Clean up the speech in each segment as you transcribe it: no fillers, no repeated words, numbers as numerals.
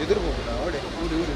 ಎದುರು ಹೋಗುಣ ಅವಡೆ ಊಡಿ ಊಡಿ.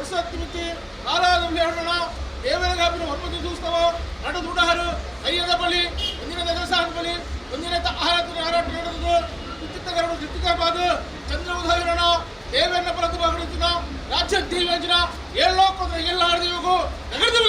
ವರ್ಷ ಆರಾಧನೆ ದೇವರ ಹೊರಮತಿ ದೂಸ್ತವ ನಡು ದುಡಹರು ಕೈಯದ ಬಲಿ ಒಂದಿನ ದಗಸಾದ ಬಲಿ ಒಂದಿನ ಆಹಾರ ಹಾರಾಟ ನಡೆದು ಕುತ್ತಿತ್ತಗರಡು ದಿತ್ತಿಕಬಾದು ಚಂದ್ರ ಉದಯರಣ ದೇವರನ್ನ ಪ್ರತಿ ಬಾಗಿನ ರಾಜ್ಯ ದೇವೇಂದ್ರ ಏಳೋ ಎಲ್ಲ ದೇವಗೂ ನಗರದ.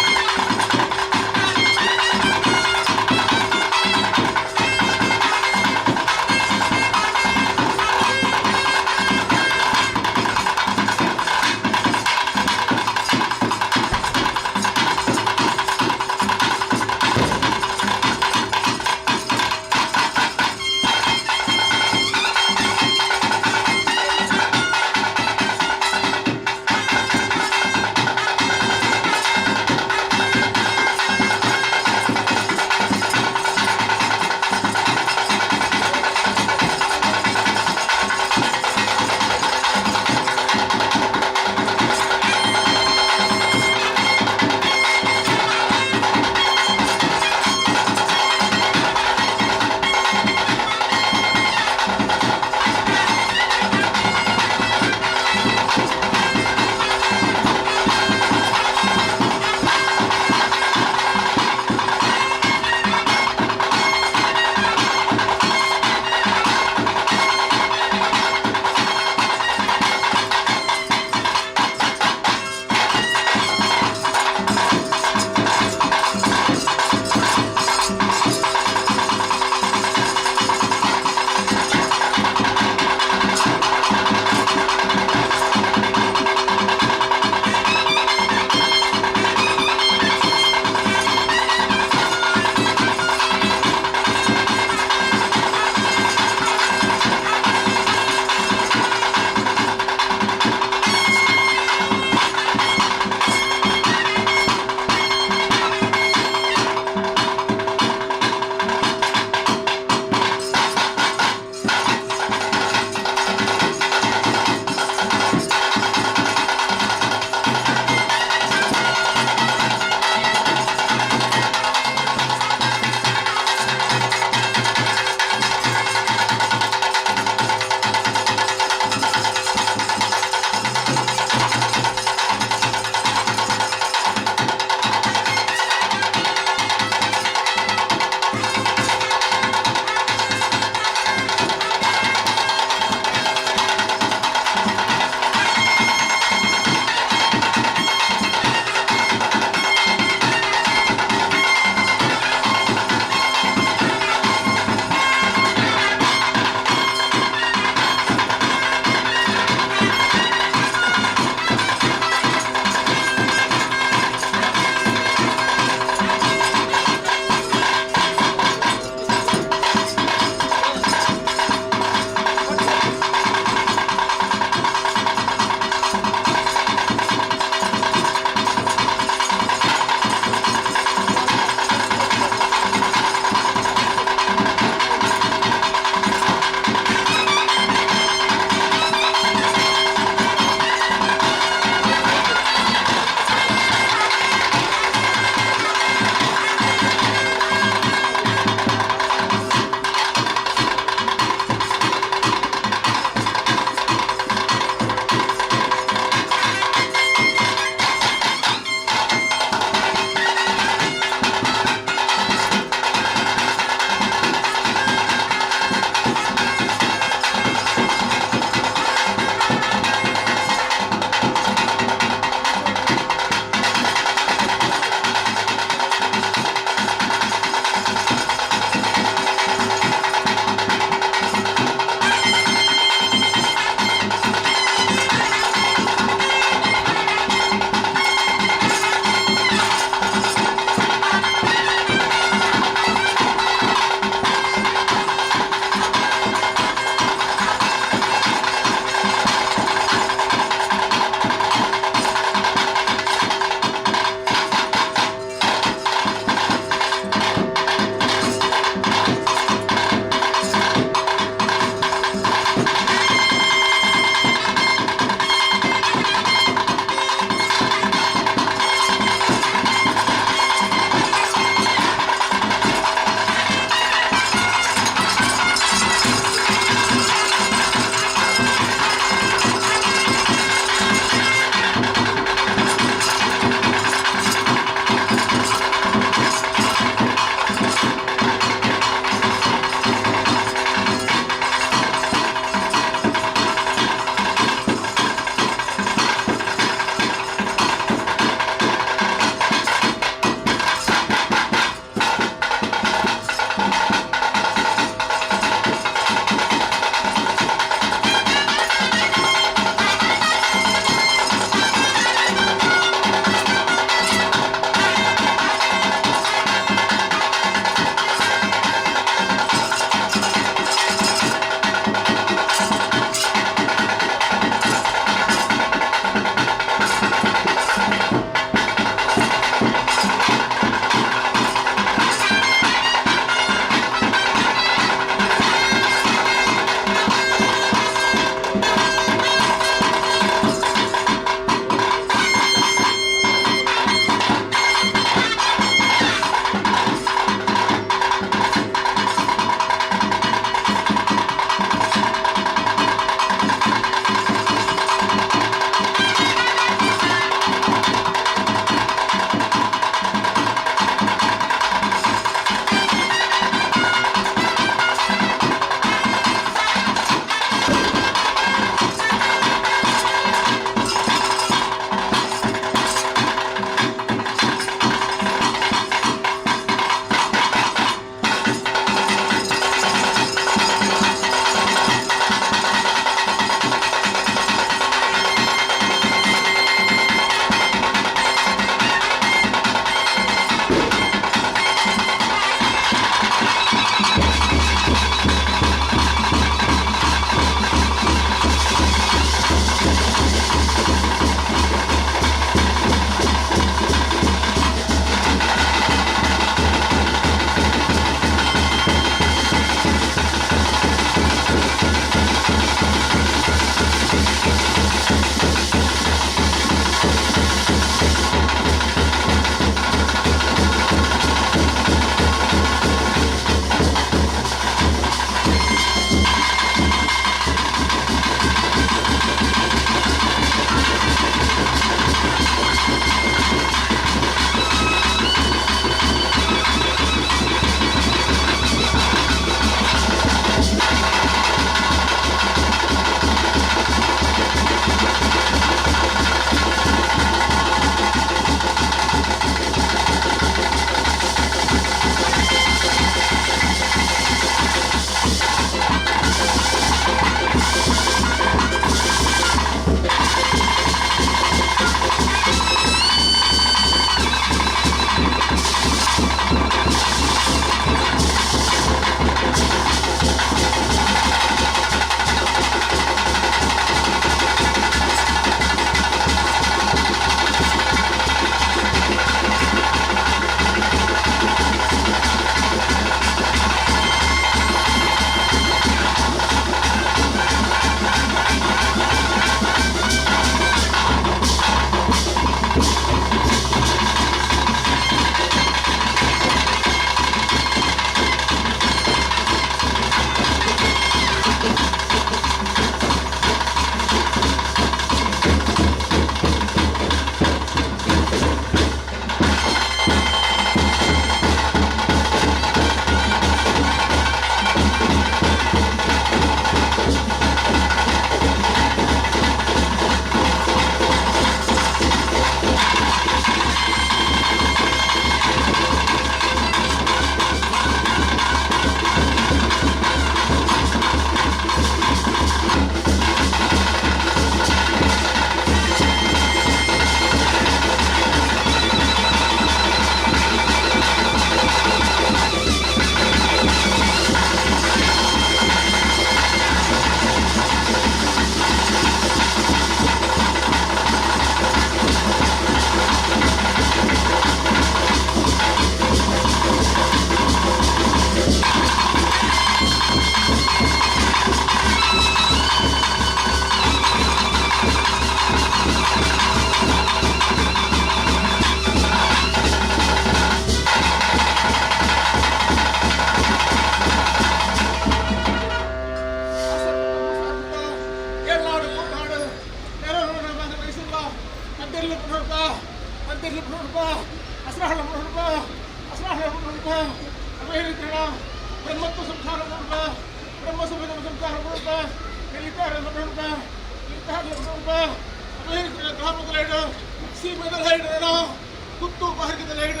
ಗುತ್ತು ಬಾರ್ಗದ ಲೈಡ್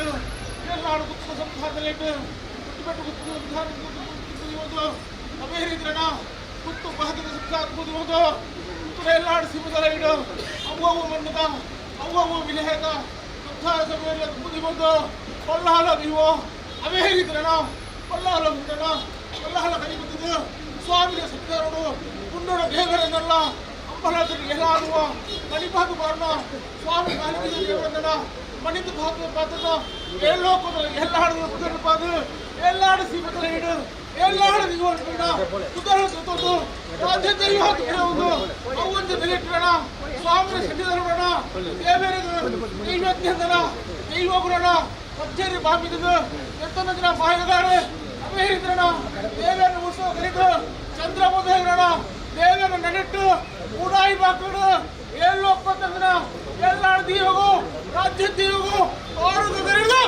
ಎಲ್ಲಾಡು ಗುತ್ತು ಸಂಸಾರದ ಲೈಟ್ ಗುತ್ತು ಗುತ್ತು ಸಂಸಾರ ಒಂದು ಅವೇರಿದ್ರಣ ಗುತ್ತು ಭಾಗದ ಸಂಸಾರ ಒಂದು ಎಲ್ಲಾಡು ಸಿಮದ ಲೈಡ್ ಅವ್ವವು ಮಣ್ಣದ ಅವ್ವವು ವಿಲೇಹದ ಸಂಸಾರ ಸಭೆಯಲ್ಲಿ ಒಂದು ಕೊಲ್ಲಾಲ ನೀವು ಅವೇರಿದ್ರಣ ಕೊಲ್ಲಾಲ ಉಂಡಣ ಕೊಲ್ಲಾಲ ಕೈ ಬಂದಿದ್ದು ಸ್ವಾಮಿಯ ಸತ್ಯರೋಡು ಕುಂಡೋಡ ದೇವರನ್ನೆಲ್ಲ ಅಂಬಲಾಚರಿ ಎಲ್ಲಾಡುವ ಮಣಿಪಾದು ಬಾರಣ ಸ್ವಾಮಿ ಕಾಲಿಗೆ ದೇವರನ್ನ ಮಣಿದು ಭಾಗ ಪಾತ್ರ ಏಳೋಕದ ಎಲ್ಲಾಡು ಪಾದು ಎಲ್ಲಾಡು ಸೀಮತಲ ಇಡು ಎಲ್ಲಾಡು ನೀವು ಕುದರ ಸುತ್ತೋದು ರಾಜ್ಯದ ಒಂದು ಅವೊಂದು ಬೆಲೆಟ್ಟಿರೋಣ ಸ್ವಾಮಿಯ ಸನ್ನಿಧಾನೋಣ ದೇವರ ದೈವಜ್ಞಂದನ ದೈವಗುರಣ ಕಚ್ಚೇರಿ ಬಾಮಿದ್ದು ಎತ್ತನ ದಿನ ಬಾಯಿಗಾರೆ ಅವೇರಿದ್ರಣ ದೇವರನ್ನು ಉತ್ಸವ ಕರೆದು ಚಂದ್ರಬೋಧನ ದೇವರ ನಡೆಟ್ಟು ಉಡಾಯಿ ಬಾಕಡು ಏಳು ಒಪ್ಪತ್ತಂದ್ರ ಎಲ್ಲಾಡು ದೀವಗು ರಾಜ್ಯ ದೀವಗು ಆರೋಗ್ಯ ಕರೆದು.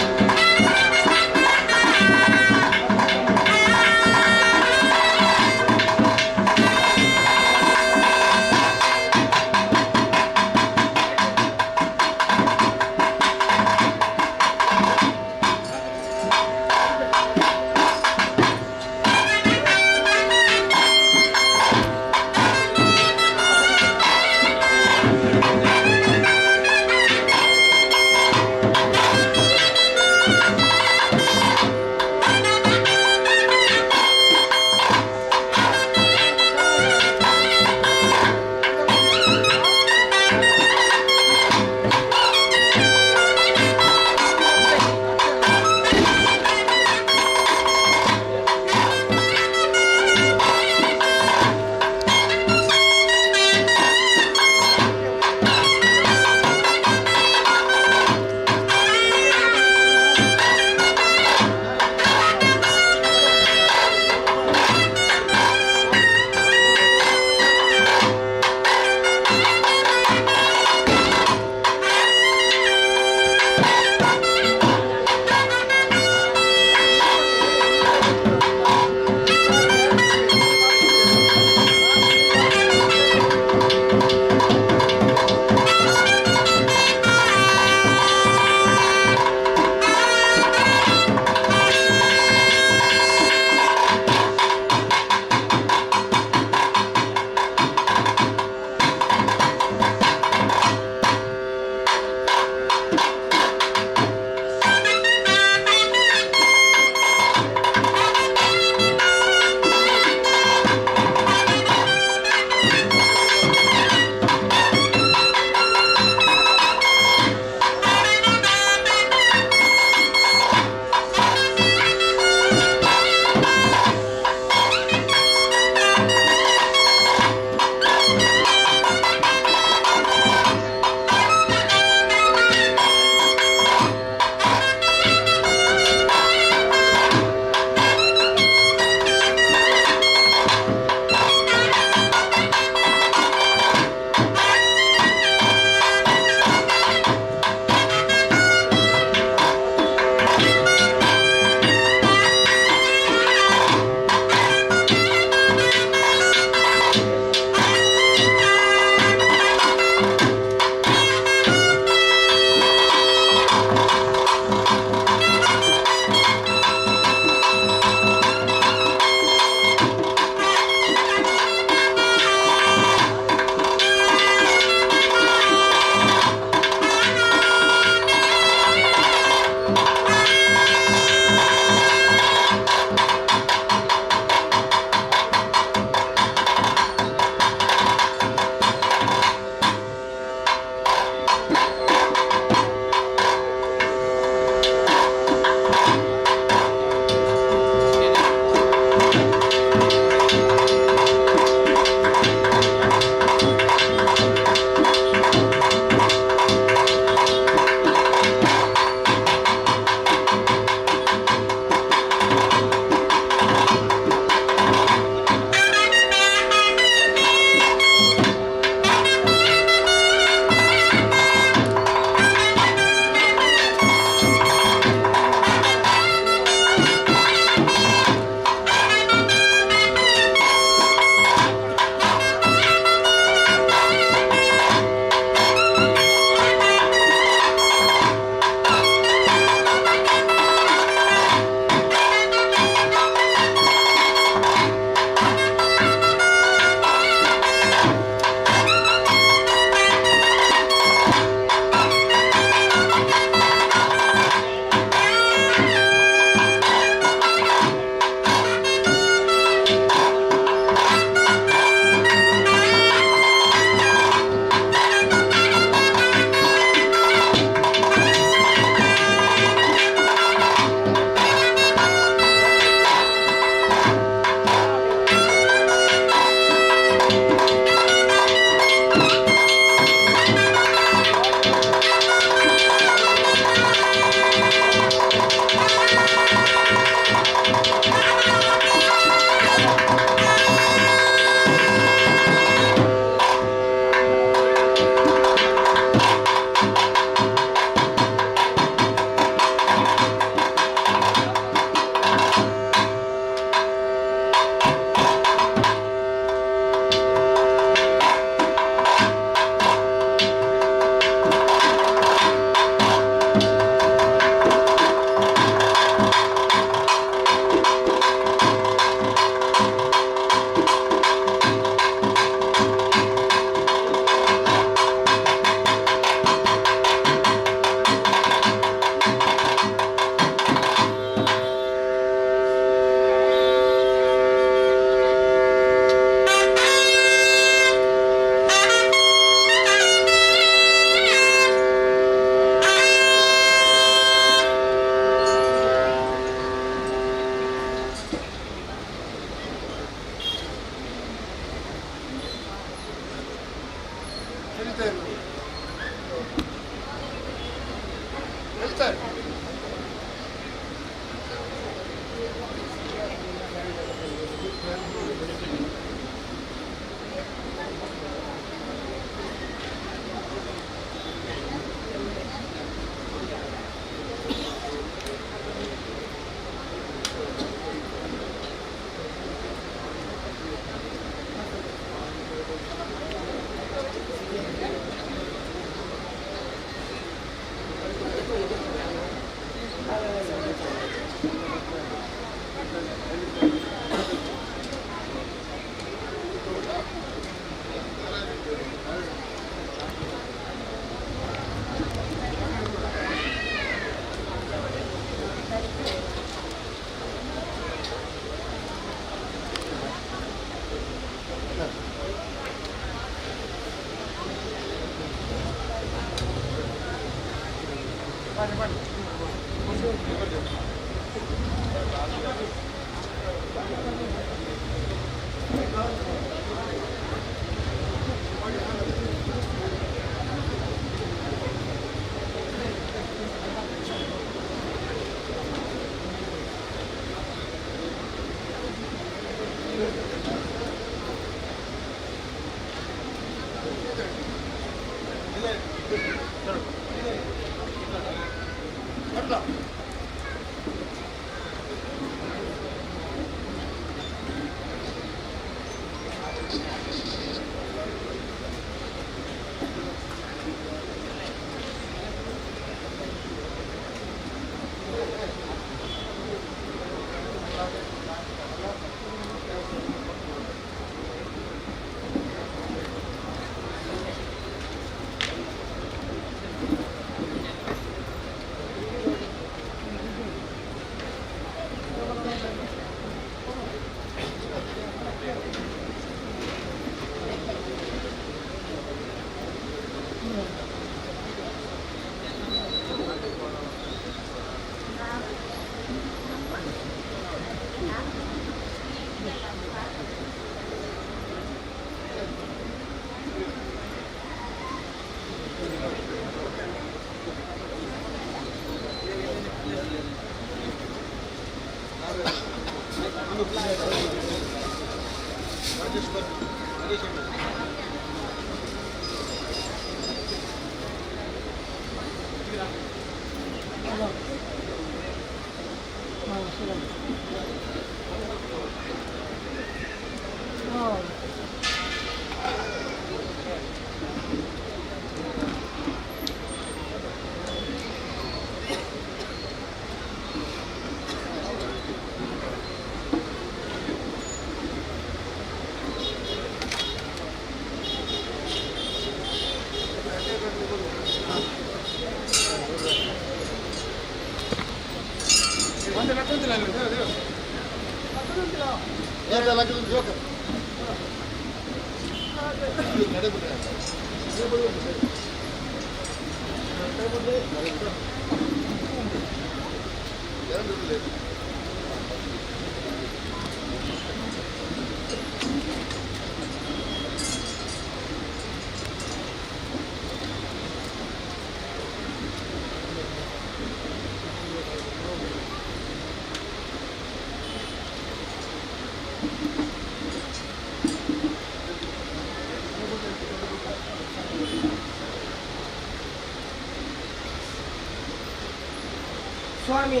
ಸ್ವಾಮಿ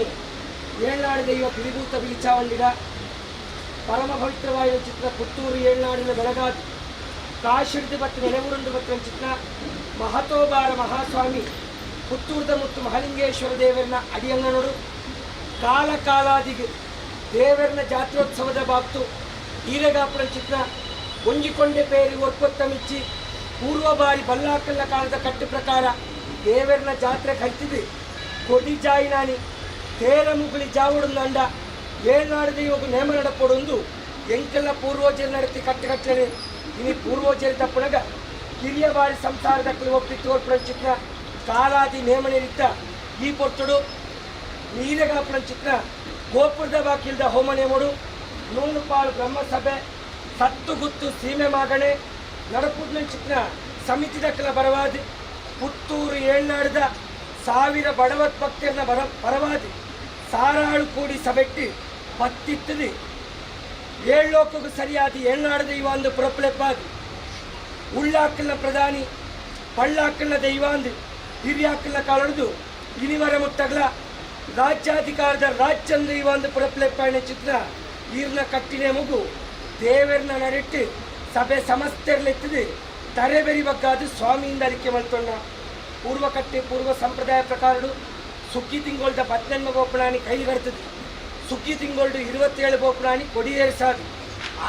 ಏಳ್ನಾಡು ದೈವ ಪಿಲಿಭೂತ ಬೀಚಾವಂಡಿದ ಪರಮ ಪವಿತ್ರವಾದ ಚಿತ್ರ ಪುತ್ತೂರು ಏಳ್ನಾಡಿನ ಬೆಳಗಾದಿ ಕಾಶಿಡ್ದು ಬತ್ತು ನೆಲೆಊರಂದು ಬತ್ತಿನ ಚಿತ್ರ ಮಹತೋಬಾರ ಮಹಾಸ್ವಾಮಿ ಪುತ್ತೂರ್ದ ಮುತ್ತು ಮಹಾಲಿಂಗೇಶ್ವರ ದೇವರನ ಅಡಿಯಂಗನೋಡು ಕಾಲ ಕಾಲಾದಿಗೆ ದೇವರನ ಜಾತ್ರೋತ್ಸವದ ಬಾಬ್ತು ಹೀರೆಗಾಪುರ ಚಿತ್ರ ಒಂಜಿಕೊಂಡೆ ಪೇರಿ ಒರ್ಪೊತ್ತಮಿಚ್ಚಿ ಪೂರ್ವಬಾರಿ ಬಲ್ಲಾಕಲ್ಲ ಕಾಲದ ಕಟ್ಟು ಪ್ರಕಾರ ದೇವರನ ಜಾತ್ರೆ ಕೈತಿದ್ದು ಕೊಡಿ ಜಾಯಿನಾನಿ ತೇರ ಮುಗುಳಿ ಜಾವಡುಂದಂಡ ಏಳ್ನಾಡು ದೈವకు ನೇಮ ನಡಪೊಡೊಂದು ಎಂಕೆಲ್ಲ ಪೂರ್ವಜರು ನಡೆತಿ ಕಟ್ಟುಕಟ್ಟಲೆ ಇನಿ ಪೂರ್ವಜರು ತಪ್ಪುನಗ ಕಿರಿಯ ಬಾರಿ ಸಂಸಾರದ ಒಪ್ಪಿ ತೋರ್ಪುನ ಚಿತ್ರ ಕಾಲಾದಿ ನೇಮನಿರಿತ್ತ ಈ ಪೊರ್ತುಡು ನೀರಗಾಪುನ ಚಿತ್ರ ಗೋಪುರದ ಬಾಕಿಲ್ದ ಹೋಮ ನೇಮಡು ನೂನು ಪಾಳು ಬ್ರಹ್ಮಸಭೆ ಸತ್ತು ಗುತ್ತು ಸೀಮೆ ಮಾಗಣೆ ನಡಪುಡ್ನ ಚಿತ್ರ ಸಮಿತಿ ದಕ್ಕಲ ಬರವಾದಿ ಪುತ್ತೂರು ಏಳ್ನಾಡ್ದ ಸಾವಿರ ಬಡವತ್ ಭಕ್ತರನ್ನ ಪರವಾದಿ ಸಾರಾಳು ಕೂಡಿ ಸಬೆಟ್ಟಿ ಪತ್ತಿತ್ತದೆ ಏಳ್ಲೋಕಕ್ಕೂ ಸರಿಯಾದ ಏಳ್ನಾಡ ದೈವ ಅಂದು ಪುರಪ್ಲೆಪ್ಪಾದಿ ಉಳ್ಳಾಕಲ್ನ ಪ್ರಧಾನಿ ಪಳ್ಳಾಕಲ್ನ ದೈವ ಅಂದು ಹಿರಿಯಾಕಲ್ನ ಕಾಲೊಡೆದು ಇನಿವರ ಮುಟ್ಟಗ್ಲ ರಾಜ್ಯಾಧಿಕಾರದ ರಾಜ್ಯಂದ ದೈವ ಅಂದು ಪುರಪ್ಲೆಪ್ಪಾಯಣ ಚಿತ್ರ ಈರ್ನ ಕಟ್ಟಿನೆ ಮಗು ದೇವರನ್ನ ನಡೆಟ್ಟು ಸಭೆ ಸಮಸ್ತೆರ್ಲೆತ್ತದೆ ತರೆಬೆರಿ ಬಗ್ಗಾದು ಸ್ವಾಮಿಯಿಂದ ಅರಿಕೆ ಮಲ್ತೊಣ್ಣ. ಪೂರ್ವಕಟ್ಟೆ ಪೂರ್ವ ಸಂಪ್ರದಾಯ ಪ್ರಕಾರಡು ಸುಗ್ಗಿ ತಿಂಗೊಳ್ದ ಪದ್ನೆನ್ಮ ಗೋಪುಣಾನಿ ಕೈಗಡ್ತದೆ ಸುಗ್ಗಿ ತಿಂಗೊಳ್ಡು 27 ಗೋಪುಣಾನಿ ಕೊಡಿಯೇರಿಸಾದು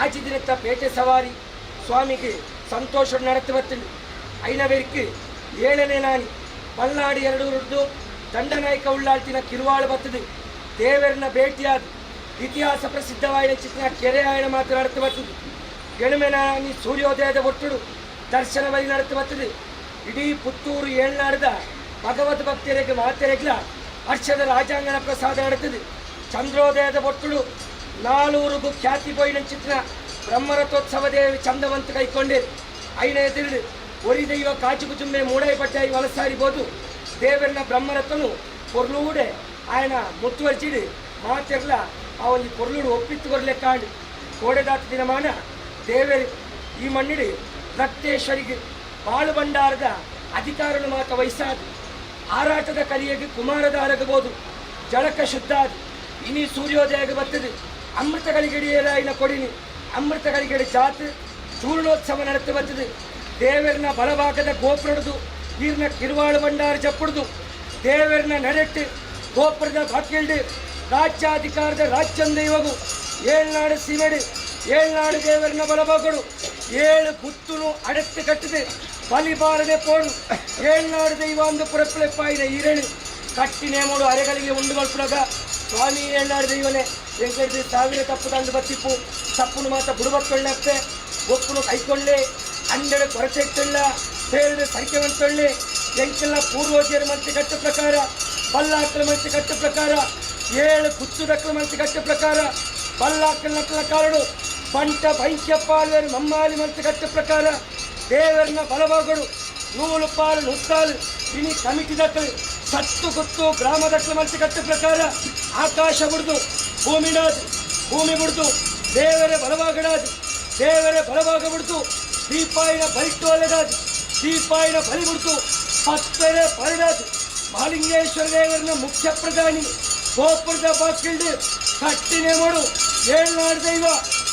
ಆಚಿ ದಿನತ್ತ ಪೇಟೆ ಸವಾರಿ ಸ್ವಾಮಿಗೆ ಸಂತೋಷ நடத்தி ಬತ್ತಿಂಡು. ಐನವೇರ್க்கு ಏಳನೇ ನಾನಿ ಪಲ್ನಾಡು ಎರಡೂರುದ್ದು ದಂಡನಾಯಕ ಉಳ್ಳಾಳ್ತಿನ ಕಿರುವಾಳು ಬತ್ತದು ದೇವರನ್ನ ಭೇಟಿಯಾದ ಇತಿಹಾಸ ಪ್ರಸಿದ್ಧವಾದ ಚಿತ್ರ ಕೆರೆ ಆಯಣ ಮಾತ್ರ நடத்தி ಬರ್ತದೆ. ಎಣುಮೆ ನಾನಿ ಸೂರ್ಯೋದಯದ ಒಟ್ಟುಡು ದರ್ಶನ ಬಲಿ நடத்தி ಬರ್ತದೆ. ಇಡೀ ಪುತ್ತೂರು ಏಳ್ನಾಡ್ದ ಭಗವದ್ ಭಕ್ತರಿಗೆ ಮಾತೆರೆಗ್ಲ ಹರ್ಷದ ರಾಜಾಂಗಣ ಪ್ರಸಾದ ನಡೀತದೆ. ಚಂದ್ರೋದಯದ ಒಟ್ಟುಡು ನಾಲೂರುಗು ಖ್ಯಾತಿ ಪೋಯಿನ ಚಿತ್ರ ಬ್ರಹ್ಮರಥೋತ್ಸವ ದೇವಿ ಚಂದವಂತ ಕೈಕೊಂಡೆ ಐನ ಎದುರು ಒರಿ ದೈವ ಕಾಚುಕುಚುಂಬೆ ಮೂಡೈ ಪಟ್ಟಾಯಿ ವಲಸಾರಿಬೋದು ದೇವರನ್ನ ಬ್ರಹ್ಮರಥನು ಪೊರ್ಲೂಡೆ ఆయన ಮುತ್ತುವರ್ಚಿಡು ಮಾತೆರ್ಲ ಆ ಒಂದು ಪೊರ್ಲುಡು ಒಪ್ಪಿತ್ತು ಕೊರ್ಲೆ ಕಾಂಡು. ಕೋಡೆದಾತ ದಿನಮಾನ ದೇವೇರು ಈ ಮಣ್ಣಿಡು ರಕ್ತೇಶ್ವರಿಗೆ ಬಾಳು ಭಂಡಾರದ ಅಧಿಕಾರನು ಮಾತ ವಹಿಸಾದು ಆರಾಟದ ಕಲಿಯಗೆ ಕುಮಾರದ ಅರಗಬಹುದು ಜಳಕ ಶುದ್ಧಾದು ಇನಿ ಸೂರ್ಯೋದಯಗೆ ಬರ್ತದೆ ಅಮೃತ ಗಳಿಗೆಡಿಯಲಾಯಿನ ಕೊಡಿನಿ ಅಮೃತ ಗಳಿಗೆಡೆ ಜಾತ್ ಚೂರ್ಣೋತ್ಸವ ನಡೆತು ಬರ್ತದೆ ದೇವರನ ಬಲಭಾಗದ ಗೋಪುರದು ಈರ್ನ ಕಿರುವಾಳು ಭಂಡಾರ ಜಪ್ಪುಡುದು ದೇವರನ ನಡೆಟ್ಟು ಗೋಪುರದ ಬಾಕಿಲ್ಡು ರಾಜ್ಯಾಧಿಕಾರದ ರಾಜ್ಯಂದೈವಗು ಏಳ್ನಾಡು ಸೀಮೆಡು ಏಳ್ನಾಡು ದೇವರನ ಬಲಭಾಗಡು ಏಳು ಗುತ್ತುನು ಅಡತ್ತು ಕಟ್ಟಿದೆ ಬಲಿ ಬಾರದೆ ಪೋಡು ಏಳ್ನಾಡು ದೈವ ಅಂದು ಪುರಪ್ಪಳೆಪ್ಪಾಯಿನ ಈರೇಳು ಕಟ್ಟಿ ನೇಮೋಡು ಅರೆಗಳಿಗೆ ಉಂಡು ಮಲ್ಪುನಗ ಸ್ವಾಮಿ ಏಳ್ನಾಡು ದೈವನೇ ಎಂಕಡ್ದು ಸಾವಿರ ತಪ್ಪು ತಂದು ಬತ್ತಿಪ್ಪು ತಪ್ಪುನು ಮಾತ ಬುಡುಬಕ್ಕೊಳ್ಳತ್ತೆ ಒಪ್ಪುನು ಕೈಕೊಳ್ಳೆ ಅಂಡೆಡೆ ಕೊರತೆ ಇಟ್ಟಿಲ್ಲ ಸೇರಿದ ಸಂಖ್ಯೆವಂತೊಳ್ಳಿ ಎಂಕೆಲ್ಲ ಪೂರ್ವಜರ ಮಂತ್ರಿ ಕಟ್ಟು ಪ್ರಕಾರ ಬಲ್ಲಾಕಲ ಮಂತ್ರಿ ಕಟ್ಟು ಪ್ರಕಾರ ಏಳು ಕುಚ್ಚುದಕ್ಕಲ ಮಂತ್ರಿ ಕಟ್ಟು ಪ್ರಕಾರ ಬಲ್ಲಾಕಲ್ ನಕಲ ಕಾರಡು ಬಂಟ ಬೈಕ್ಯಪ್ಪಾಲ್ವೇರು ಮಮ್ಮಾಲಿ ಮಂತ್ರಿ ಕಟ್ಟು ಪ್ರಕಾರ ದೇವರನ್ನ ಬಲಭಾಗಡು ನೂಲು ಪಾಲು ನುತ್ತಾಲು ಇನಿ ಕಮಿಟಿ ದಕ್ಕಲು ಸತ್ತು ಗುತ್ತು ಗ್ರಾಮ ದಕ್ಕಲು ಮಂತ್ರಿ ಕಟ್ಟು ಪ್ರಕಾರ ಆಕಾಶ ಬುಡ್ದು ಭೂಮಿಡಾದು ಭೂಮಿ ಬುಡ್ದು ದೇವರ ಬಲಭಾಗಡಾದು ದೇವರ ಬಲಭಾಗ ಬಿಡ್ತು ದೀಪಾಯಿನ ಬಲಿಟ್ಟೋಲೆದಾದು ದೀಪಾಯಿನ ಬಲಿ ಬಿಡ್ತು ಪತ್ತೆರೆ ಪರಡಾದು ಮಹಾಲಿಂಗೇಶ್ವರ ದೇವರನ ಮುಖ್ಯ ಪ್ರಧಾನಿ ಗೋಪುರದ ಬಾಕಿಲ್ಡು ಕಟ್ಟಿನೆ ಮಾಡು ಏಳ್ನಾಡು ದೈವ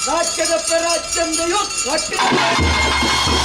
ರಾಜ್ಯದ ರಾಜ್ಯಂದೆಯು ಕಟ್ಟಿನ.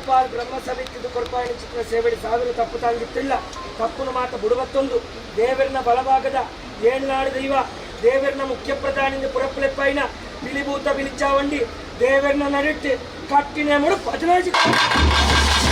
ಪಾಲ್ ಬ್ರಹ್ಮ ಸಮಿತಿದು ಕೊರ್ಪಾಯಿನ ಚಿತ್ರ ಸೇವೆಡಿ ಸಾವಿರ ತಪ್ಪು ತಾಂಗಿತ್ತಿಲ್ಲ ತಪ್ಪುನು ಮಾತ ಬುಡುಬತ್ತೊಂದು ದೇವರನ ಬಲಭಾಗದ ಏಳ್ನಾಡು ದೈವ ದೇವರನ ಮುಖ್ಯ ಪ್ರಧಾನಿಂದ ಪುರಪ್ಪಲೆಪ್ಪಾಯಿನ ಬಿಳಿಭೂತ ಬಿಳಿಚಾವಂಡಿ ದೇವರನ ನಡುಟ್ಟು ಕಟ್ಟಿನ ಮುಡು 15.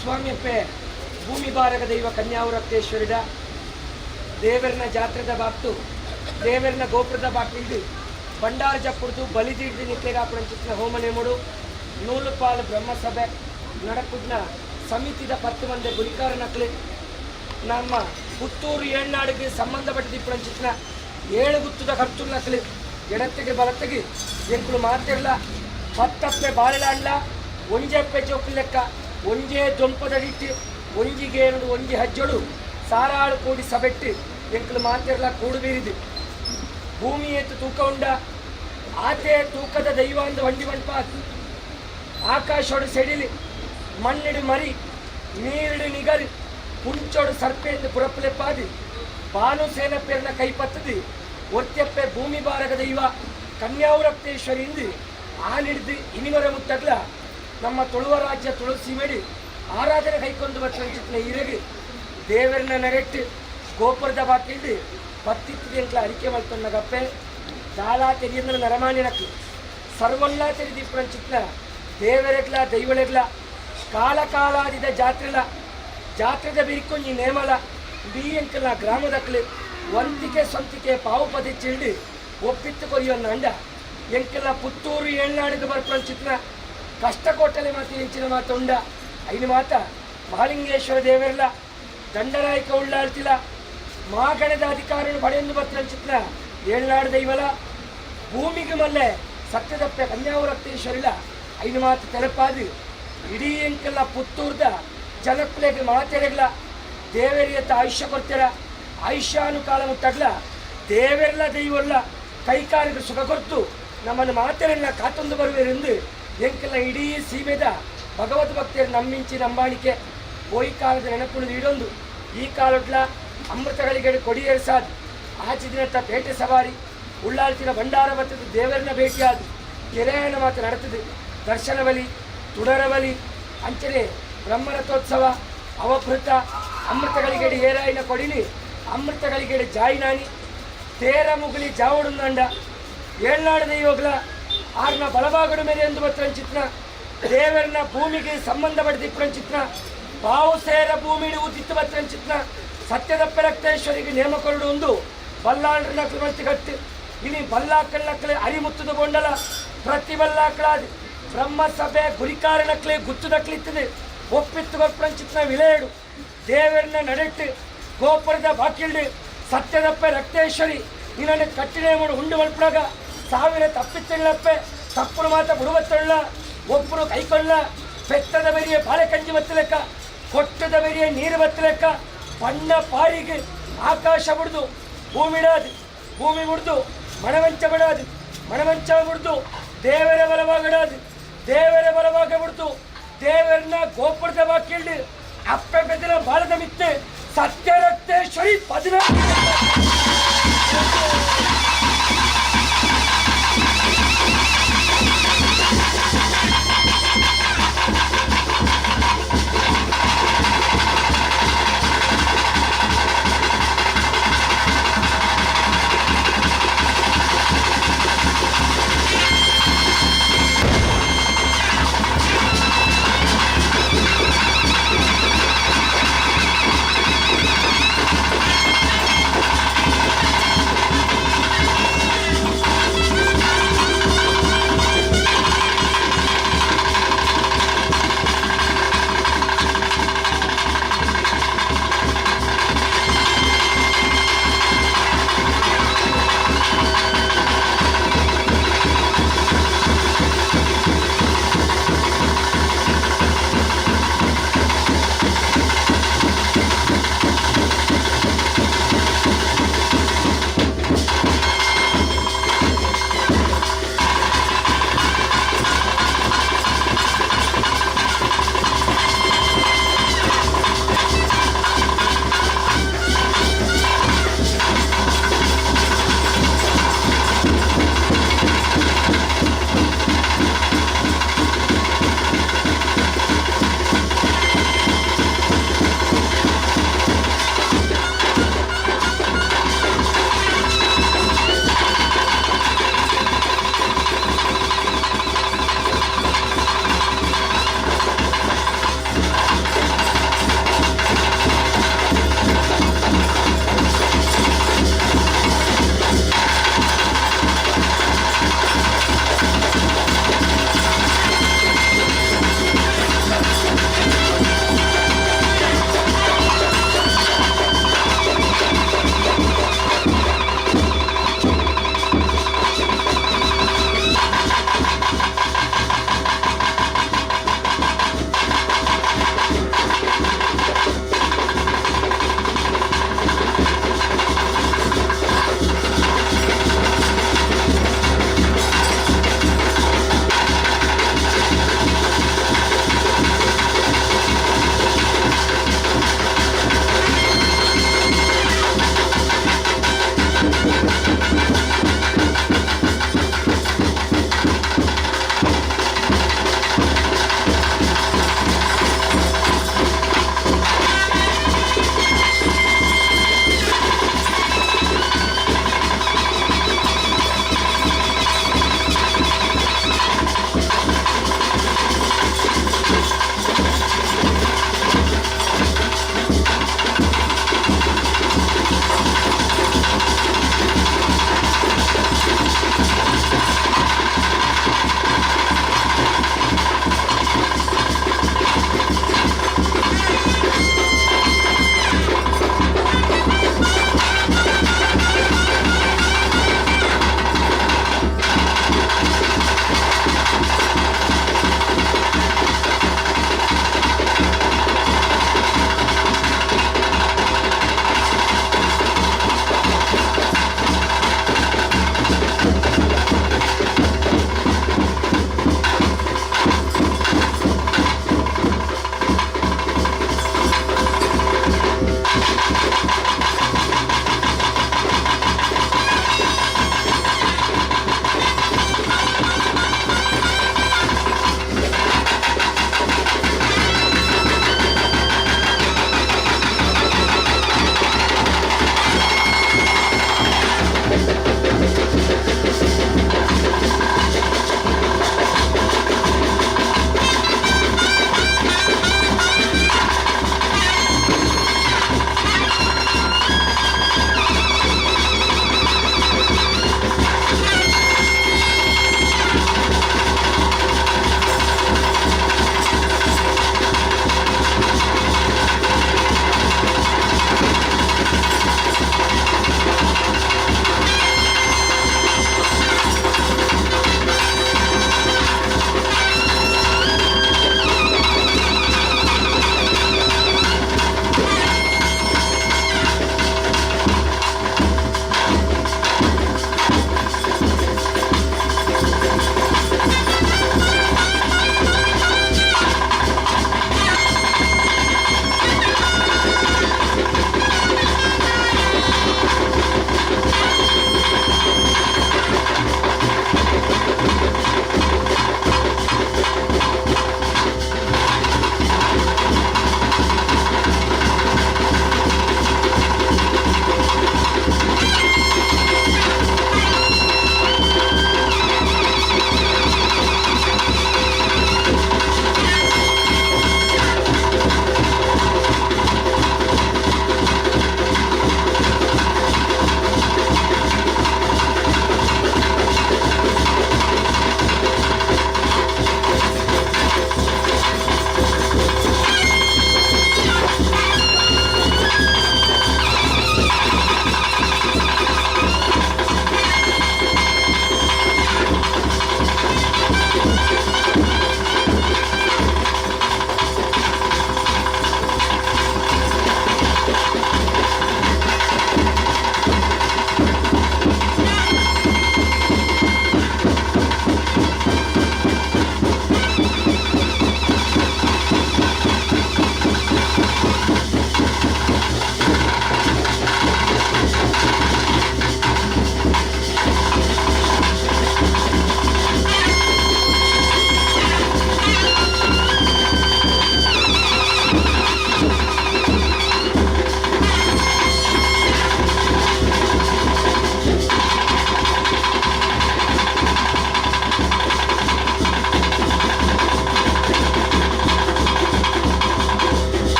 ಸ್ವಾಮಿಯಪ್ಪೆ ಭೂಮಿ ಬಾರಗ ದೈವ ಕನ್ಯಾವರಕ್ತೇಶ್ವರಿಡ ದೇವರನ ಜಾತ್ರೆದ ಬಾಕ್ತು ದೇವರನ ಗೋಪುರದ ಬಾಕ್ತಿದ್ದು ಭಂಡಾರ ಜಪ್ಪುಡ್ದು ಬಲಿದೀಡ್ದು ನಿತ್ಯಗಾಪುರಂಚಿತ್ನ ಹೋಮ ನೇಮುಡು ನೂಲುಪಾಲು ಬ್ರಹ್ಮಸಭೆ ನಡಕುಡ್ನ ಸಮಿತಿದ 10 ಮಂದಿ ಗುರಿಕಾರ ನಕ್ಲು ನಮ್ಮ ಪುತ್ತೂರು ಏಳ್ನಾಡಿಗೆ ಸಂಬಂಧಪಟ್ಟಿದ್ದ 7 ಗುತ್ತದ ಖರ್ಚು ನಕ್ಲು ಎಡತ್ತಿಗೆ ಬಲತ್ತಿಗೆ ಎಂಕುಲು ಮಾತಿರಲ್ಲ ಪತ್ತಪ್ಪೆ ಬಾಳೆಲಾಂಡ್ಲ ಒಂಜಪ್ಪೆ ಜೋಕು ಲೆಕ್ಕ ಒಂಜೇ ದೊಂಪದಡಿಟ್ಟು ಒಂಜಿಗೇನುಡು ಒಂಜಿ ಹಜ್ಜಡು ಸಾರಾಳು ಕೂಡಿ ಸಬೆಟ್ಟು ಎಂಕುಲು ಮಾತಿರಲ್ಲ ಕೂಡು ಬೀರಿದು ಭೂಮಿ ಎತ್ತು ತೂಕ ಉಂಡ ಆತೆ ತೂಕದ ದೈವ ಅಂದ ವಂಡಿ ಮಂಟಪ ಆಕಾಶೋಡು ಸೆಡಿಲಿ ಮಣ್ಣಿಡು ಮರಿ ನೀರಿಡು ನಿಗರು ಪುಂಚೋಡು ಸರ್ಪೆಂದು ಪುರಪ್ಪಲೆಪ್ಪಾದಿ ಭಾನುಸೇನ ಪೇರ್ನ ಕೈಪತ್ತದು ಒತ್ತೆಪ್ಪೆ ಭೂಮಿ ಬಾರಗ ದೈವ ಕನ್ಯಾವರಕ್ತೇಶ್ವರಿ ಆನಿಡ್ದು ಇನಿವರ ಮುತ್ತಗ್ಲ ನಮ್ಮ ತುಳುವ ರಾಜ್ಯ ತುಳಸಿ ಮೇಡಿ ಆರಾಧನೆ ಕೈಕೊಂಡು ಬರ್ಚಿತ್ನ ಇರಗಿ ದೇವರನ್ನ ನೆರೆಟ್ಟು ಗೋಪುರದ ಬಾಕಿಲ್ದು ಪತ್ತಿತ್ತು ಎಂಕ್ಲ ಅರಿಕೆ ಮಲ್ತೊನ್ನ ಗಪ್ಪೆ ದಾಲಾ ತೆರಿಯಂದ್ರ ನರಮಾನ್ಯನಕ್ಲು ಸರ್ವಲ್ಲ ತೆರಿದಿಪ್ಪಂಚಿತ್ನ ದೇವರೆಗ್ಲ ದೈವಳೆಗ್ಲ ಕಾಲ ಕಾಲಾದಿದ ಜಾತ್ರೆಲ ಜಾತ್ರೆದ ಬಿರಿಕೊಂಜಿ ನೇಮಲ ಬಿ ಎಂಕಲ್ನ ಗ್ರಾಮದಕ್ಲು ವಂತಿಕೆ ಸ್ವಂತಿಕೆ ಪಾವು ಪದಿ ಚಿಲ್ಡಿ ಒಪ್ಪಿತ್ತು ಕೊರಿಯೊನ್ನ ಅಂಡ ಎಂಕಲ್ನ ಪುತ್ತೂರು ಏಳ್ನಾಡಿಗೆ ಬರ್ಪಂಚಿತ್ನ ಕಷ್ಟಕೋಟಲೆ ಮಾತು ಎಂಚಿನ ಮಾತು ಉಂಡ ಐನು ಮಾತ ಮಹಾಲಿಂಗೇಶ್ವರ ದೇವರಲ್ಲ ದಂಡನಾಯಕ ಉಳ್ಳಾಳ್ತಿಲ್ಲ ಮಾಗಣದ ಅಧಿಕಾರನು ಬಡೆಯೊಂದು ಬರ್ತಿಲ್ಲ ಏಳ್ನಾಡು ದೈವಲ ಭೂಮಿಗೆ ಮಲ್ಲೆ ಸತ್ಯದಪ್ಪೆ ಕನ್ಯಾವರಕ್ತೇಶ್ವರಿಲ ಐನು ಮಾತು ತೆರಪಾದು ಇಡೀ ಎಂಕಲ್ಲ ಪುತ್ತೂರ್ದ ಜನಕ್ಕುಲೆಗೆ ಮಾತೆರೆಗ್ಲ ದೇವರಿಯತ್ತ ಆಯುಷ್ಯ ಕೊಡ್ತೀರ ಆಯುಷ್ಯಾನುಕಾಲ ಮುಟ್ಟಗ್ಲ ದೇವರ್ಲ ದೈವಲ್ಲ ಕೈಕಾಲಿಗೆ ಸುಖ ಕೊರ್ತು ನಮ್ಮನ್ನು ಮಾತೆರೆಲ್ಲ ಕಾತೊಂದು ಬರುವೆರೆಂದು ಎಂಕೆಲ್ಲ ಇಡೀ ಸೀಮೆದ ಭಗವದ್ ಭಕ್ತಿಯರು ನಮ್ಮಿಂಚಿ ನಂಬಾಣಿಕೆ ಪೋಯಿ ಕಾಲದ ನೆನಪುಳು ಇಡೊಂದು ಈ ಕಾಲೊಟ್ಲ ಅಮೃತಗಳಿಗೆ ಕೊಡಿಯೇರ್ಸಾದ್ ಆಚಿ ದಿನತ್ತ ಪೇಟೆ ಸವಾರಿ ಉಳ್ಳಾಲ್ತಿನ ಭಂಡಾರ ಬತ್ತದ ದೇವರನ್ನ ಭೇಟಿಯಾದ ಕೆರೆಯನ್ನ ಮಾತು ನಡತದೆ ದರ್ಶನಬಲಿ ತುಡರಬಲಿ ಅಂಚನೆ ಬ್ರಹ್ಮರಥೋತ್ಸವ ಅವಭೃತ ಅಮೃತಗಳಿಗೆಡೆ ಏರಾಯಿನ ಕೊಡಿಲಿ ಅಮೃತಗಳಿಗೆಡೆ ಜಾಯಿನಾನಿ ತೇರ ಮುಗುಲಿ ಜಾವಡುಂದಂಡ ಏಳ್ನಾಡು ದೈವಗಳ ಆರ್ನ ಬಲಭಾಗಡು ಮೇಲೆ ಎಂದು ಚಿತ್ರ ದೇವರನ್ನ ಭೂಮಿಗೆ ಸಂಬಂಧ ಪಡೆದಿಪ್ಪುರಂಚಿತ್ರ ಚಿತ್ರ ಬಾವು ಸೇರ ಭೂಮಿಡು ಉದಿತ್ತು ಚಿತ್ರ ಸತ್ಯದ ರಕ್ತೇಶ್ವರಿಗೆ ನೇಮಕೊರಡು ಒಂದು ಬಲ್ಲಾಳ್ರ ನಕಲು ಕಟ್ಟು ಇನಿ ಬಲ್ಲಾಕಳ ನಕಲೆ ಅರಿಮುತ್ತದ ಗೊಂಡಲ ಪ್ರತಿ ಬಲ್ಲಾಕಳಾದ ಬ್ರಹ್ಮಸಭೆ ಗುರಿಕಾರ ನಕ್ಲೆ ಗುತ್ತು ದಕ್ಲಿತ್ತದೆ ಒಪ್ಪಿತ್ತು ಕೊಪ್ಪಂಚಿತ್ನ ವಿಲೇಡು ದೇವರನ್ನ ನಡೆಟ್ಟು ಗೋಪುರದ ಬಾಕಿಲ್ಡು ಸತ್ಯದಪ್ಪ ರಕ್ತೇಶ್ವರಿ ನಿನ್ನನ್ನು ಕಟ್ಟಿನೇ ಮಾಡು ಉಂಡು ಮಲ್ಪಡಾಗ ಸಾವಿರ ತಪ್ಪಿತ್ತಿಲ್ಲಪ್ಪೆ ತಪ್ಪುನು ಮಾತ ಬುಡುವತ್ತೊಳ್ಳ ಒಬ್ಬರು ಕೈಕೊಳ್ಳ ಪೆತ್ತದ ಬೆರಿಯ ಬಾಳೆಕಂಜಿ ಬತ್ತಲೆಕ್ಕ ಕೊಟ್ಟದ ಬೆರಿಯ ನೀರು ಬತ್ತಲೆಕ್ಕ ಬಣ್ಣ ಪಾರಿಗೆ ಆಕಾಶ ಬಿಡ್ದು ಭೂಮಿಡಾದು ಭೂಮಿ ಬಿಡ್ದು ಮಣವಂಚ ಬಿಡಾದು ಮಣವಂಚ ಬಿಡ್ದು ದೇವರ ಬಲವಾಗಡಾದು ದೇವರ ಬಲವಾಗ ಬಿಡ್ದು ದೇವರನ್ನ ಗೋಪುರದ ಬಾಕಿಲ್ಡು ಅಪ್ಪೆ ಬೆದಲ ಬಾಳದ ಮಿತ್ತೆ ಸತ್ಯ ರಕ್ತೇಶ್ವರಿ 14.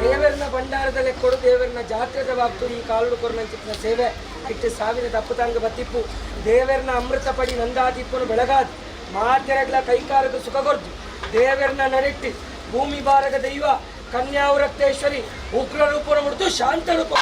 ದೇವರನ್ನ ಭಂಡಾರದಲ್ಲಿ ಕೊಡು, ದೇವರನ್ನ ಜಾತ್ರೆದ ಬಾಕ್ತು ಈ ಕಾಲುಡು ಕೊರನಂಚಿತ್ತಿನ ಸೇವೆ ಇಟ್ಟು ಸಾವಿರ ತಪ್ಪುತಂಗ ಬತ್ತಿಪ್ಪು. ದೇವರನ್ನ ಅಮೃತ ಪಡಿ ನಂದಾದೀಪನು ಬೆಳಗಾದ್ ಮಾತೆರಗ್ಲ ಕೈಕಾರಗ ಸುಖ ಕೊರ್ದು ದೇವರನ್ನ ನಡೆಟ್ಟಿ ಭೂಮಿ ಬಾರಗ ದೈವ ಕನ್ಯಾವರಕ್ತೇಶ್ವರಿ ಉಗ್ರ ರೂಪನ ಮುಡಿದು ಶಾಂತ ರೂಪ.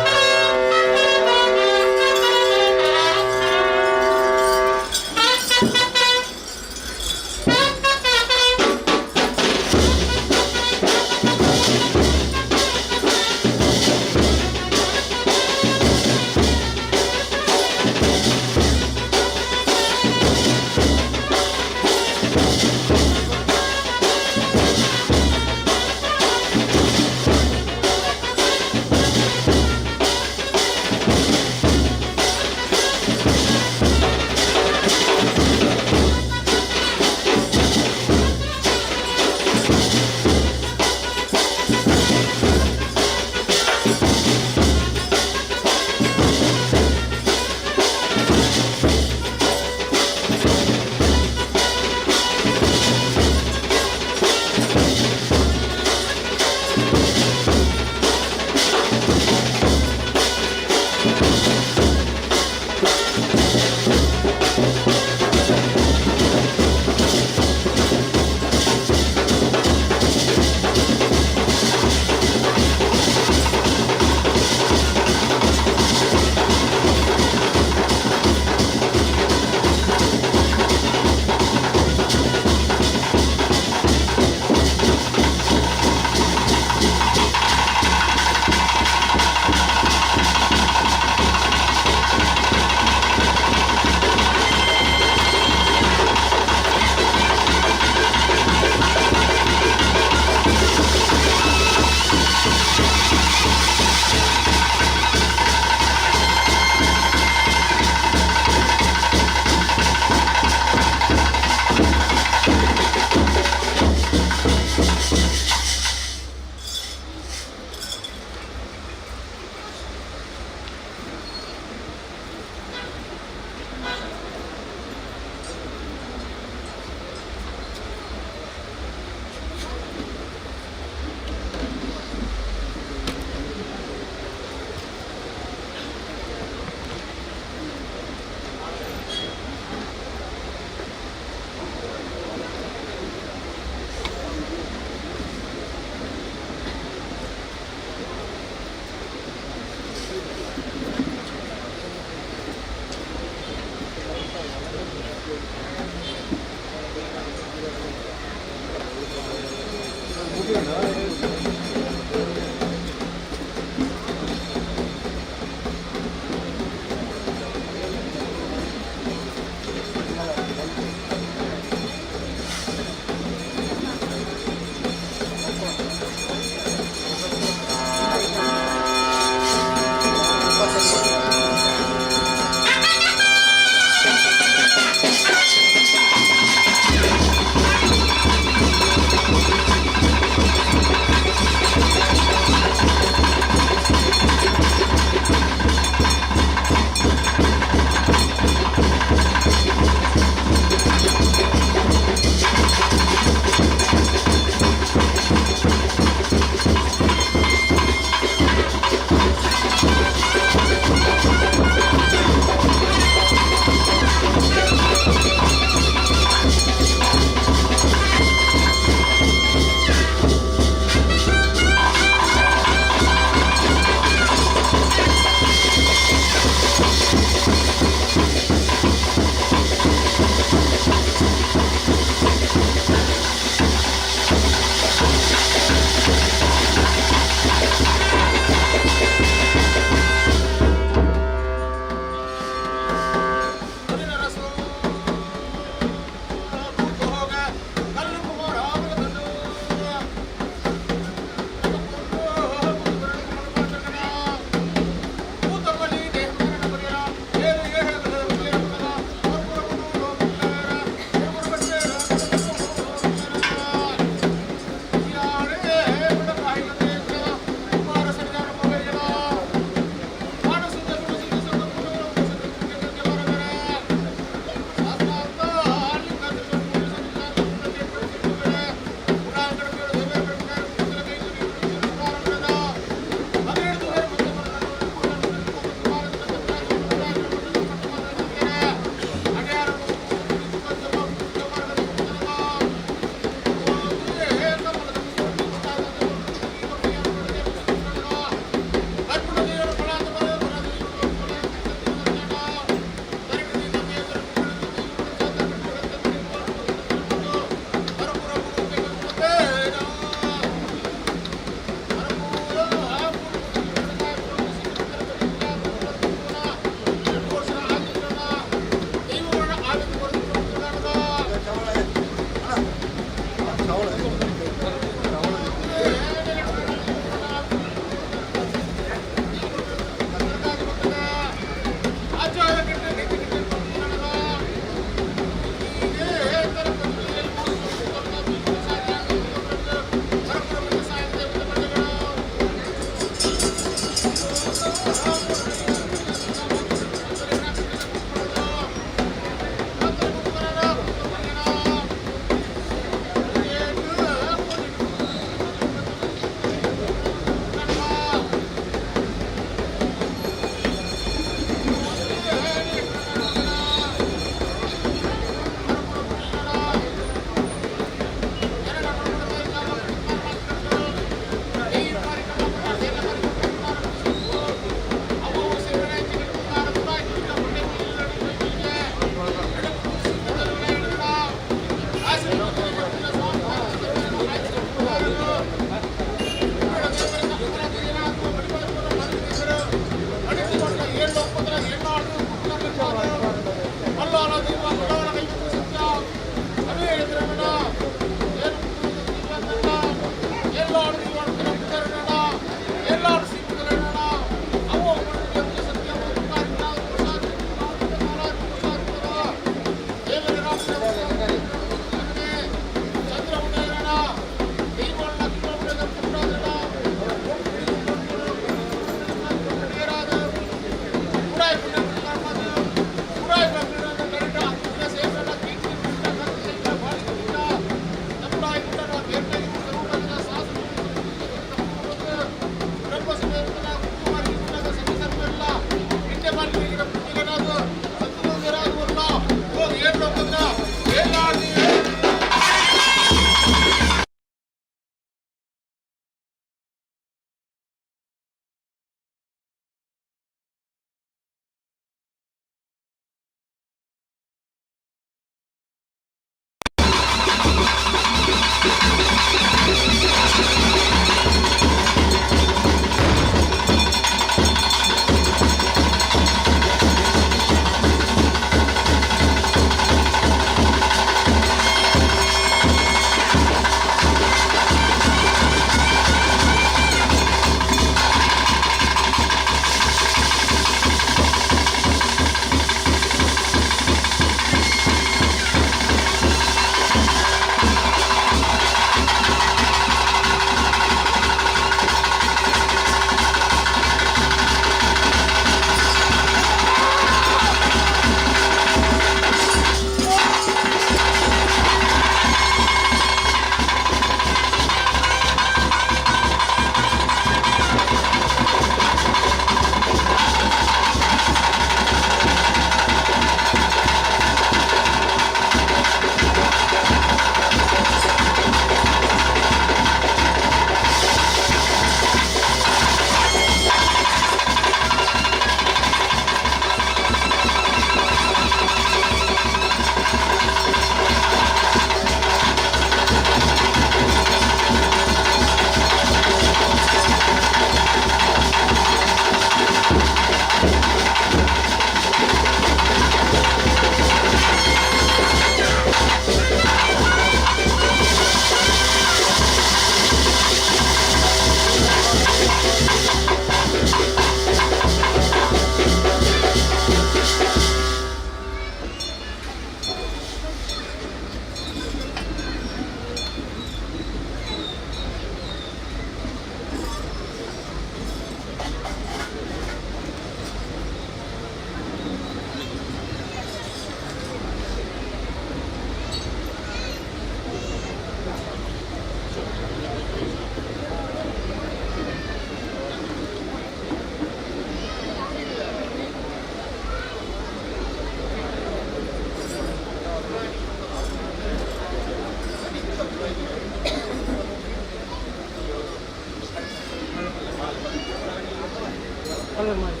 ಕಲರ್ ಮಾಡಿ.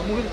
ಮುಗಿದು.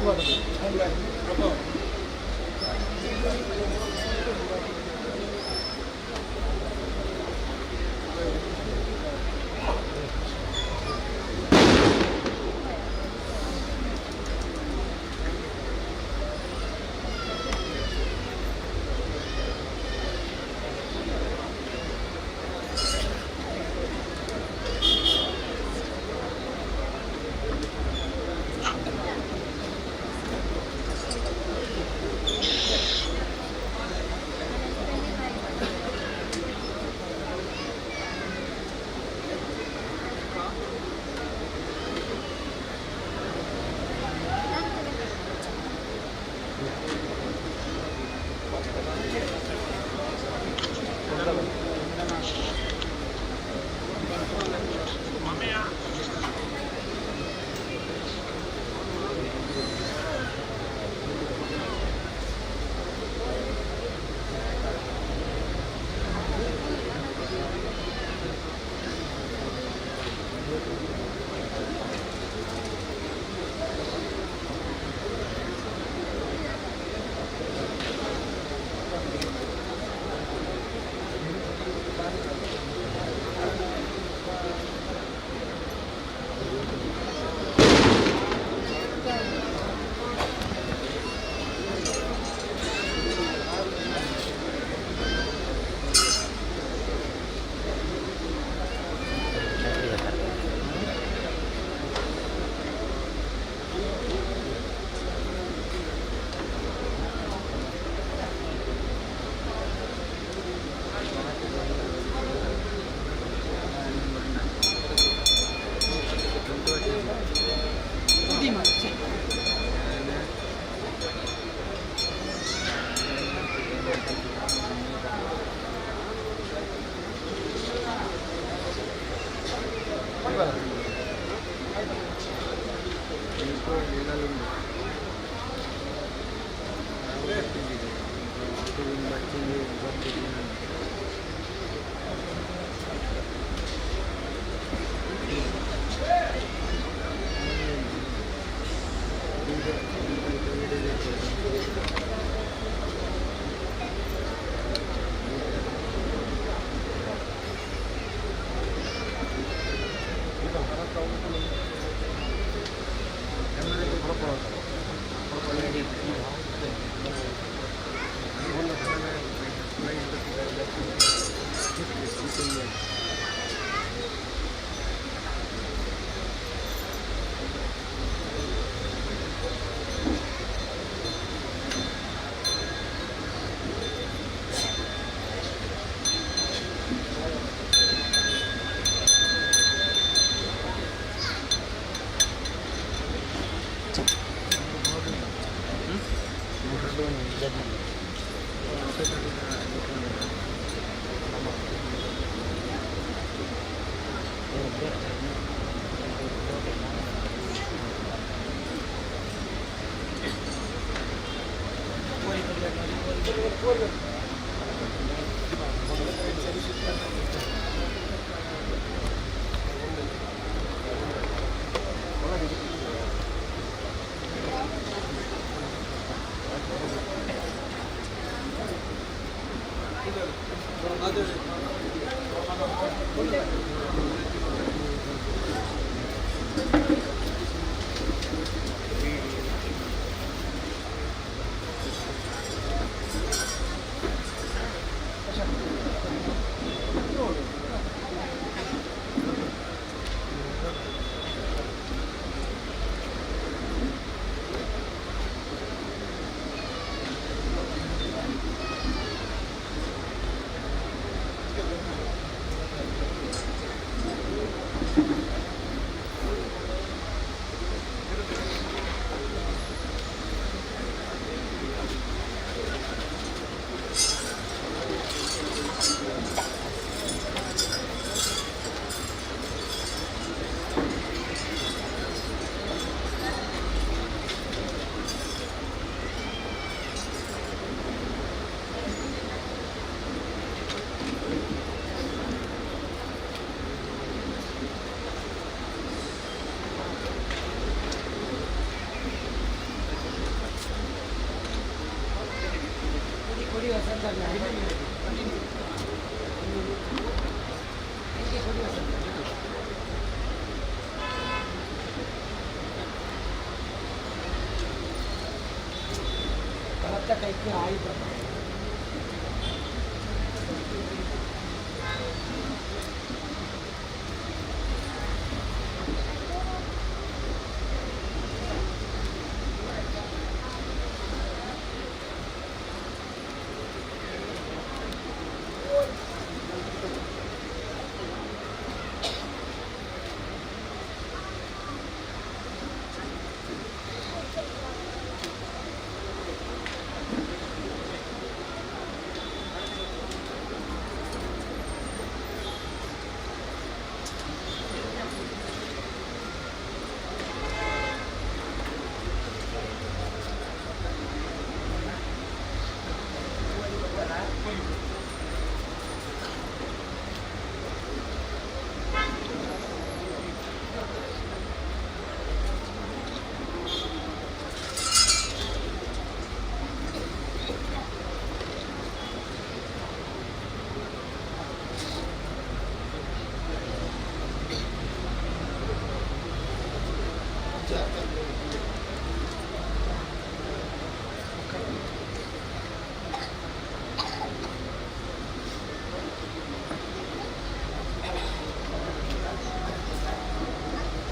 ಆಯುಧ.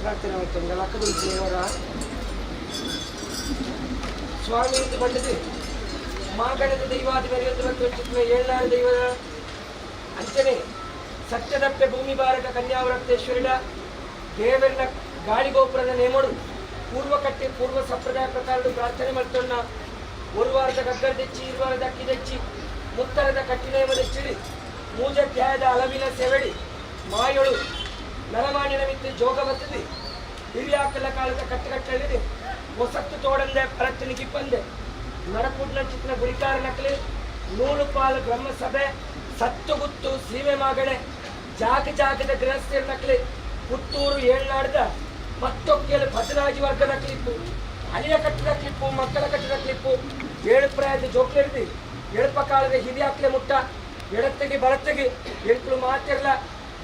ಪ್ರಾರ್ಥನೆ ಮಾಡ್ತೇನೆ. ಲಕ್ಕದ ಸ್ವಾಮಿ ಅಂತ ಬಂದದ್ದು ಮಾಗಣದ ದೈವಾದಿ ಮೇರೆ ಏಳ್ನಾರು ದೈವದ ಅಂಚನೆ ಸತ್ಯದಪ್ಪೆ ಭೂಮಿ ಬಾರಕ ಕನ್ಯಾವರಕ್ತೇಶ್ವರಿಡ ದೇವರನ ಗಾಳಿಗೋಪುರದ ನೇಮಡು ಪೂರ್ವ ಕಟ್ಟಿ ಪೂರ್ವ ಸಂಪ್ರದಾಯ ಪ್ರಕಾರ ಪ್ರಾರ್ಥನೆ ಮಾಡ್ತೊಣ್ಣ. ಒಂದು ವಾರದ ಗಗ್ಗರ ತೆಚ್ಚಿ, ಇರುವಾರದ ಅಕ್ಕಿ ತೆಚ್ಚಿ, ಮುತ್ತರದ ಕಟ್ಟಿನೇಮ ತೆಚ್ಚಿಡಿ, ಮೂಜಧ್ಯಾಯದ ಅಲವಿನ ಸೆವೆಡಿ ಮಾಯೊಳು ನರಮಾಣಿನ ಮಿತ್ತು ಜೋಗ ಬತ್ತದೆ ಹಿರಿಯಾಕಲ ಕಾಲದ ಕಟ್ಟುಕಟ್ಟಲಿದೆ ಹೊಸತ್ತು ತೋಡಂದೆ ಪರತ್ತಿನ ಕಿಪ್ಪಂದೆ ನಡಪುಡ್ನ ಚಿತ್ರ ಗುರಿಕಾರ ನಕಲಿ ನೂಲು ಪಾಲು ಬ್ರಹ್ಮಸಭೆ ಸತ್ತುಗುತ್ತು ಸೀಮೆ ಮಾಗಣೆ ಜಾಗ ಜಾಗದ ಗೃಹಸ್ಥರ ನಕಲಿ ಪುತ್ತೂರು ಏಳ್ನಾಡ್ದ ಮತ್ತೊಕ್ಕೆಲ ಭದ್ರಾಜಿ ವರ್ಗದ ಕ್ಲಿಪ್ಪು, ಅಳಿಯ ಕಟ್ಟದ ಕ್ಲಿಪ್ಪು, ಮಕ್ಕಳ ಕಟ್ಟದ ಕ್ಲಿಪ್ಪು, ಏಳು ಪ್ರಾಯದ ಜೋಕ್ಲಿರ್ದಿ ಎಳಪ ಕಾಲದ ಹಿರಿಯಾಕ್ಲೆ ಮುಟ್ಟ ಎಡತ್ತಿಗೆ ಬಲತ್ತಿಗೆ ಎಳ್ಕಲು ಮಾತಿರ್ಲ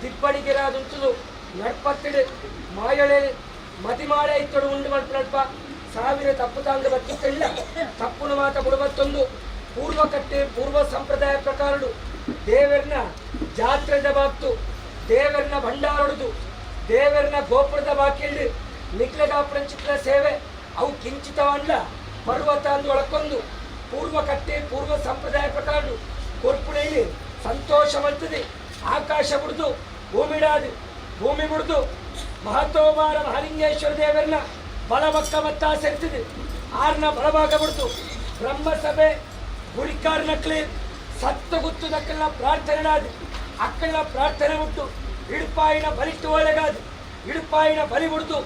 ದಿಬ್ಬಡಿಗೆರಾದುಂತುದು ನಡ್ಪತ್ತಿಡು ಮಾಯೊಳೆ ಮತಿಮಾಳೆ ಇತ್ತೊಡು ಉಂಡು ಮಲ್ಪನಲ್ಪ ಸಾವಿರ ತಪ್ಪು ತಾಂಗ ಬತ್ತಿತ್ತಿಲ್ಲ ತಪ್ಪುನ ಮಾತ ಬುಡಬತ್ತೊಂದು ಪೂರ್ವ ಕಟ್ಟೆ ಪೂರ್ವ ಸಂಪ್ರದಾಯ ಪ್ರಕಾರಡು ದೇವರನ ಜಾತ್ರೆದ ಬಾಕ್ತು, ದೇವರನ ಭಂಡಾರೊಡುದು, ದೇವರನ ಗೋಪುರದ ಬಾಕಿಲ್ಡು ನಿಕ್ಲೆಗಾಪ್ರಂಚಿತ್ರ ಸೇವೆ ಅವು ಕಿಂಚಿತವಲ್ಲ ಪರ್ವತ ಅಂದು ಒಳಕೊಂದು ಪೂರ್ವ ಕಟ್ಟೆ ಪೂರ್ವ ಸಂಪ್ರದಾಯ ಪ್ರಕಾರ ಕೊರ್ಪುಣೆಯಲ್ಲಿ ಸಂತೋಷ ಮಲ್ತದೆ. ಆಕಾಶ ಬಿಡ್ದು ಭೂಮಿಡಾದು, ಭೂಮಿ ಬಿಡ್ದು ಮಹತೋಬಾರ ಮಹಾಲಿಂಗೇಶ್ವರ ದೇವರನ್ನ ಬಲಬಕ್ಕ ಮತ್ತ ಸೇರ್ತದೆ. ಆರ್ನ ಬಲಭಾಗ ಬಿಡ್ತು ಬ್ರಹ್ಮಸಭೆ ಗುಡಿಕಾರ ನಕ್ಲಿ ಸತ್ತು ಗುತ್ತು ನಕ್ಕಲ್ನ ಪ್ರಾರ್ಥನೆ ಅಕ್ಕಲ್ನ ಪ್ರಾರ್ಥನೆ ಬಿಟ್ಟು ಇಡುಪಾಯಿನ ಬಲಿಟ್ಟು ಒಳಗಾದು ಇಡುಪಾಯಿನ ಬಲಿ ಬಿಡ್ದು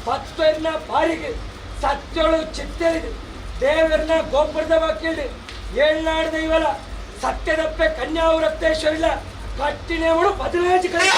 ಪತ್ತೆನ್ನ ಬಾರಿಗೆ ಸತ್ಯಳು ಚಿತ್ತೆಳಿದು ದೇವರನ್ನ ಗೋಪುರದ ಬಾಕಿಲ್ದು ಏಳ್ನಾಡು ದೈವಲ ಸತ್ಯದಪ್ಪೆ ಕನ್ಯಾವರಕ್ತೇಶ್ವರಿಲ್ಲ ಕಟ್ಟಿನೇವಳು 15 ಕಡೆ.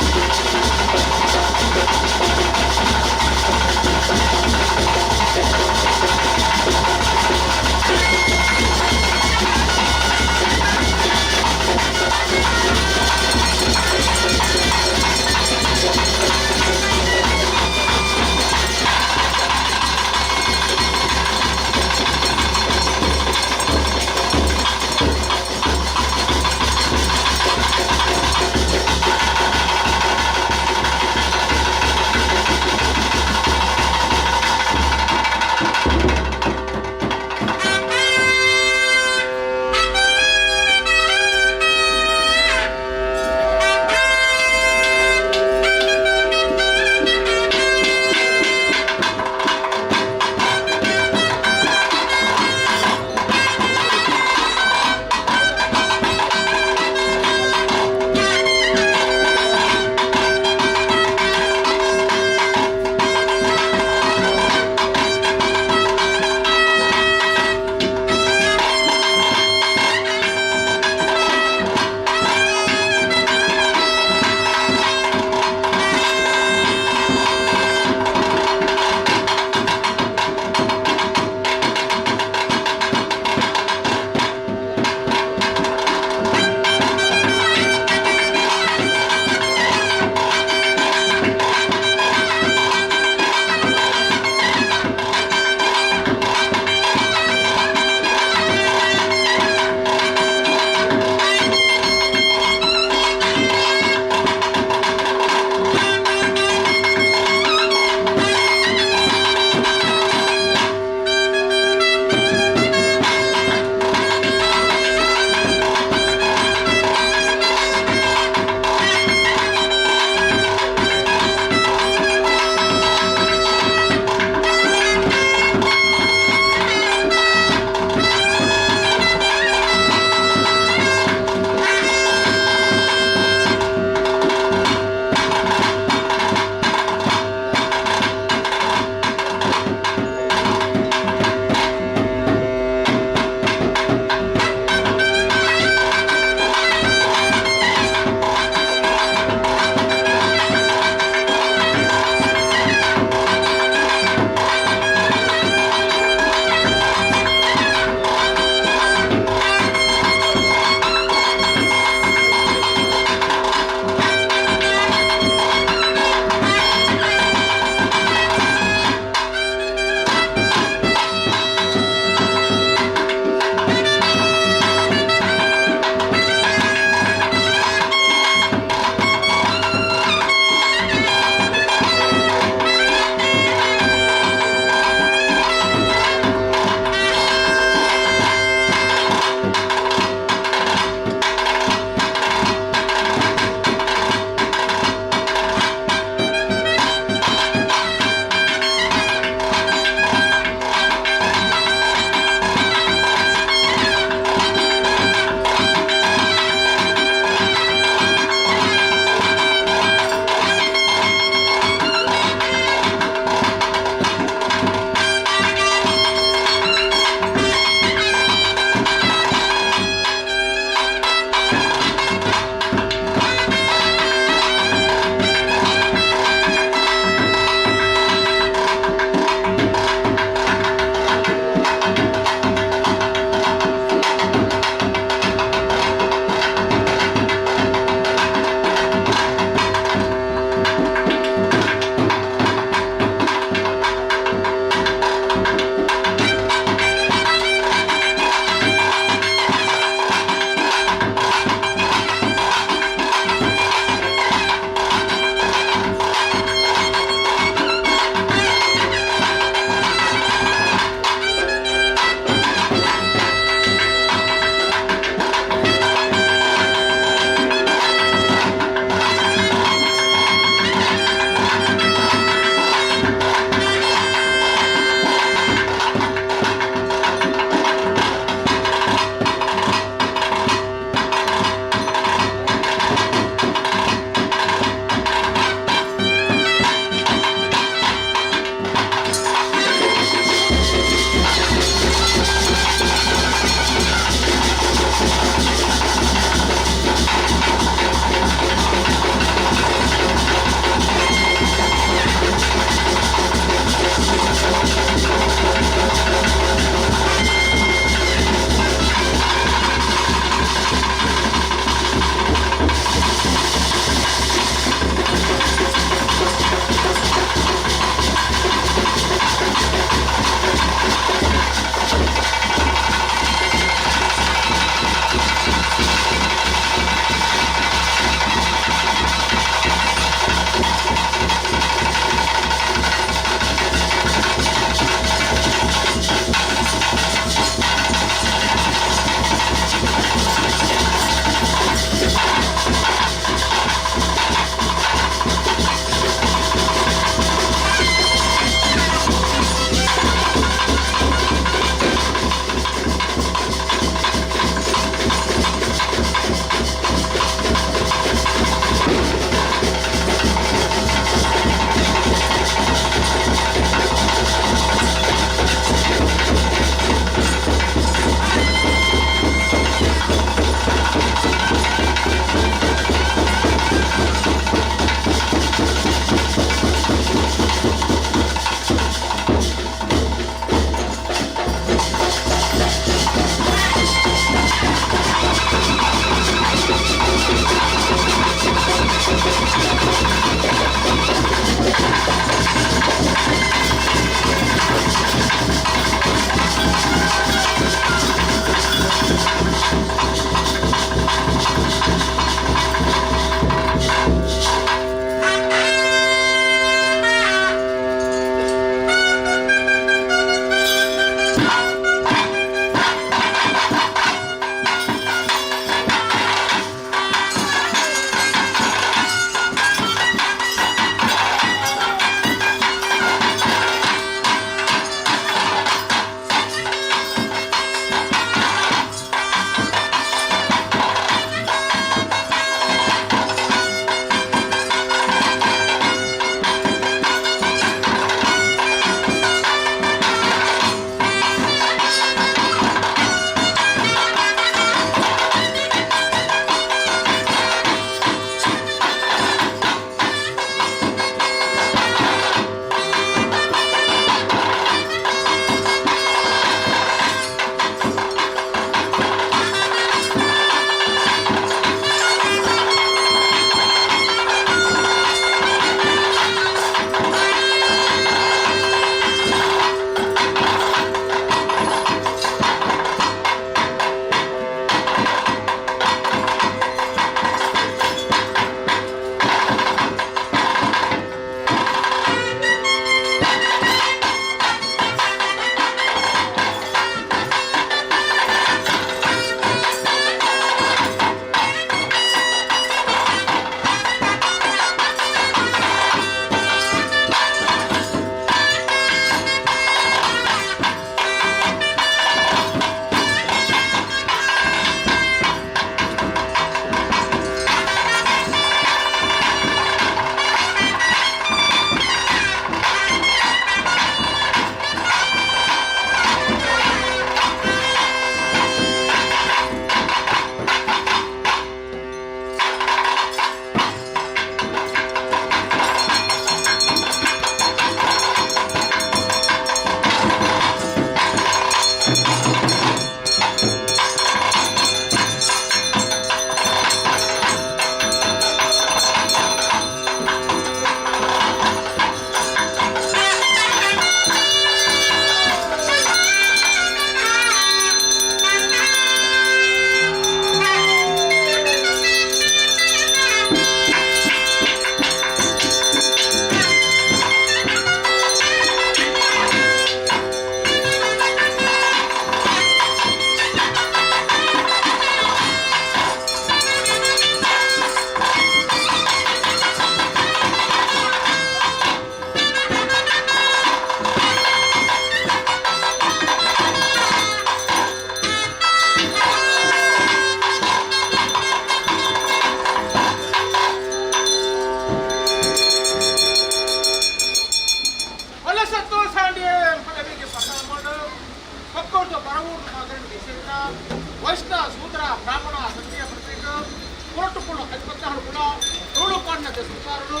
ಬಣ್ಣದ ಸಂಸಾರನು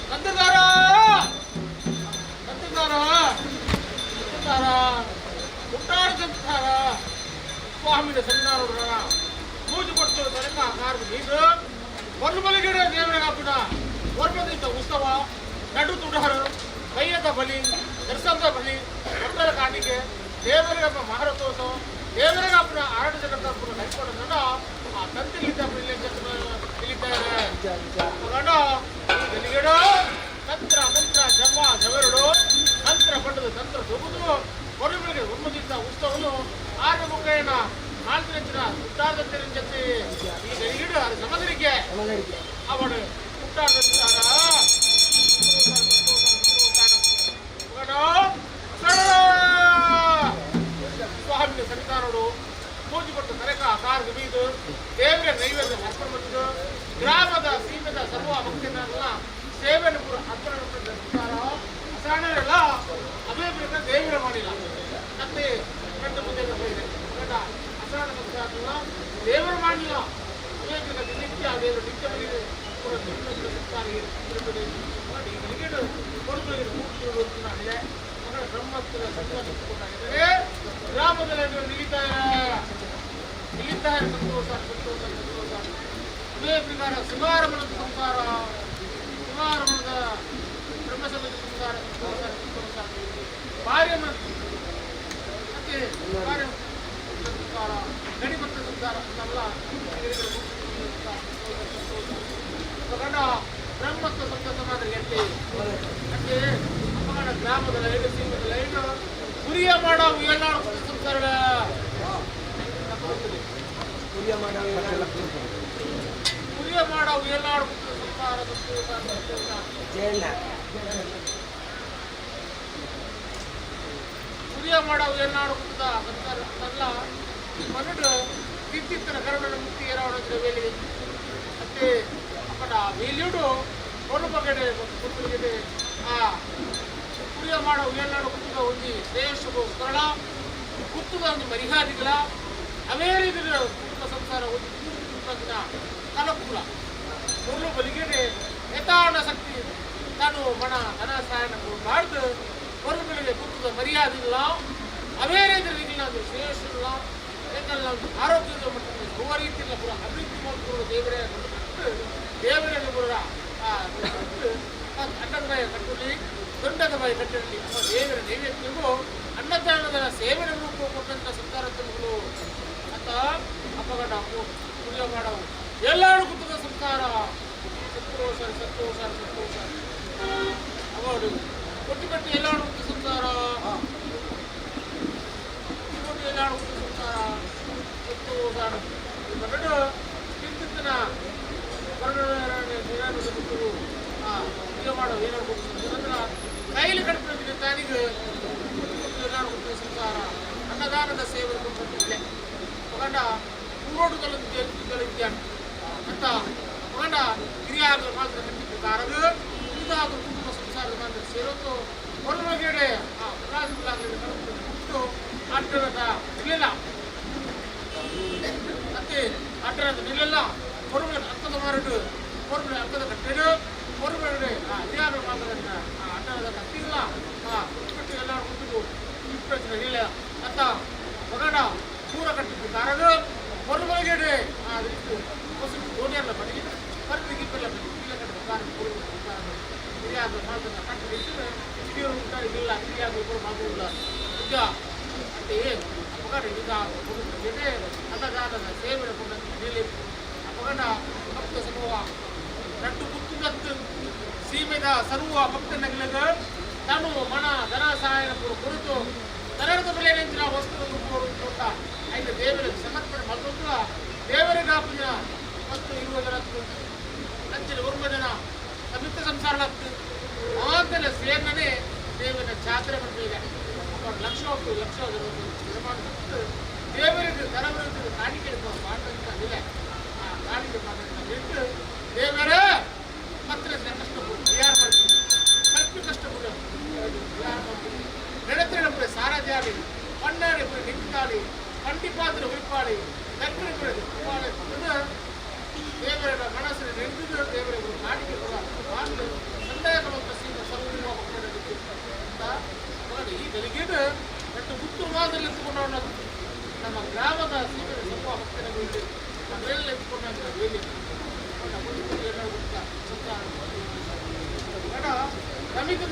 ತಂದೆದಾರ ತಂದೆದಾರ ತಂದೆದಾರ ಹುಟ್ಟಾರ ಸಂಸಾರ ಸ್ವಾಮಿನ ಸನ್ನಿಧಾನ ಪೂಜೆ ಕೊಟ್ಟು ತನಕ ಕಾರದ ನೀರು ಬಲಿಗಿಡ ದೇವರ ಕಾಪಿನ ವರ್ಮದಿಂದ ಉತ್ಸವ ನಡು ತುಡಹರು ಕೈಯದ ಬಲಿ ದರ್ಶನದ ಬಲಿ ಭಕ್ತರ ಕಾಣಿಕೆ ದೇವರಿಗಪ್ಪ ಮಹಾರಥೋತ್ಸವ ದೇವರಿಗಪ್ಪನ ಆರಡ ಜಗತ್ತಪ್ಪನ ಕೈಕೊಂಡ ಆ ತಂತಿಲಿದ್ದ ಇಲ್ಲಿದ್ದಾರೆ ಮಗನ ಗಲಿಗಿಡ ತಂತ್ರ ಮಂತ್ರ ಜಪ ಜವರುಡು ತಂತ್ರ ಪಂಡದ ತಂತ್ರ ತೋಗುದು ಹೊರಬೆಳಗ್ಗೆ ಒಮ್ಮದಿಂದ ಉತ್ಸವನು ಆರು ಮುಖೇನ ನಾಲ್ಕು ಹುಟ್ಟಾರ್ದಂತೆ ಈ ಗಲಿಗಿಡ ಅದು ಸಮದರಿಗೆ ಅವಳು ಹುಟ್ಟಾರ್ದಂತಾರ ಸ್ವಾಮಿ ಸನ್ನಿಧಾನೋಡು ಪೂಜೆ ಕೊಟ್ಟು ಕರೆಕ ಕಾರ್ ಬೀದು ದೇವರ ನೈವೇದ್ಯ ಅರ್ಪಣೆ ಮಾಡಿದ್ದು ಗ್ರಾಮದ ಸೀಮೆದ ಸರ್ವ ಭಕ್ತರನ್ನೆಲ್ಲ ಸೇವೆಯನ್ನು ಪೂರ ಅರ್ಪಣೆ ಮಾಡಿದ ಅಸಾಣರೆಲ್ಲ ಅದೇ ಪ್ರಕಾರ ದೇವರ ಮಾಡಿಲ್ಲ ಮತ್ತೆ ಕಂಡು ಮುಂದೆ ಇದೆ ಗಂಡ ಅಸಾಣ ಸಂಸಾರಲ್ಲ ದೇವರು ಮಾಡಲಿಲ್ಲ. ಅದೇ ಪ್ರಕಾರ ನಿತ್ಯ ದೇವರು ನಿತ್ಯ ಬಲಿಗೆ ಪೂರ ಸಂಸಾರ ಇರುತ್ತದೆ. ಈ ಗಳಿಗೆಡು ಕೊಡುಗಳಿಗೆ ಮೂರ್ತಿ ಮಗಳ ಬ್ರಹ್ಮತ್ವದ ಸಂತೋಷ ಗ್ರಾಮದಲ್ಲಿ ನಿಲ್ಲಿತಾರೆ ನಿಲ್ಲಿದ್ದಾರೆ. ಸಂತೋಷ ಸಂತೋಷ ಸಂತೋಷ. ಅದೇ ಪ್ರಕಾರ ಸುಮಾರಮಣದ ಸಂಸಾರ, ಸುಮಾರಮಣದ ಬ್ರಹ್ಮಸಭೆಯ ಸಂಸಾರ ಸಂತೋಷ ಸಂತೋಷ. ಭಾರ್ಯಮನ ಮತ್ತೆ ಭಾರ್ಯ ಸಂಸಾರ, ಗಡಿಭಕ್ತ ಸಂಸಾರ ಅಂತೆಲ್ಲ ಗಂಡ ಬ್ರಹ್ಮತ್ವ ಸಂತೋಷ ಮಾತ್ರ ಎಟ್ಟಿ ಅಷ್ಟೇ. ಅಪ್ಪಗಣ ಗ್ರಾಮದ ಲೈಟ್ ಸೀಮದ ಲೈಟ್ ಗುರಿಯ ಮಾಡೋ ಎಲ್ಲಾರು ಸಂಸಾರ. ಕುರಿಯ ಮಾಡೋ ಗುರಿಯ ಮಾಡೋ ಎಲ್ಲಾರು ಸಂಸಾರ ಸಂತೋಷ ಸಂತೋಷ. ಜಯಣ್ಣ ಗುರಿಯ ಮಾಡೋ ಎಲ್ಲಾರು ಸಂಸಾರ ಅಂತಲ್ಲ. ಮನುಡು ತಿತ್ತಿತ್ತರ ಕರುಣನ ಮುಕ್ತಿ ಏರಾವಣ ವೇಲಿ ಅತ್ತೆ ಅಪ್ಪಟ ವೇಲಿಯುಡು ಕೊಡು ಬಗಡೆ ಕುರುಬರಿಗೆ ಆ ಕುರಿಯ ಮಾಡೋ ಎಲ್ಲಾಡು ಕುತ್ತದ ಒಂಜಿ ಶ್ರೇಷ್ಠಗೋಸ್ಕರ ಕುತ್ತದ ಒಂದು ಮರ್ಯಾದಿಗಳ ಅವೇ ರೀತಿಯ ಕುಟುಂಬ ಸಂಸಾರ ಒಂದು ಕುಟುಂಬದ ಕಲಕುಲ ಕೊರ್ಲು ಬಲಿಗೆಡೆ ಯಥಾಣ ಶಕ್ತಿ ತಾನು ಮಣ ಧನ ಸಹಾಯನ ಬಾರ್ದು ಹೊರಗಳಿಗೆ ಕುತ್ತದ ಮರ್ಯಾದೆ ಇಲ್ಲ. ಅವೇ ರೀತಿಯಲ್ಲಿ ಒಂದು ಶ್ರೇಷ್ಠ ಇಲ್ಲ. ಯಾಕಂದ್ರೆ ಒಂದು ಆರೋಗ್ಯದ ಮಟ್ಟದಲ್ಲಿ ಸರ್ವ ರೀತಿಯಲ್ಲಿ ಪೂರ ಅಭಿವೃದ್ಧಿ ಮಾಡಿಕೊಳ್ಳುವ ದೇವರೇ ದೇವರೇ ಪೂರ ಅನ್ನದ ಬಾಯ ಕಟ್ಟಲಿ ದೊಡ್ಡದ ಬಾಯಿ ಕಟ್ಟಲಿ ಅನ್ನೋ ದೇವರ ನೈವೇದ್ಯವು ಅನ್ನದಾನದ ಸೇವನೆ ರೂಪ ಕೊಟ್ಟಂತ ಸಂಸಾರಗಳು ಅಂತ ಅಪ್ಪಗಡ ಪುಣ್ಯ ಮಾಡವು ಎಲ್ಲರೂ ಕುಟುಂಬ ಸಂಸಾರ ಸಂತೋಷ ಸಂತೋಷ ಸಂತೋಷ. ಅವರು ಕೊಟ್ಟು ಕಟ್ಟಿ ಎಲ್ಲರೂ ಕುಟುಂಬ ಸಂಸಾರ ಕೊಟ್ಟು ಎಲ್ಲರೂ ಕುಟುಂಬ ಸಂಸಾರ ಸಂತೋಷ. ಮಗಡು ತಿಂತಿನ ಮಾಡೋ ಏನಾರು ಕೈಲಿ ಕಡಿಮೆ ತಾನಿಗೆ ಎಲ್ಲರೂ ಕುಟುಂಬ ಸಂಸಾರ ಅನ್ನದಾನದ ಸೇವೆ ಕೊಟ್ಟಿದ್ದೆ ಮಗಂಡ ಪೂರೋಟುಗಳು ಅಂತ ಮಗಂಡ ಹಿರಿಯಾಗಲು ಮಾತ್ರ ಕಟ್ಟಿದ್ದಾರದು ಇದಾದ ಕುಟುಂಬ ಸಂಸಾರದ ಮಾತ್ರ ಸೇರೊತ್ತು ಹೊರಗಡೆ ಆ ಪ್ರಲಾಸಗಳಾಗಲಿ ಆಟದ ಇರಲಿಲ್ಲ. ಮತ್ತೆ ಆಟದ ನಿಲ್ಲಲ್ಲ ಹೊರಗಡೆ ಅರ್ಥದ ಮಾರಾಟ ಹೊರಗಡೆ ಅರ್ಥದ ಕಟ್ಟಡ ಹೊರಗಡೆ ಆ ಹಿರಿಯಾಗಲು ಮಾತ್ರ ಆ ಆಟದ ಕಟ್ಟಿಲ್ಲ ಆ ಕಟ್ಟಿ ಎಲ್ಲ ಕುಟುಂಬ ಇಲ್ಲ ಅಂತ ಮಗಂಡ ಪೂರ ಕಟ್ಟಿದ್ದಾರದು ಹೊರಗಡೆ ಆ ಹೊಸ ದೋಣಿಯೆಲ್ಲ ಬಡಗಿ ಬರ್ದು ಗಿಪ್ಪೆಲ್ಲ ಬಡಗಿ ಇಲ್ಲ ಕಟ್ಟಿದ ಹಿರಿಯಾಗಲು ಮಾತ್ರ ಕಟ್ಟಿದ್ದು ಹಿರಿಯರು ಇಲ್ಲ ಹಿರಿಯಾಗಲು ಕೂಡ ಮಾಡುವುದಿಲ್ಲ ಈಗ ಅಂತೆಯೇ ಅಪಗಡ ಈಗ ಅನ್ನದಾನದ ಸೇವೆ ಮೇಲೆ ಅಪಗಡ ಭಕ್ತ ಸಮೂಹ ರಟ್ಟು ಕುತ್ತುಗತ್ತು ಸೀಮೆದ ಸರ್ವ ಭಕ್ತನಗಳಿಗೆ ತನು ಮನ ಧನ ಸಹಾಯ ಕೊರತು ತರರದ ಬೆಲೆ ನೆಂಚಿನ ವಸ್ತುಗಳನ್ನು ಕೊಟ್ಟ ಐದು ದೇವರಿಗೆ ಸಮರ್ಪಣೆ ಮಾಡಿದ್ರು ದೇವರಿಗೆ ಆಪುಜ ಮತ್ತು ಇರುವ ಜನ ಅಂಚಿನ ಒರ್ಮ ಜನ ಸಂಯುಕ್ತ ಸಂಸಾರ ಆತನ ಸೇರ್ನೇ ದೇವರ ಜಾತ್ರೆ ಮಾಡ್ತಿದೆ. ಅವ್ರ ಲಕ್ಷ ಲಕ್ಷ ನಿರ್ಮಾಣ ದೇವರಿಗೆ ತರವರಿಗೆ ಕಾಣಿಕೆ ಮಾಡಂತ ಇಲ್ಲ. ಆ ಕಾಣಿಕೆ ಮಾಡಂತ ಬಿಟ್ಟು ದೇವರ ಮತ್ತೆ ಕಷ್ಟ ಪರಿಹಾರ ಮಾಡ್ತೀವಿ ಕಲ್ಪಿ ಕಷ್ಟ ಪರಿಹಾರ ಮಾಡ್ತೀವಿ. ನೆಡತಿನ ಪುರ ಸಾರಾಜಾಲಿ ಪಣ್ಣಾಡಿ ಪುರ ನಿಂತಾಳಿ ಕಂಡಿಪಾತ್ರ ಉಳಿಪಾಳಿ ದಕ್ಷಿಣ ಪುರ ದೇವರ ಮನಸ್ಸಿನ ನೆನೆದು ದೇವರ ಕಾಣಿಕೆ ಕೂಡ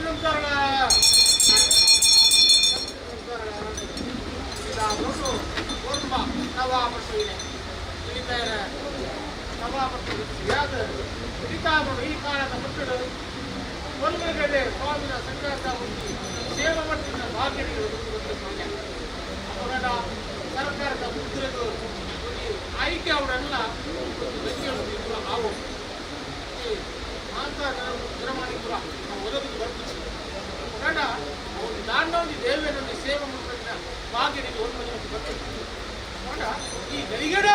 ನಮಸ್ಕಾರ. ಈ ಕಾಲದ ಮಕ್ಕಳು ಒಂದು ಸ್ವಾಮಿನ ಸಂಕ್ರಾಂತ ಹೋಗಿ ಸೇವೆ ಮಾಡ್ತಿದ್ದ ಭಾಗ್ಯಗಳು. ಅವರ ಸರ್ಕಾರದ ಮುದ್ರೆದು ಆಯ್ಕೆ ಅವರೆಲ್ಲ ಒಂದು ವ್ಯಕ್ತಿಗಳು ಆವು ಮಾತಾ ಜನಮಾನಿ ಕೂಡ ಒದಗಿ ಬರ್ತಿತ್ತು. ಕನ್ನಡ ಒಂದು ದಾಂಡೊಂದು ದೇವರನ್ನು ಸೇವೆ ಮಾಡ್ತಿದ್ದ ಭಾಗ್ಯನಿಗೆ ಒಂದು ಬರ್ತಿತ್ತು. ಕನ್ನಡ ಈ ಗಲಿಗಡ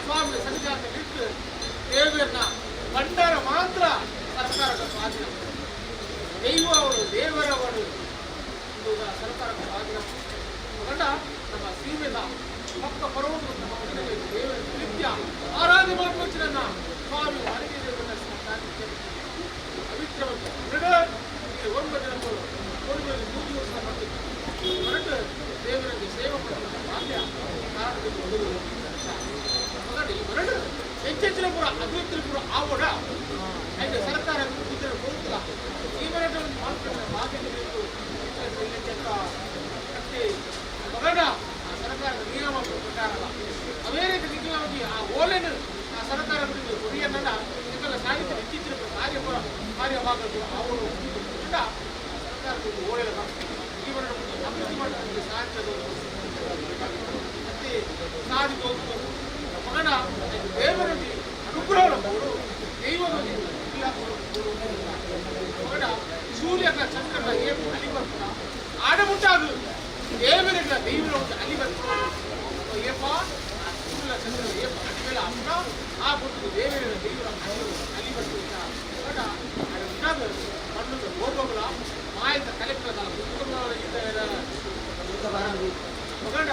ಸ್ವಾಮಿ ಸನ್ನಿಧಾನ ಬಿಟ್ಟು ದೇವರನ್ನ ಭಂಡಾರ ಮಾತ್ರ ಸರ್ಕಾರದ ಸ್ವಾಧೀನ. ದೈವ ಅವರು ದೇವರವರು ಸರ್ಕಾರದ ಸ್ವಾಧೀನ. ಕನ್ನಡ ನಮ್ಮ ಸೀಮೆದ ಭಕ್ತ ಪರ್ವತ ನಮ್ಮ ದೇವರ ನಿತ್ಯ ಆರಾಧನೆ ಮಾಡುವ ಸ್ವಾಮಿ ಅಡಿಗೆ ದೇವರ ಪವಿತ್ರವಂತ ಒಂಬತ್ತು ದಿನಗಳು ಒಂದು 3 ವರ್ಷ ಮಾಡ್ತಿತ್ತು. ಹೊರಟು ದೇವರಿಗೆ ಸೇವೆ ಮಾಡುವ ಭಾಗ್ಯ ಕಾರಣದಿಂದ ಮೊದಲು ಈ ಹೊರಡು ಹೆಚ್ಚೆಚ್ಚಿನ ಪೂರ ಅಭಿವೃದ್ಧಿ ಪೂರ ಆವಡ అయితే ಸರ್ಕಾರ ಹೋಗ್ತಿಲ್ಲ. ಈ ಮರಟನ್ನು ಮಾಡ್ಕೊಂಡು ಭಾಗ್ಯ ಕಟ್ಟಿ ಮಗಡ ಆ ಸರ್ಕಾರದ ನಿಯಮ ಪ್ರಕಾರ ಅವೇ ರೀತಿ ನಿಖಿಲವಾಗಿ ಆ ಓಲೆನು ಆ ಸರ್ಕಾರ ಕೊರಿಯನ್ನ ಇದೆಲ್ಲ ಸಾಹಿತ್ಯ ಇತ್ತೀಚಿನ ಕಾರ್ಯ ಕಾರ್ಯವಾಗಲು ಅವರು ಸರ್ಕಾರದ ಓಲೆನ ಜೀವನ ಅಭಿವೃದ್ಧಿ ಮಾಡೋದಕ್ಕೆ ಸಾಹಿತ್ಯ ಮತ್ತೆ ಸಾಧಿಗೆ ಹೋಗುವುದು. ಮಗನ ದೇವರಲ್ಲಿ ಅನುಗ್ರಹ ಅವರು ದೈವದಲ್ಲಿ ಇಲ್ಲ. ಮಗನ ಸೂರ್ಯನ ಚಂದ್ರನ ಏನು ಅಲ್ಲಿ ಬರ್ತಾರ ಆಡಮುಟ್ಟಾದು ದೇವರಿಗೆ ದೈವನ ಒಂದು ಅಲ್ಲಿ ಬರ್ತಾರೆ. ಏಪ ಆ ಸೂರ್ಯ ಚಂದ್ರ ಏಪ ಅಡಿಮೇಲೆ ಅಪ್ಪ ಆ ಪೊಟ್ಟು ದೇವರ ದೈವರ ಅಲ್ಲಿ ಬರ್ತೀವಿ. ಮಗನ ಆಡಮುಟ್ಟಾದು ಮಣ್ಣು ಹೋಗೋಗಳ ಮಾಯದ ಕಲೆಕ್ಟರ್ ಮಗನ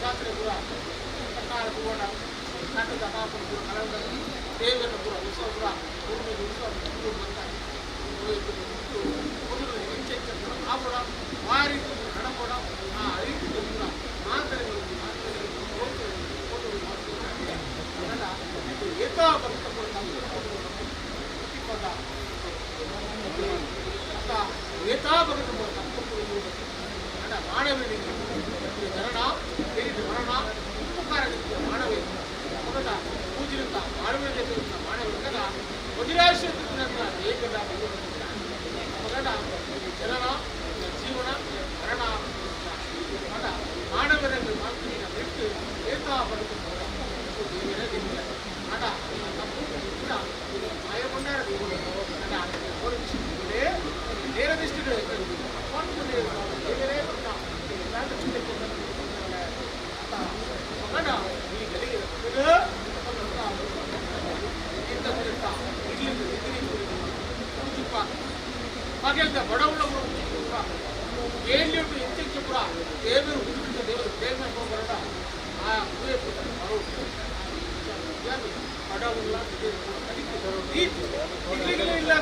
ಜಾತ್ರೆ ಪೂರ ಪ್ರಕಾರ ಪೂರ ಕಟ್ಟದ ಪಾಪ ಪೂರ ಕಲಂದ ದೇವರ ಪೂರ ಉತ್ಸವ ಪೂರ ಪೂರ್ಣ ಉತ್ಸವ ಮಾಡ್ತಾರೆ. ಮೊದಲು ಹೆಚ್ಚೆಚ್ಚ ಆಪಡ ಆ ರೀತಿ ನಡಪಡ ಆ ರೀತಿ ಪೂರ ಮಾತರೆಗಳು ಏತಾ ಭಕ್ತ ಏತಾ ಭಕ್ತ ಮಾನವನಿಗೆ ಜನನ ಬೇರೆ ಮರಣ ಉಪಕಾರ ಮಾನವೇ ಮೊದಲ ಪೂಜಿರುತ್ತ ಮಾನವನ ಜೊತೆ ಮಾನವ ವಜ್ರಾಶ್ರ ಏಕದ ಮೊದಲ ಜನನ ಜೀವನ ಮರಣ ಮಾನವರಲ್ಲಿ ಮಾತಿನ ಬಿಟ್ಟು ಏತಾ ಬದುಕು ದೇವರೇ ದೇವರ ಆಡ ತಪ್ಪು ಕೂಡ ಮಾಯಕೊಂಡಾರ ದೇವರು ನೇರ ದೃಷ್ಟಿ ದೇವರೇ ಈ ಗಲಿಗೆ ಪಗೆಲ್ದ ಬಡವುಳ ಏಳ್ಯೊಟ್ಟು ಹೆಚ್ಚೆಚ್ಚು ಪುರ ದೇವರು ಹುಡುಕಿದ ದೇವರು ಪ್ರೇಮ ಬರೋಣ ಆ ಬಡವುಳ್ಳ ಇಡ್ಲಿಗೆಲ್ಲ ಇಲ್ಲ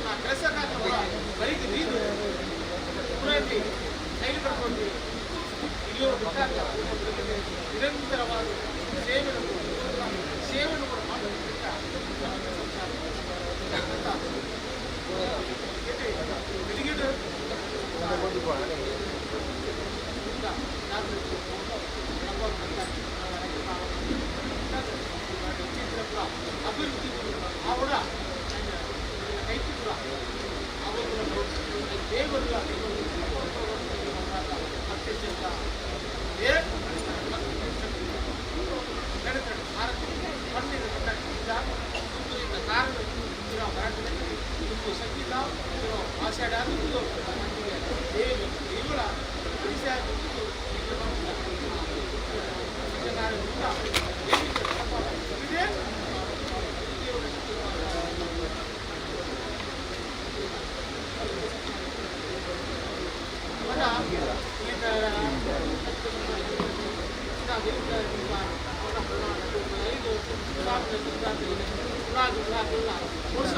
ಆ ಕೆಲಸ ಬರೀ ನೀರು ಪುರಲ್ಲಿ ಸೈಡ್ ಕರ್ಕೊಂಡು ಇಲ್ಲಿಯವರು ಬಿಟ್ಟಾಗ ನಿರಂತರವಾಗಿ ಸೇವೆಯನ್ನು ಸೇವೆಯನ್ನು ಕೂಡ ಮಾಡೋದ್ರಿಂದ ಬೆಳಿಗ್ಗೆ ಅಭಿವೃದ್ಧಿ ಅವರ ಕೈತಿಪುರ ಅವರು ದೇವರ ಸಂಗೀತ ಆಷಾಢ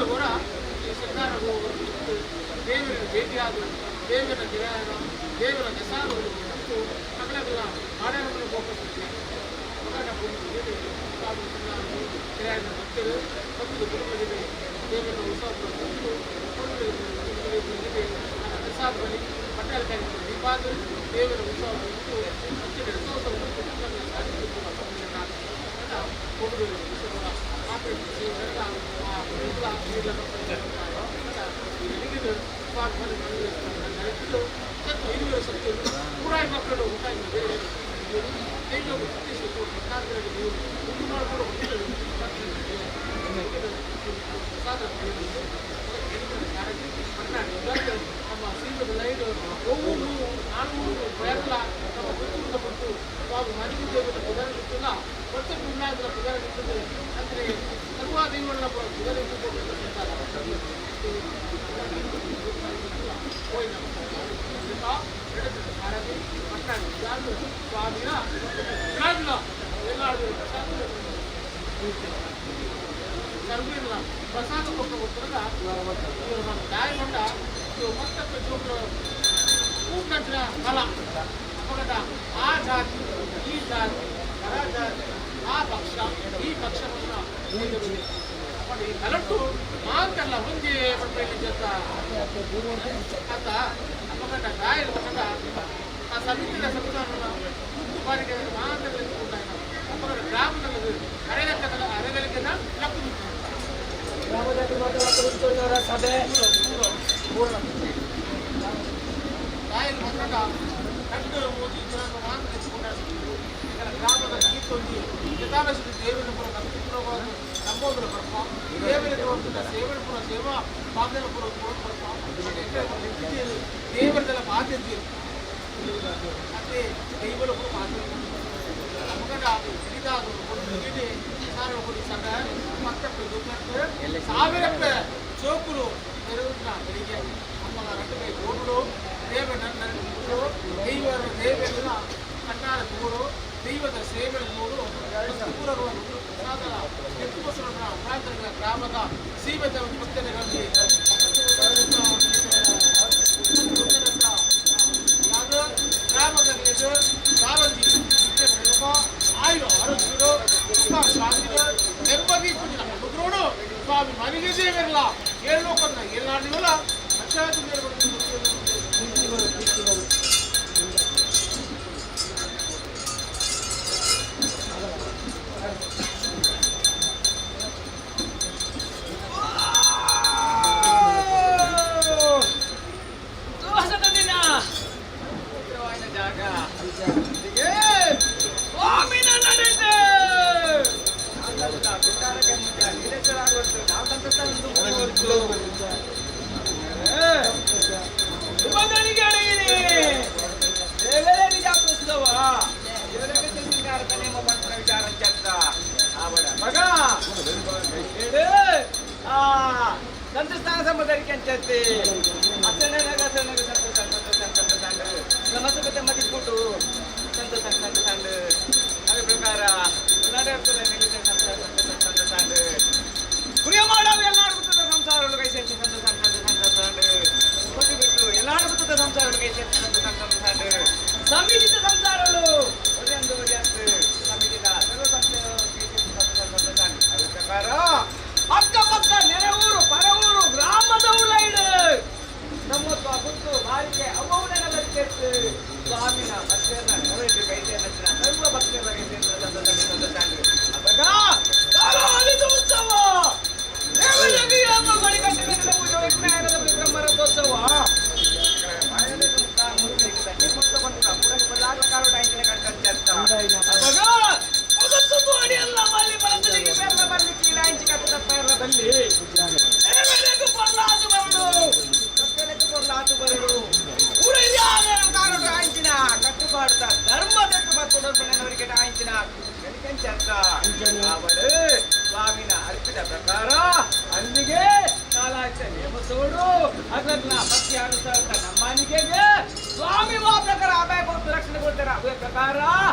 ಇವಳ ದೇವರ ಭೇಟಿಯಾದ ದೇವರ ಗಿರಾಯನ ದೇವರ ದಸಾರು ಮತ್ತು ಸಕಲಗಳ ಆಡಳಿತ. ಪತ್ತು ಗುರುಗಳಿಗೆ ದೇವರ ಉತ್ಸವ ಪ್ರಸಾದ ಬಲಿ ಪಟ್ಟಾಧಿಕಾರಿ ದೀಪಾದ ದೇವರ ಉತ್ಸವ ಮಕ್ಕಳು ನಮ್ಮ ಸೀಮದ ಲೈನ್ ಒವ್ವು ನಾಲ್ಕು ಪ್ರಯತ್ನ ನಮ್ಮ ಪುತ್ತೂರದ ಪುಟ್ಟು ಸ್ವಾಮಿ ಮನಿಗೆ ದೇವರ ಪುದರ ಕೊಟ್ಟ ಪುಣ್ಯಾದ್ರ ಪುದರ ಇರ್ತದೆ ಅಂದರೆ ಸರ್ವ ದೇವರ ಪುದರ ಸ್ವಾಮಿನ ಸರ್ವಿನ ಪ್ರಸಾದ ಕೊಟ್ಟು ಕೊಡ್ತಾರಲ್ಲ ಇವರು ನಮ್ಮ ತಾಯಿ ಮಂಡ ಇವರು ಮತ್ತಪ್ಪ ಜೋಕ್ರ ಹೂಕಟ್ಟಿನ ಫಲ ಅಪಗಟ ಆ ಜಾತಿ ಈ ಜಾತಿ ಪರ ಜಾತಿ ಆ ಪಕ್ಷ ಈ ಪಕ್ಷವನ್ನು ಈ ಕಲಟ್ಟು ಮಾಂತಲ್ಲ ಒಂದೇ ಪಡ್ಪೈಲಿ ಜೊತ ಆತ ಅಪಗಟ ತಾಯಿ ಮಗಟ ಆ ಸಮಿತಿಯ ಸಂವಿಧಾನ ಮುತ್ತು ಬಾರಿಗೆ ಮಾಂತಲ್ಲ ಅಪಗಟ ಗ್ರಾಮದಲ್ಲಿ ಅರೆಲೆಕ್ಕದ ಅರೆದಲಿಕ್ಕದ ಲಕ್ಕು ಗ್ರಾಮದ ಮಾತನಾಡುವವರ ಸಭೆ ತಾಯಿ ಮಗಟ ಕಂಡು ಮೋದಿ ಗ್ರಾಮದ ಗೀತೊಂದಿ ಯಥಾವಶಿ ದೇವರ ಪುರ ಭಕ್ತಿಪೂರ್ವಕವಾಗಿ ನಂಬೋದರ ಬರ್ಪ ದೇವರಿಗೆ ಹೋಗ್ತಿದ್ದ ಸೇವನ ಪುರ ಸೇವಾ ಪಾದನ ಪುರ ಪುರ ಬರ್ಪ ದೇವರದೆಲ್ಲ ಬಾಧ್ಯತೆ ಅದೇ ದೈವರ ಪುರ ಬಾಧ್ಯತೆ ಮಗಡ ಹಿಡಿದಾದರು ಕೊಡು ಸಾರ ಕೊಡಿ ಸಗ ಮಕ್ಕಳು ದುಡ್ಡು ಸಾವಿರಪ್ಪ ಚೋಕುಲು పెరుగుతున్న ಬೆಳಿಗ್ಗೆ ಅಮ್ಮನ ರಟ್ಟೆ ಗೋಡು ದೇವ ನನ್ನ ದೈವರ ದೇವೆಲ್ಲ ಕಣ್ಣಾರ ತೋಡು ದೈವದ ಸೇವೆ ನೋಡು ಪ್ರಸಾದ ಎತ್ತು ಬಸವನ ಪ್ರಾಂತಗಳ ಗ್ರಾಮದ ಸೀಮೆದ ಭಕ್ತರಲ್ಲಿ ಗ್ರಾಮದಲ್ಲಿ ಸಾವಂತಿ ಆಯು ಆರೋಗ್ಯರು ಸುಖ ಶಾಂತಿಗಳು ನೆಮ್ಮದಿ ಪೂಜೆ ಮುದ್ರೋಡು ಸ್ವಾಮಿ ಮನೆಗೆ ದೇವರಲ್ಲ ಏಳು ಕೊಂದ ಏಳು ಪಂಚಾಯತ್ ಕೀರ್ತಿಗಳು ಕೀರ್ತಿಗಳು. ದೋಷದ ದಿನ ಪವಿತ್ರವಾದ ಜಾಗ ಸ್ವಾಮಿನ ನಡೆದೆ ನಿಬಂಧನೆಗೆ ಅಡಗಿದೆ ನಿಜಾಕೃತ್ಸವ ವಿಚಾರ ಮಗ ಸಂತಸ್ಥಾನ ಸಂಬಂಧಕ್ಕೆ ಅಂಚತ್ತಿ ಅಸಣ್ಣನಾಗ ಅಸಣ್ಣಗ ಸಂತ ಸಂತ ಸಂತ ಸಂತ ನಮಸ್ತೆ ಮದಿಟ್ಬಿಟ್ಟು ಸಂತ ಸಂತ ಸಂತ ಸಂಡ ಅದೇ ಪ್ರಕಾರ ಸಂತ ಸಂತ ಸಂತ ಸಂಡ ಪ್ರಿಯ ಮಾಡವು ಎಲ್ಲಾರು ಸಂಸಾರಗಳು ಕೈ ಸೇರಿಸಿ ಸಂತ ಸಂತ ಸಂತ ಸಂಡ ಕೊಟ್ಟು ಬಿಟ್ಟು ಎಲ್ಲಾರು ಸಂಸಾರಗಳು ಕೈ ಸೇರಿಸಿ ಸಂತ ಸಂತ ಸಂಡ ಸಮಿತಿತ ಸಂಸಾರಗಳು ಒಡೆಯಂದು ಒಡೆಯಂದು ಸಮಿತಿತ ಸರ್ವ ಸಂಸ್ಥೆ ಕೈ ಸೇರಿಸಿ ಸಂತ ಸಂತ ಸಂತ ಸಂಡ ಅದೇ ಪ್ರಕಾರ ಅಕ್ಕಪಕ್ಕ ನೆರೆ ಊರು ಪರ ಊರು ಗ್ರಾಮದ ಉಳ್ಳೈಡು ನಮ್ಮತ್ವ ಪುತ್ತು ಬಾರಿಕೆ ಅವ್ವವುಡನ ಬರಿಕೆತ್ತು ಸ್ವಾಮಿನ ಭಕ್ತಿಯನ್ನ ನೆರವೇರಿಸಿ ಕೈ ಸೇರಿದ ಸರ್ವ ಭಕ್ತಿಯರ ಕೈ ಸೇರಿದ ಸಂತ ಸಂತ ಸಂತ ಅವಾಗ ಕಾಲಾವಧಿತ ಉತ್ಸವ ದೇವರಿಗೆ ಅಮ್ಮ ಬಳಿ ಕಟ್ಟಿದ ಪೂಜೆ ವಿಜ್ಞಾನದ ಬ್ರಹ್ಮರಥೋತ್ಸವ ಕಟ್ಟುಪಾಡುತ್ತ ಧರ್ಮದಟ್ಟು ಭಕ್ತುಡರ್ಪಣೆಯವರಿಗೆ ಆಂಚಿನ ಅವಳು ಸ್ವಾಮಿನ ಅರ್ಪಿತ ಪ್ರಕಾರ ಅಲ್ಲಿಗೆ ಕಾಲಾಚ ನೇಮಸೋಡು ಅದನ್ನ ಭಕ್ತಿ ಅನುಸಾರ ನಮ್ಮನಿಗೆಗೆ ಸ್ವಾಮಿ ವಾ ಪ್ರಕಾರ ಅಭಯ ಕೊಟ್ಟು ರಕ್ಷಣೆ ಕೊಡ್ತಾರೆ. ಅದೇ ಪ್ರಕಾರ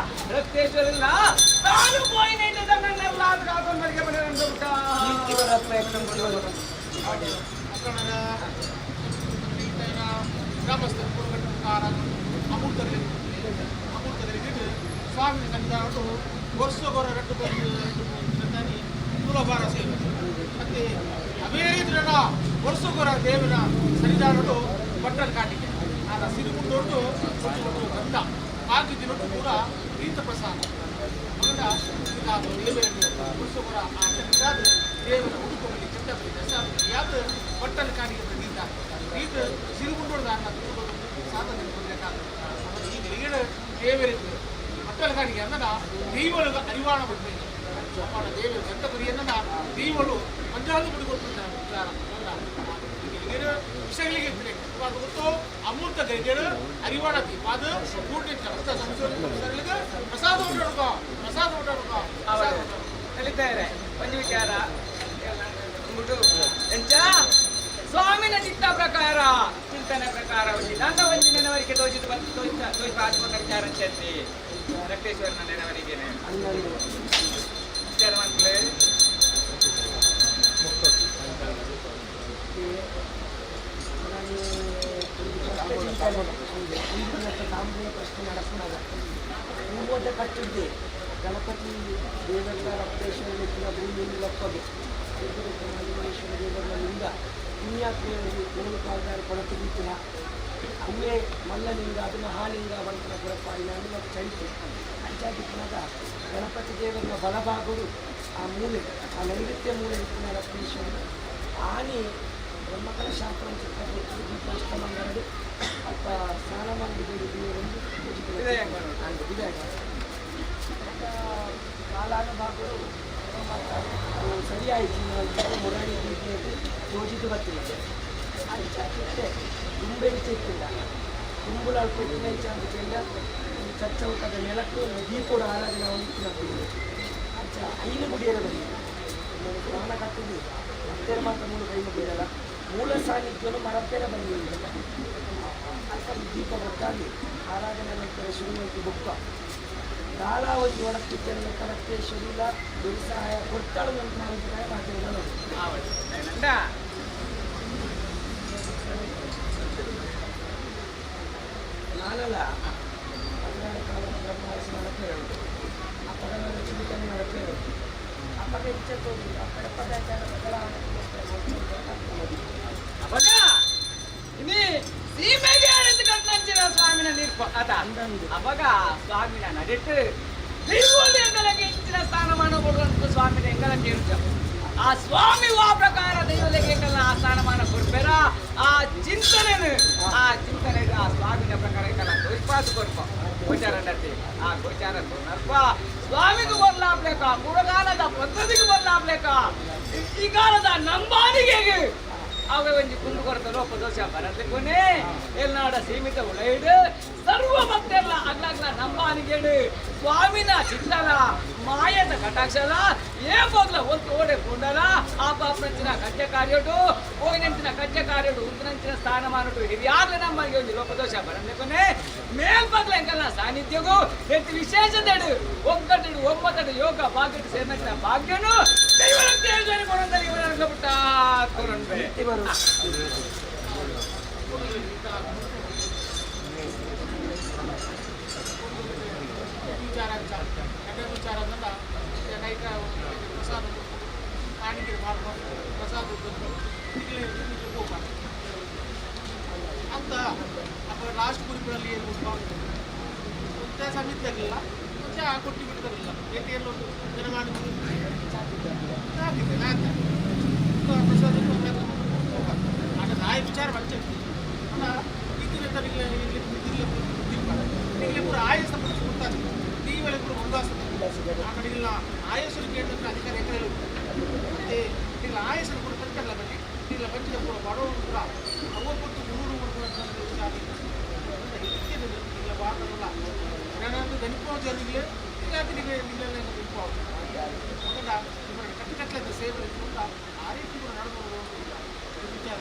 ರಕ್ತೇಶ್ವರಿಲ್ಲ ತಾನು ಪೋಯಿನ ತನ್ನನ್ನೆಲ್ಲ ಕಾಕೊಂಡವರಿಗೆ ಮನೆ ಊಟ. ಗ್ರಾಮಸ್ಥರು ಅಮೃತದಲ್ಲಿ ಅಮೃತದಲ್ಲಿ ಸ್ವಾಮಿ ಸನ್ನಿಧಾನಟ್ಟು ವರ್ಷ ಗೊರ ರಟ್ಟು ಬಂದು ತುಲಾಭಾರ ಸೇವೆ. ಮತ್ತೆ ಅವೇ ರೀತಿಯ ವರ್ಷಗೊರ ದೇವನ ಸನ್ನಿಧಾನಡು ಬಟ್ಟಲ್ ಕಾಟಿಗೆ ಆದ ಸಿರಿಗುಂಡೊಟ್ಟು ಒಂದು ಗಂಧ ಬಾಕಿ ದಿನೊಟ್ಟು ಕೂಡ ಪ್ರೀತ ಪ್ರಸಾದ. ಮಗನ ಇದಾದ ದೇವರನ್ನು ವರ್ಷಗೊರ ಆಚರಿಸಾದ ದೇವರ ಉಡುಪಲ್ಲಿ ಚಿಟ್ಟಬಲಿ ದಶಾಬಲಿ ಯಾವ್ದು ಬಟ್ಟಲ್ ಕಾಣಿಗೆ ಬಂದಿದ್ದ ಈತ ಸಿರಿಗುಂಡೋಡು ಸಾಧನೆ ಕೊಡಬೇಕಾದ. ಈ ಗಳಿಗೆಡು ದೇವರಿಗೆ ಬಟ್ಟಲ್ ಕಾಣಿಗೆ ಅನ್ನದ ದೈವಳು ಅರಿವಾಣ ಪಡ್ಬೇಕು. ಅಪ್ಪನ ದೇವರು ಗಂಧ ಅನ್ನದ ದೈವಳು ಮಂಜಾಲು ಗುಡಿ ಕೊಡ್ತಿದ್ದಾರೆ ವಿಚಾರ. ವಿಷಯಗಳಿಗೆ ಗೊತ್ತು ಅಮೂರ್ತ ಗೈದೇಳು ಅರಿವಾಣ ದೀಪಾದ ಊಟ ಪ್ರಸಾದ ಊಟ ಪ್ರಸಾದ ಊಟ. ಅವರು ಕಲಿತಾರೆ ಒಂದು ವಿಚಾರ ಅಂದ್ಬಿಟ್ಟು ಎಂಚ ಸ್ವಾಮಿನ ಚಿತ್ತ ಪ್ರಕಾರ, ಚಿಂತನೆ ಪ್ರಕಾರ ಒಂದು ನನ್ನ ಒಂದು ನೆನವರಿಗೆ ತೋಜಿತು ಬಂದು ತೋಯ್ತ ತೋಯ್ತು ಆತ್ಮಕ ವಿಚಾರ ಅಂಚಂತಿ ರಕ್ತೇಶ್ವರನ ನೆನವರಿಗೆನೆ ವಿಚಾರ ಮಾಡ್ತಾರೆ. ತಾಂಬೂಲ ಪ್ರಶ್ನೆ ನಡಪುನಗ ಪೂರ್ವದ ಕಟ್ಟಿದ್ದೆ ಗಣಪತಿ ದೇವರ ರಕ್ತೇಶ್ವರ ಭೂಮಿಯಲ್ಲಿ ಲಪ್ಪಗೆ ಮಹೇಶ್ವರ ದೇವರ ಲಿಂಗ ಪುಣ್ಯಾತ್ಮೆಯಲ್ಲಿ ಮೂರು ಕಾಲದಾರ ಕೊಡತು ದೀಪಿನ ಅವೇ ಮಲ್ಲಲಿಂಗ ಅದು ಮಹಾಲಿಂಗ ಬಂತನ ಪುರಪಾಡಿನ ಅನ್ನುವ ಚರಿತ್ರೆ. ಅಂಚಾದಿಪ್ಪನಾಗ ಗಣಪತಿ ದೇವರ ಬಲಭಾಗಡು ಆ ಮೂಲೆ, ಆ ನೈಋತ್ಯ ಮೂಲೆ ಇತ್ತಿನ ರಕ್ತೇಶ್ವರ ಆನೆ ಬ್ರಹ್ಮಕಲ ಶಾಸ್ತ್ರ ಚಿತ್ರ ದೀಪ ಅಷ್ಟಮಂಗರಡು ಅಲ್ಪ ಸ್ನಾನ ಮಾಡಿ ದೇವರೊಂದು ವಿದಾಯ ಕಾಲಾನುಭಾಗಗಳು ಸರಿಯಾಯಿತು ಮುರಾಣಿ ದೀಪಿಯಲ್ಲಿ ತೋಜಿತು ಬರ್ತಿಲ್ಲ. ಅಂಚಾಕಿತ್ತೆ ದುಂಬೆ ಇಚ್ಚಿತ್ತಿಲ್ಲ ತುಂಬುಲ ಅಲ್ಪ ಇತ್ತಿನ ಇಚ್ಛೆ ಅಂತ ಚಚ್ಚೌಕದ ನೆಲಕ್ಕೂ ದೀಪೋಡು ಆರಾಧನೆ ಅವನಿತ್ತಿನ ಅಂಚ ಐನು ಗುಡಿಯರ ಬನ್ನಿ ಪ್ರಾಣ ಕಟ್ಟಿದ್ದು ಭಕ್ತರ ಮಾತ್ರ ಮೂಲ ಕೈನು ಬಿಡಲ್ಲ, ಮೂಲ ಸಾನ್ನಿಧ್ಯವನ್ನು ಮರಪೇರ ಬನ್ನಿ. ಅಲ್ಪ ಈ ದೀಪ ಗೊತ್ತಾಗಿ ಆರಾಧನೆ ನಂತರ ಶುರುವಂತಿ ಬುಕ್ಕ ಕಾಲಾವಧಿ ಒಳಕ್ಕಿದ್ದನ್ನು ಕರಕ್ತೇಶ್ವರಿಲ್ಲ ಸಹಾಯ ಕೊಡ್ತಾಳು ಅಂತ ಮಾತಾಡೋದು. ನಂಡ ನಾನಲ್ಲ 12 ಕಾಲದ ಬ್ರಹ್ಮಾರಸ ನಡಪೇರು ಅಪ್ಪಗನ ಚಿಂತನೆ ನಡಪೇರು ಅಪ್ಪಗ ಇಚ್ಛೆ ತೋರಿಲ್ಲ ಅಪ್ಪಗ ಪದಾಚಾರ ಬದಲಾವಣೆ. ಅವಾಗ ಇನಿ ಸೀಮೆಗೆ ಅಳಿದು ಕಟ್ಟಂಚಿನ ಸ್ವಾಮಿನ ನೀರ್ಪ ಅದ. ಅವಾಗ ಸ್ವಾಮಿನ ನಡಿಟ್ಟು ದೈವದ ಎಂಗಲಕ್ಕೆ ಹೆಚ್ಚಿನ ಸ್ಥಾನಮಾನ ಕೊಡುವಂತ ಸ್ವಾಮಿನ ಎಂಗಲಕ್ಕೆ ಇರುತ್ತ. ಆ ಸ್ವಾಮಿ ವಾ ಪ್ರಕಾರ ದೈವಲಿಗೆ ಎಂಗಲ ಆ ಸ್ಥಾನಮಾನ ಕೊಡ್ಬೇರ, ಆ ಚಿಂತನೆನು ಆ ಚಿಂತನೆ ಆ ಸ್ವಾಮಿನ ಪ್ರಕಾರ ಎಂಗಲ ತೋಯ್ಪಾಸು ಕೊರ್ಪ ಗೋಚಾರ ನಡ್ತಿ. ಆ ಗೋಚಾರ ನರ್ಪ ಸ್ವಾಮಿಗೂ ಬರ್ಲಾಪ್ಲೇಕ, ಪೂರ್ವಕಾಲದ ಪದ್ಧತಿಗೂ ಬರ್ಲಾಪ್ಲೇಕ, ಈ ಕಾಲದ ನಂಬಾನಿಗೆ ಅವೆ ಒಂಜಿ ಕುಂದು ಕೊರತ ಲೋಪ ದೋಷ ಬರಲಿಕ್ಕೊನೆ ಎಲ್ನಾಡ ಸೀಮಿತ ಉಳೈಡು ಸರ್ವ ಭಕ್ತೆಲ್ಲ ಅಗ್ಲಾಗ್ಲ ನಂಬಾನಿಗೇಡು ಸ್ವಾಮಿನ ಚಿತ್ತಲ ಮಾಯದ ಕಟಾಕ್ಷಲ ಏ ಬೋಗ್ಲ ಒತ್ತು ಓಡೆ ಕುಂಡಲ ಆ ಪಾಪನಂಚಿನ ಕಜ್ಜ ಕಾರ್ಯಟು ಹೋಗಿನಂಚಿನ ಕಜ್ಜ ಕಾರ್ಯಟು ಉಂತನಂಚಿನ ಸ್ಥಾನಮಾನಟು ಹಿರಿಯಾಗ್ಲ ನಮ್ಮನಿಗೆ ಒಂಜಿ ಲೋಪದೋಷ ಬರಲಿಕ್ಕೊನೆ ಮೇಲ್ಪಗ್ಲ ಎಂಕಲ್ನ ಸಾನ್ನಿಧ್ಯಗೂ ಹೆಚ್ಚು ವಿಶೇಷತೆಡು ಒಗ್ಗಟ್ಟು ಒಮ್ಮತಡು ಯೋಗ ಭಾಗ್ಯಟ್ಟು ಸೇರಿನಂಚಿನ ಭಾಗ್ಯನು ದೈವನ ತೇಜನೆ ಕೊಡಂತಲ್ಲಿ ಇವನ ಪುಟ್ಟ ಕೊರನ್ಬೆ. ಇವರು ವಿಚಾರ ಎಡ್ಡೆ ವಿಚಾರ ಅಂದ ಕೈಕ ಪ್ರಸಾದ ಕಾಣಿಕೆ ಮಾಡ್ಕೊಂಡು ಪ್ರಸಾದ ಹೋಗ್ಬಾರ್ದು ಅಂತ. ಅಪ್ಪ ಲಾಸ್ಟ್ ಕುರಿಪಿನಲ್ಲಿ ಏನು ಮತ್ತೆ ಸಮಿತಿ ಆಗಲಿಲ್ಲ, ಮತ್ತೆ ಆ ಕೊಟ್ಟಿ ಬಿಡ್ತಾರಲ್ಲ ಬೇಟೆಯಲ್ಲಿ ಒಂದು ಜನಮಾನ ಆಗಿದೆ ಪ್ರಸಾದ ಆಗ ನಾಯಿ ವಿಚಾರ ಮಂಚೆ ಅಲ್ಲ ಇತ್ತಿನ ತನಿಗೆ ನಿಗಲೆ ಪೂರ ಆಯಸ್ಸ ಕೊಡ್ತಾರೆ ನೀವೆಲ್ಲ ಪೂರ ಒಂದಾಸ ಆ ಕಡೆಗಿಲ್ಲ ಆಯಸ್ಸು ಕೇಳಿದ್ರೆ ಅಧಿಕಾರ ಎಕರೆ. ಮತ್ತೆ ಈಗ ಆಯಸ್ಸನ್ನು ಕೂಡ ಪಂಚಲ್ಲ ಬನ್ನಿ ಈಗ ಪಂಚದ ಪೂರ ಬಡವರು ಕೂಡ ಅವ ಕೊಟ್ಟು ನೂರು ವಿಚಾರ ಈಗ ಬಾರಲ್ಲ ನಾನು ದನಿಪೋ ಜನಿಗೆ ಇಲ್ಲಾಂದ್ರೆ ನಿಮಗೆ ನಿಗಲೆಲ್ಲ ದನಿಪೋ ಮಗನ ಕಟ್ಟಿ ಕಟ್ಟಲೆ ಸೇವೆ ಕೂಡ ಆ ರೀತಿ ಕೂಡ ನಡೆದು ವಿಚಾರ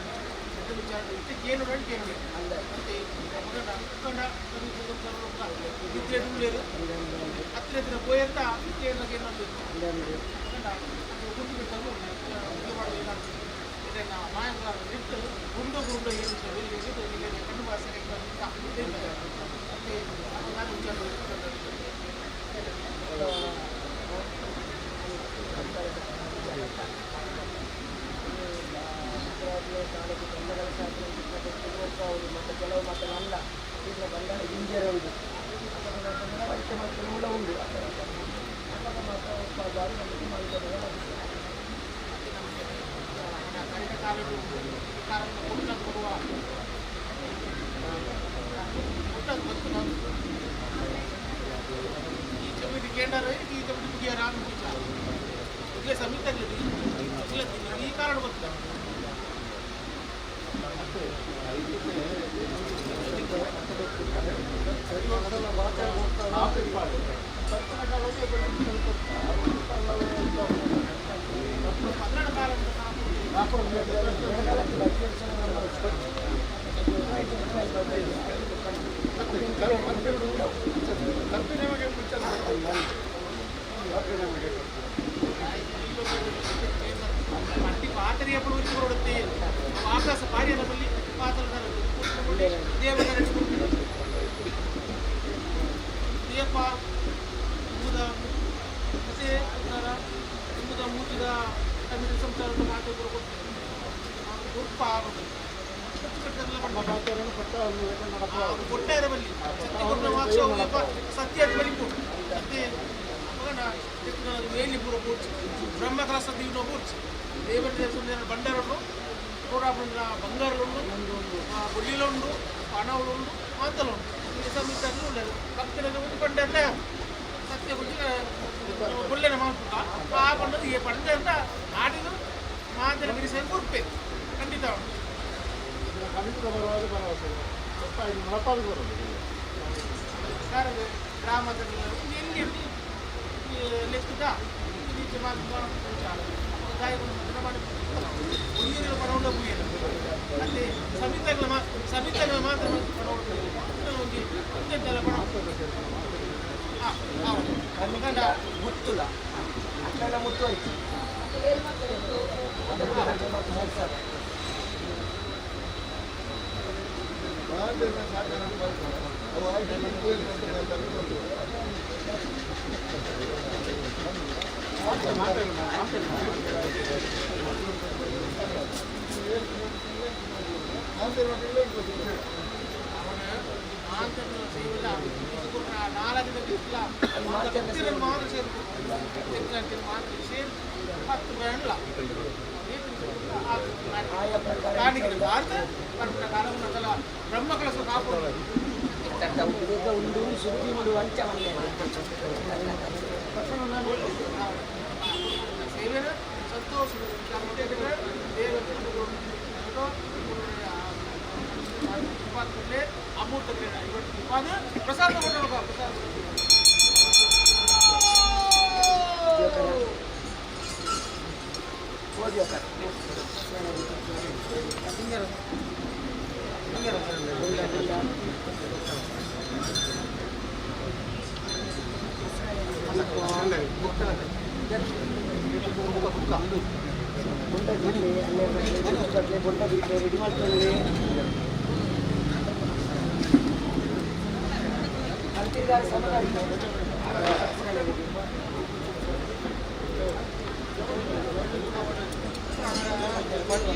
ದೊಡ್ಡ ವಿಚಾರ ಇಷ್ಟಕ್ಕೆ ಏನು ಬೇಡ ಏನು ಬೇಡ. ಮತ್ತೆ ಮಗನ ಮುಖಂಡ ನಿದ್ರೆ ದುಳ್ಳಿರು ಹತ್ತಿರ ಹತ್ತಿರ ಪೋಯಂತ ಮಗನ ಗುಂಡು ಬಿಟ್ಟರು ಇದನ್ನು ಮಾಯಂಗಾರ ನಿಟ್ಟು ಗುಂಡು ಗುಂಡು ಏನು ಕಣ್ಣು ಭಾಷೆ. ಮತ್ತೆ ನಾನು ವಿಚಾರ ಈ ಕಾರಣ ಗೊತ್ತಿಲ್ಲ. ಪಟ್ಟಿ ಪಾತರಿಯ ಕೊಡುತ್ತೆ ಆಕಾಶ ಪಾರಿಯದ ಬಲ್ಲಿ ಪಾತ್ರ ದೇವಪ್ಪ ಮೂದ ಮತ್ತೆ ಮೂದ ಮೂತಿದ ತಮಿಳು ಸಂಸಾರದ ಮಾತು ಉಪ್ಪ ಕೊಟ್ಟಾರ ಬಲ್ಲಿ ಸತ್ಯ ಬಲಿ ಸತ್ಯ ಮೇಲಿ ಪೂರ ಪೂರ್ಚಿ ಬ್ರಹ್ಮ ಕಲಸ ದೀವನ ಪೂರ್ಚಿ ದೇವರ ಸುಂದರ ಬಂಡಾರನ್ನು ನೋಡಾಪುಂಡ ಬಂಗಾರలుంಡು బొల్లిలుండు పಣవులుండు మాతలుండు ఈ సమితలు ఉండదు భక్తులకు ಒಂದು ಬಂಡಾರ ಸತ್ಯ ಗುಂಜಿ ಬೊಳ್ಳೆನ ಮಾಲ್ಪುಗ ಆ పండుగ ఏ పండుగ ಅಂತ ಆಟಿದು ಮಾತಿನ ಬಿಡಿಸಿ ಕೊಡ್ಪೆ ಖಂಡಿತ ಉಂಟು. ಗ್ರಾಮದಲ್ಲಿ ಎಲ್ಲಿ ಲೆಕ್ಕದ ಈಚೆ ಉಯ್ಯರು ಪಡೌಂಡ ಉಯ್ಯರು ಅಲ್ಲಿ ಸಮಿತಗಳ ಸಮಿತಗಳ ಮಾತ್ರ ಪಡೌಂಡ ಒಂಜಿ ಒಂದೆಂತೆಲ್ಲ ಪಡ ಮುತ್ತುಲ ಅಕ್ಕನ ಮುತ್ತು ಆಯ್ತು. ಆಯಾ ಪ್ರಕಾರ ಬ್ರಹ್ಮ ಕಲಸ ಕಾಪು ಉಂಡು ಸುದ್ದಿ ಉಂಡು ಅಂಚ ಸೇವೆನ ಸಂತೋಷ ಅಮೂರ್ತ ಪ್ರಸಾದ ಪ್ರಸಾದ. ಬೊಂಡ ಬಿಡ್ಲಿ ಅಲ್ಲೇ ಬೊಂಡ ಬಿಡ್ಲಿ ರೆಡಿ ಮಾಡ್ಕೊಳ್ಳಿ ಅಂತಿದ್ದಾರೆ ಸಮುದಾಯ. ಬೊಂಡ ಬೊಂಡ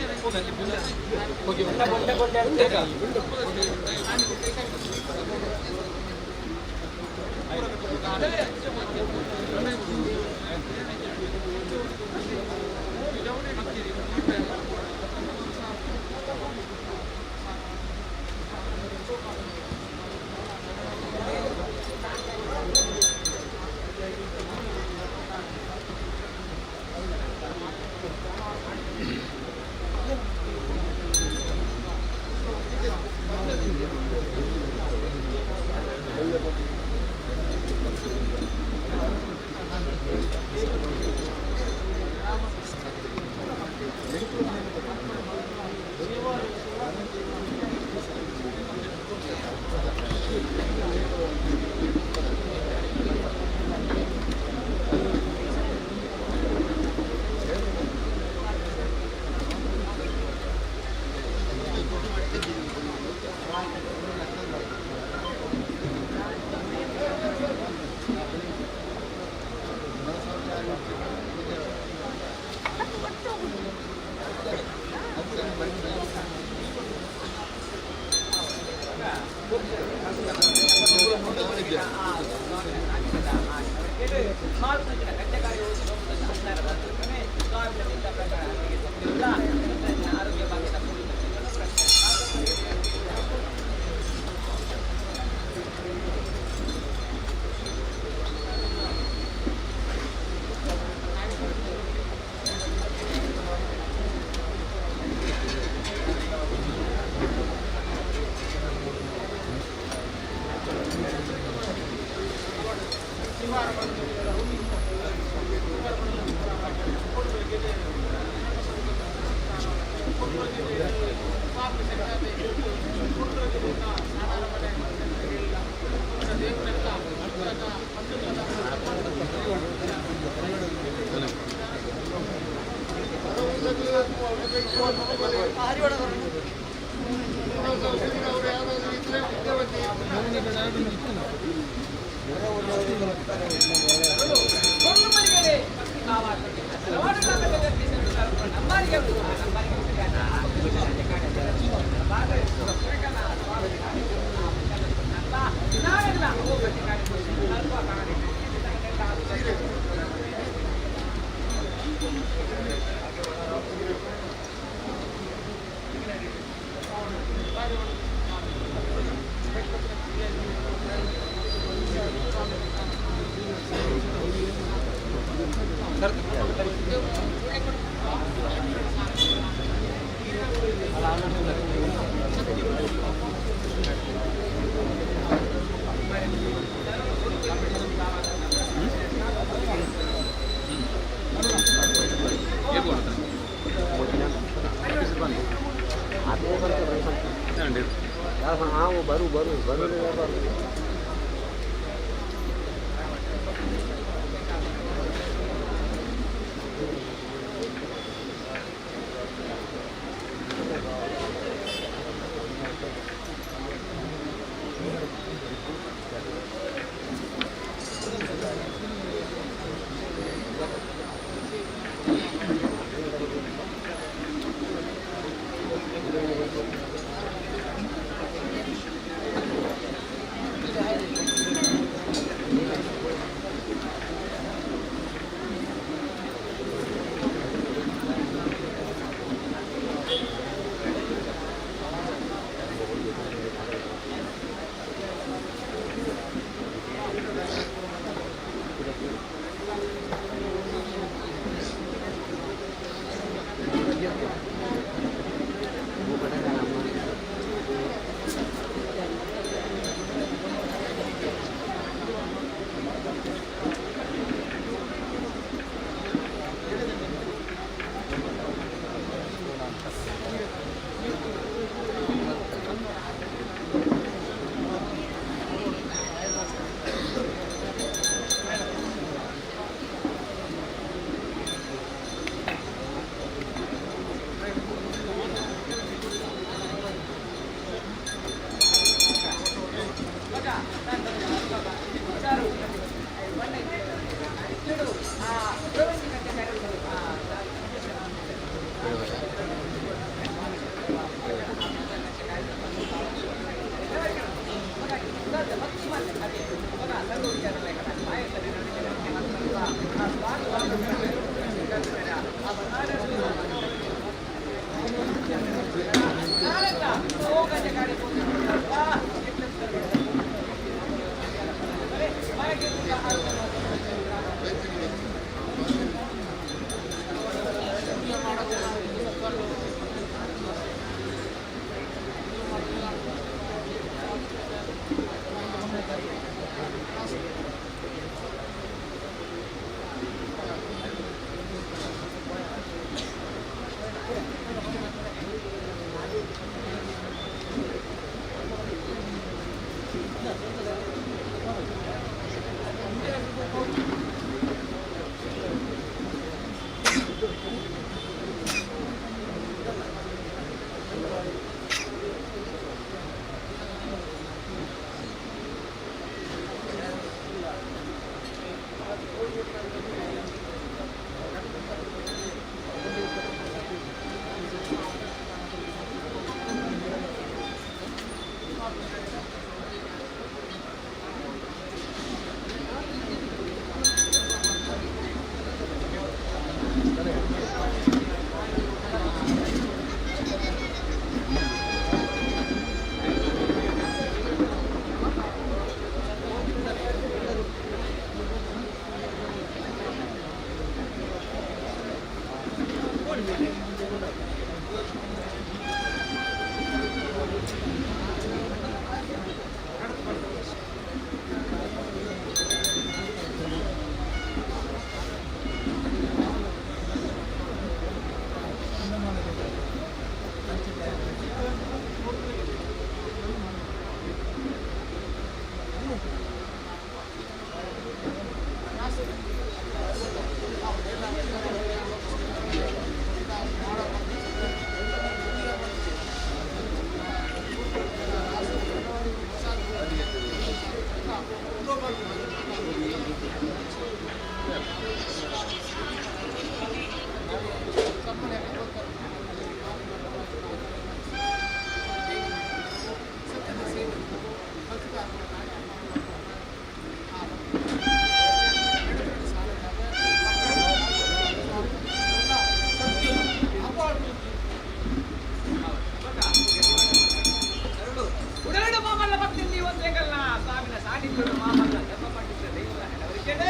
ಉಡರಡು ಮಾಮಲ್ಲ ಭಕ್ತಿ ಒಂದು ಎಂಗಲ್ನ ಸ್ವಾಮಿನ ಸಾನ್ನಿಧ್ಯಡು ಮಾಮಲ್ಲ ಧರ್ಮ ಪಂಡಿತ ದೈವದ ನೆನವರಿಕೆಡು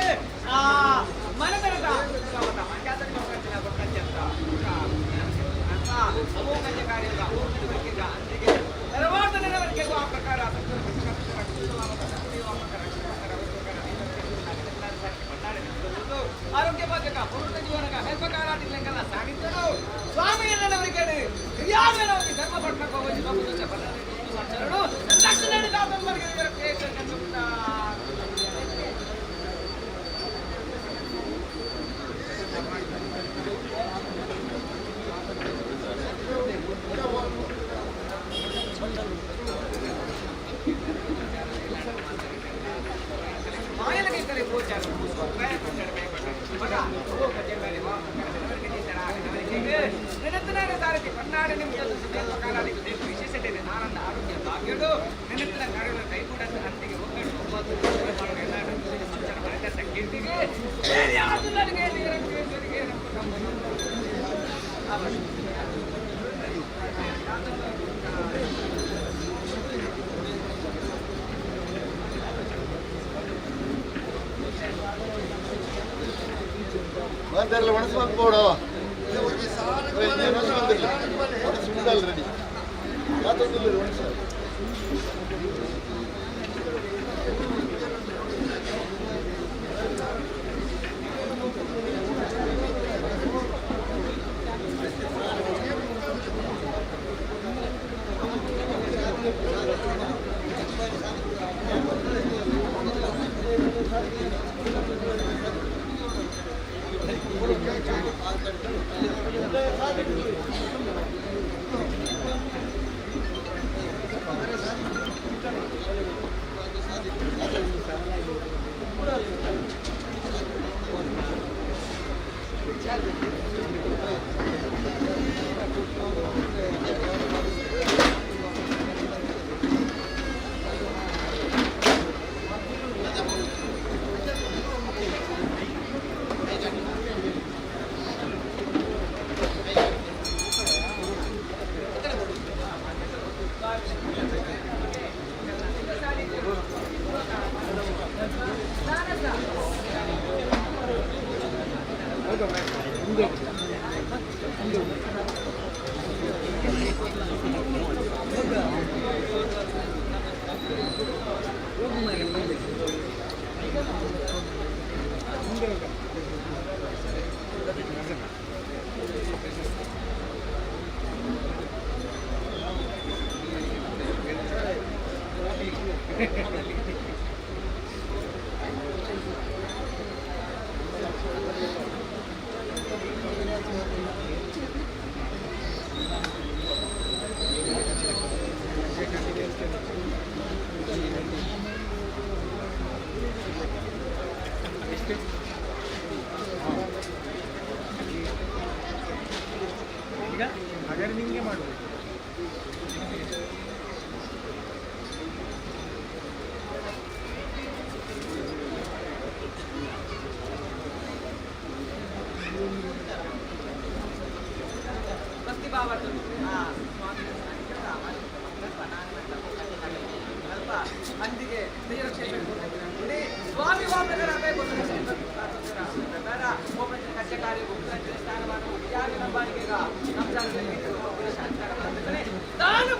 ಆ ಮನದರದ ಸ್ವಾಗತ ಮಂಡ್ಯಾದಲ್ಲಿ ಕೊಕ್ಕಂಚಿನ ಕೊಕ್ಕಂಚಂತ ಅಂತ ಅಮೋಘ ಕಾರ್ಯದ ಅಮೋಘ ನೆನವರಿಕೆಗ ಅಂದಿಗೆ ನೆರವಾದ ನೆನವರಿಕೆಗೂ ಆ ಪ್ರಕಾರ ಆರೋಗ್ಯ ಭಾಗ್ಯಕ ಪೂರ್ಣ ಜೀವನಕ ಹೆಲ್ಪಕಾರಾದಿಲ್ಲಂಗಲ್ಲ ಸಾನ್ನಿಧ್ಯಡು ಸ್ವಾಮಿಯ ನೆನವರಿಕೆಡು ಹಿರಿಯಾದನವರಿಗೆ ಧರ್ಮ ಪಟ್ಟಣಕ್ಕೆ ಹೋಗಿ ಸಂಚರಡು ಲಕ್ಷಣ ಮಾಯಲಗೈತರೆ ಗೋಚಾರ ವಿಶೇಷತೆ ಆನಂದ ಆರೋಗ್ಯ ಭಾಗ್ಯಡು ನೆನಪಿನ ಕಾರ್ಯಗಳ ಕೈಗೂಡ ಅಂತಿಗೆ ಒಗ್ಗಟ್ಟು ಒಬ್ಬತ್ತು ಸಂಚಾರ ಮಾಡಿದಂಥ ಕೀರ್ತಿಗೆ ಯಾವುದು ನನಗೆ ಮಾತಾಡಲ್ಲ ಒಣಸು ಬಂದ್ಬೋಡು ಒಣಸು ಬಂದಿರಲಿ ಒಣಸು ಉಂಡಲ್ಲ ರೆಡಿ ಮಾತಾಡಿಲ್ಲ ಒಣಸು. ಈಗ ಹಾಗಾದ್ರೆ ನಿಮಗೆ ಮಾಡಬೇಕು. ಭಕ್ತಿ ಭಾವ ಅಲ್ಪ ಅಂದಿಗೆ ಸ್ವಾಮಿ ತಾನು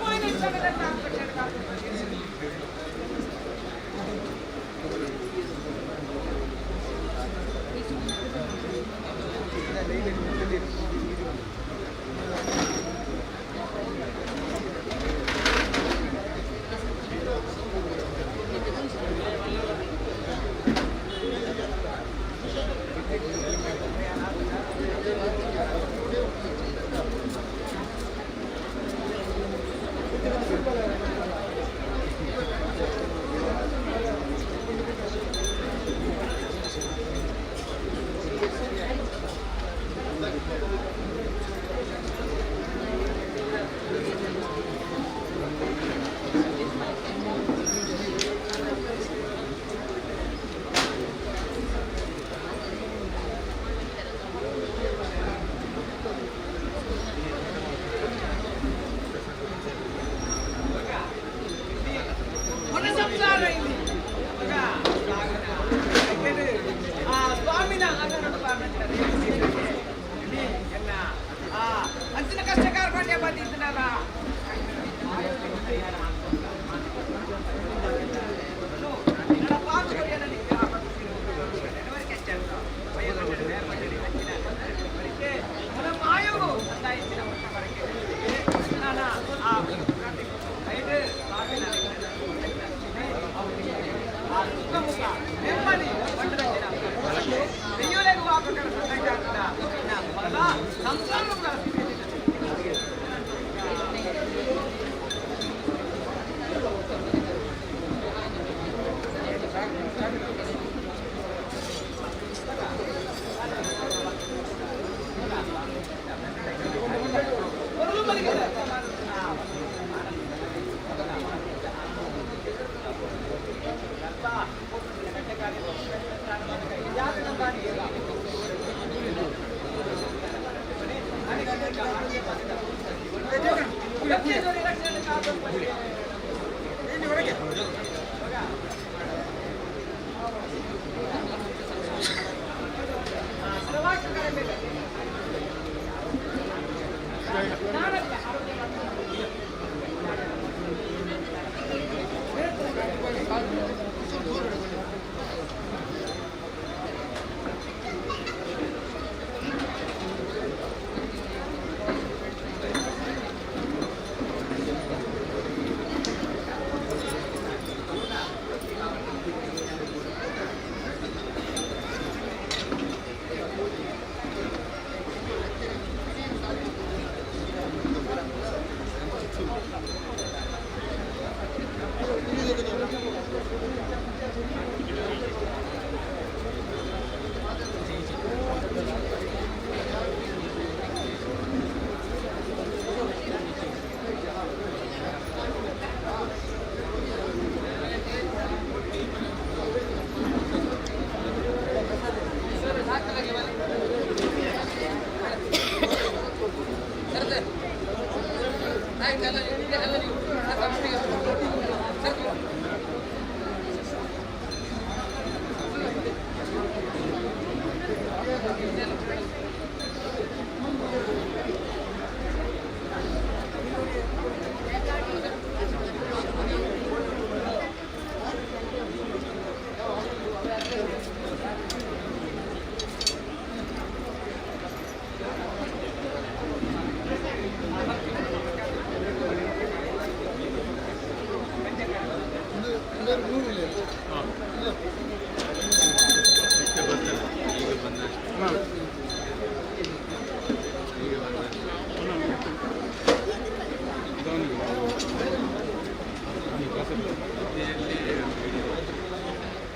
ಪ್ರಕಾರ ಸಂಸಾರ ಸಂಸಾರ.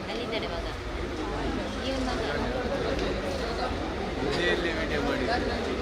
ಅಲ್ಲಿದ್ದಾನೆ ಮಗ. ಇವನ್ ಮಗ. ನಾನು.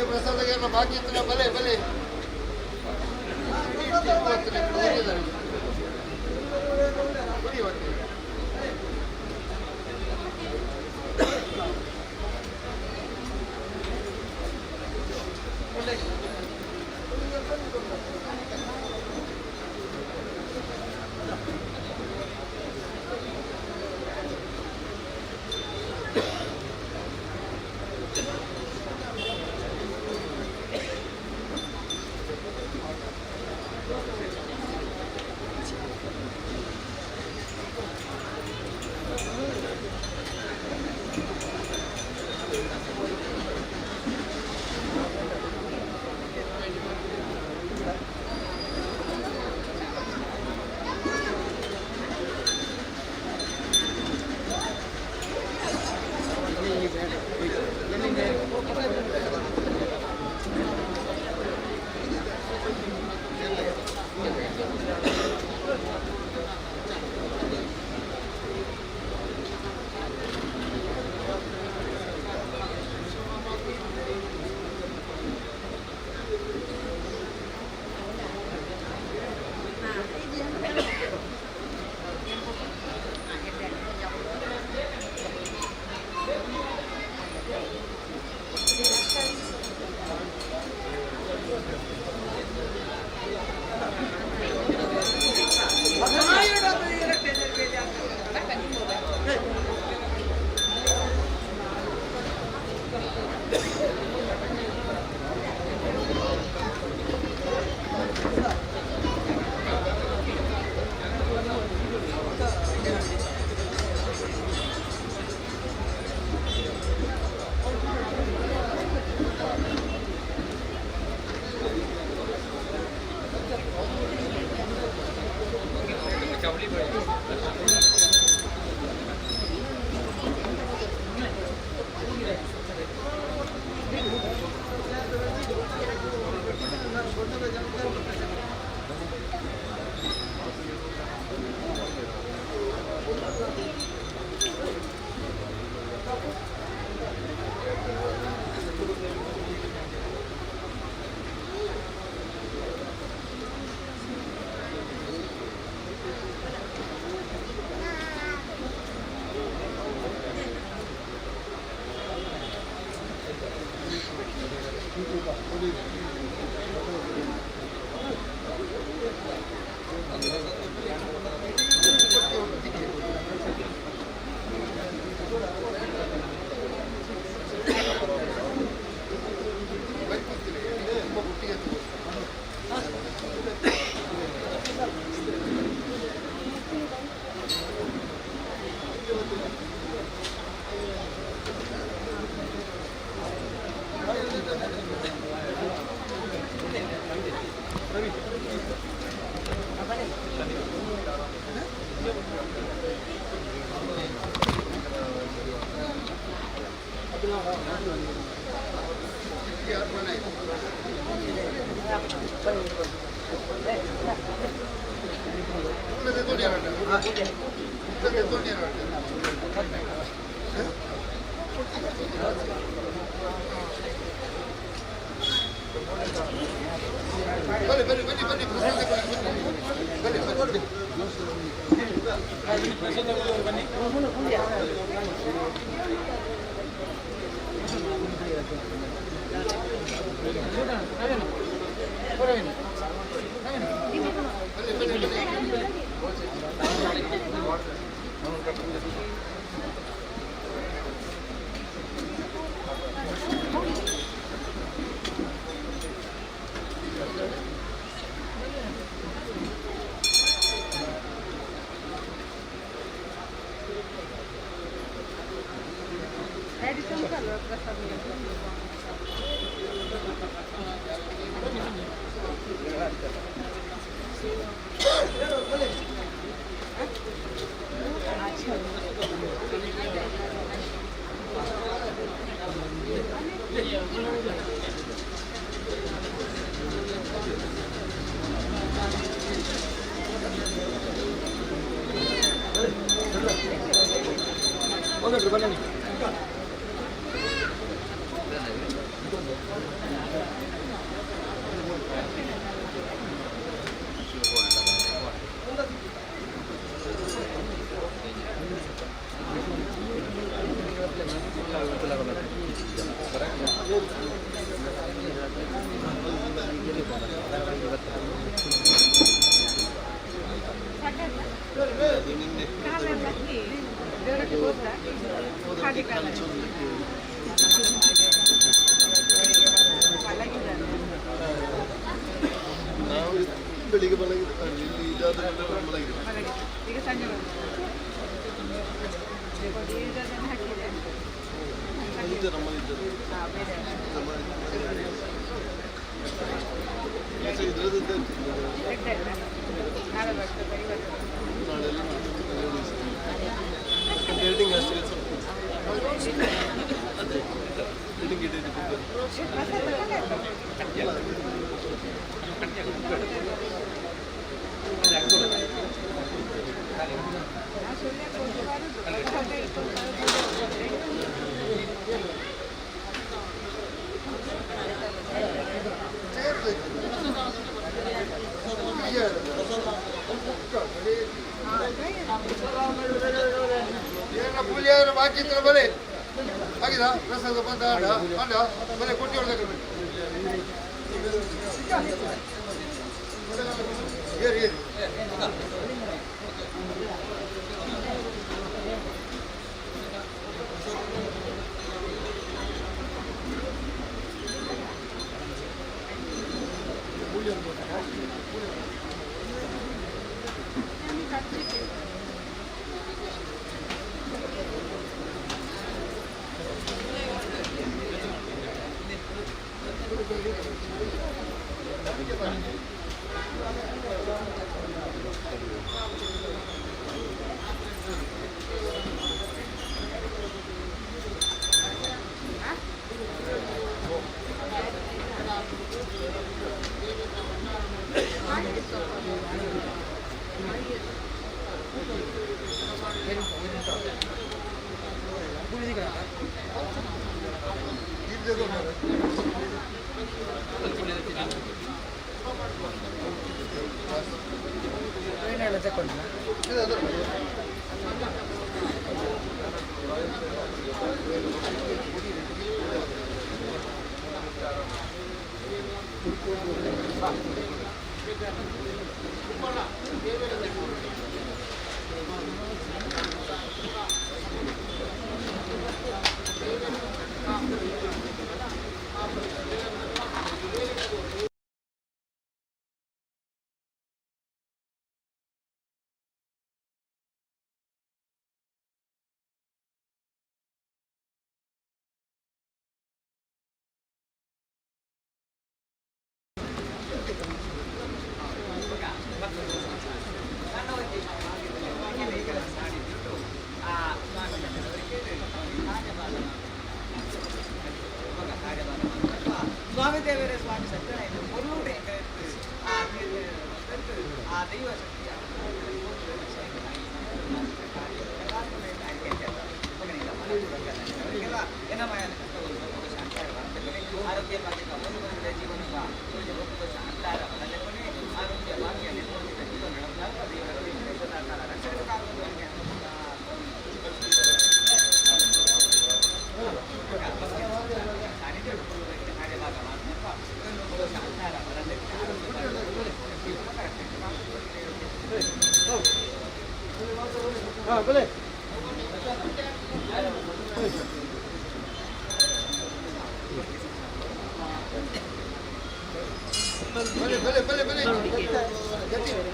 ಪ್ರಸಾದ ಬಾಕಿ ಇತ್ತು ಬಲೆ ಬಲೆ ನಾವು ಬೆಳಿಗ್ಗೆ ಮಲಗಿದ್ದು, ಇಲ್ಲಿ ಇದಾದ ನಂತರ ಮಲಗಿದ್ದು. ಈಗ ಸಂಜೆ ಹಾಕಿದೆ. ಮುಂಚೆ ನಮ್ಮಲ್ಲಿದ್ದದ್ದು. ನಮ್ಮ ಇದರದ್ದು. ನಾಳೆ ಬರ್ತದೆ ಇವತ್ತು. ನಾಳೆಲ್ಲ 2 ದಿವಸ ಎಡಿಟಿಂಗ್ ಅಷ್ಟೇ ಸ್ವಲ್ಪ. ಅದೇ ಎಡಿಟಿಂಗ್ ಎಡಿಟಿಂಗ್. ಏನ ಪೂಜೆ ಬಾಕಿ ಇದ್ರೆ ಬಲೆ ಆಗಿದ ಪ್ರಸಾದ ಬಂದ ಆಡ ಆಡ ಬಲೆ ಕೊಟ್ಟಿ ಹೊಡೆದ. ಏರಿ ಏರಿ. ಸ್ವಾಮಿ ದೇವರೇ, ಸ್ವಾಮಿ ಸತ್ಯನ பொருளுடைய ಆ ದೈವ ಶಕ್ತಿಯ ಆರೋಗ್ಯ ಜೀವನ ಆರೋಗ್ಯ ಭಾಗ್ಯ ಜೀವನ ಹಾಂ ಬಲೆ. ಬಲೆ ಬಲೆ ಬಲೆ ಬಲೆ ಗಟ್ಟಿ ನೋಡಿ.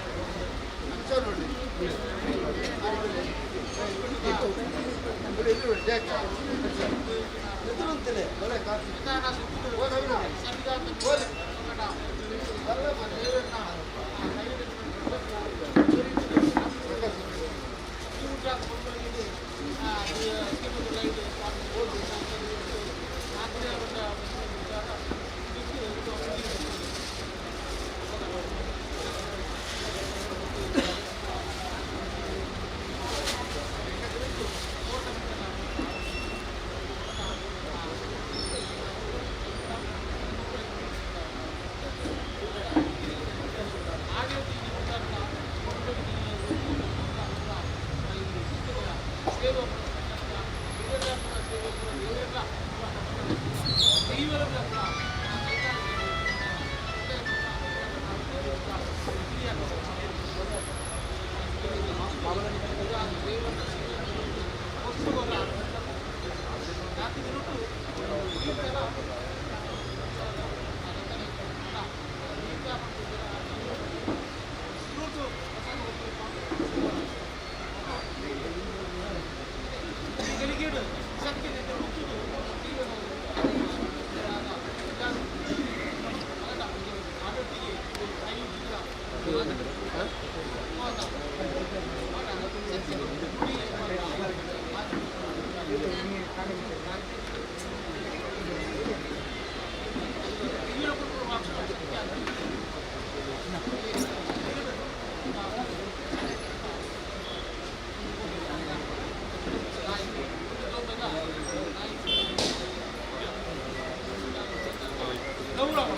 ಗೌರವ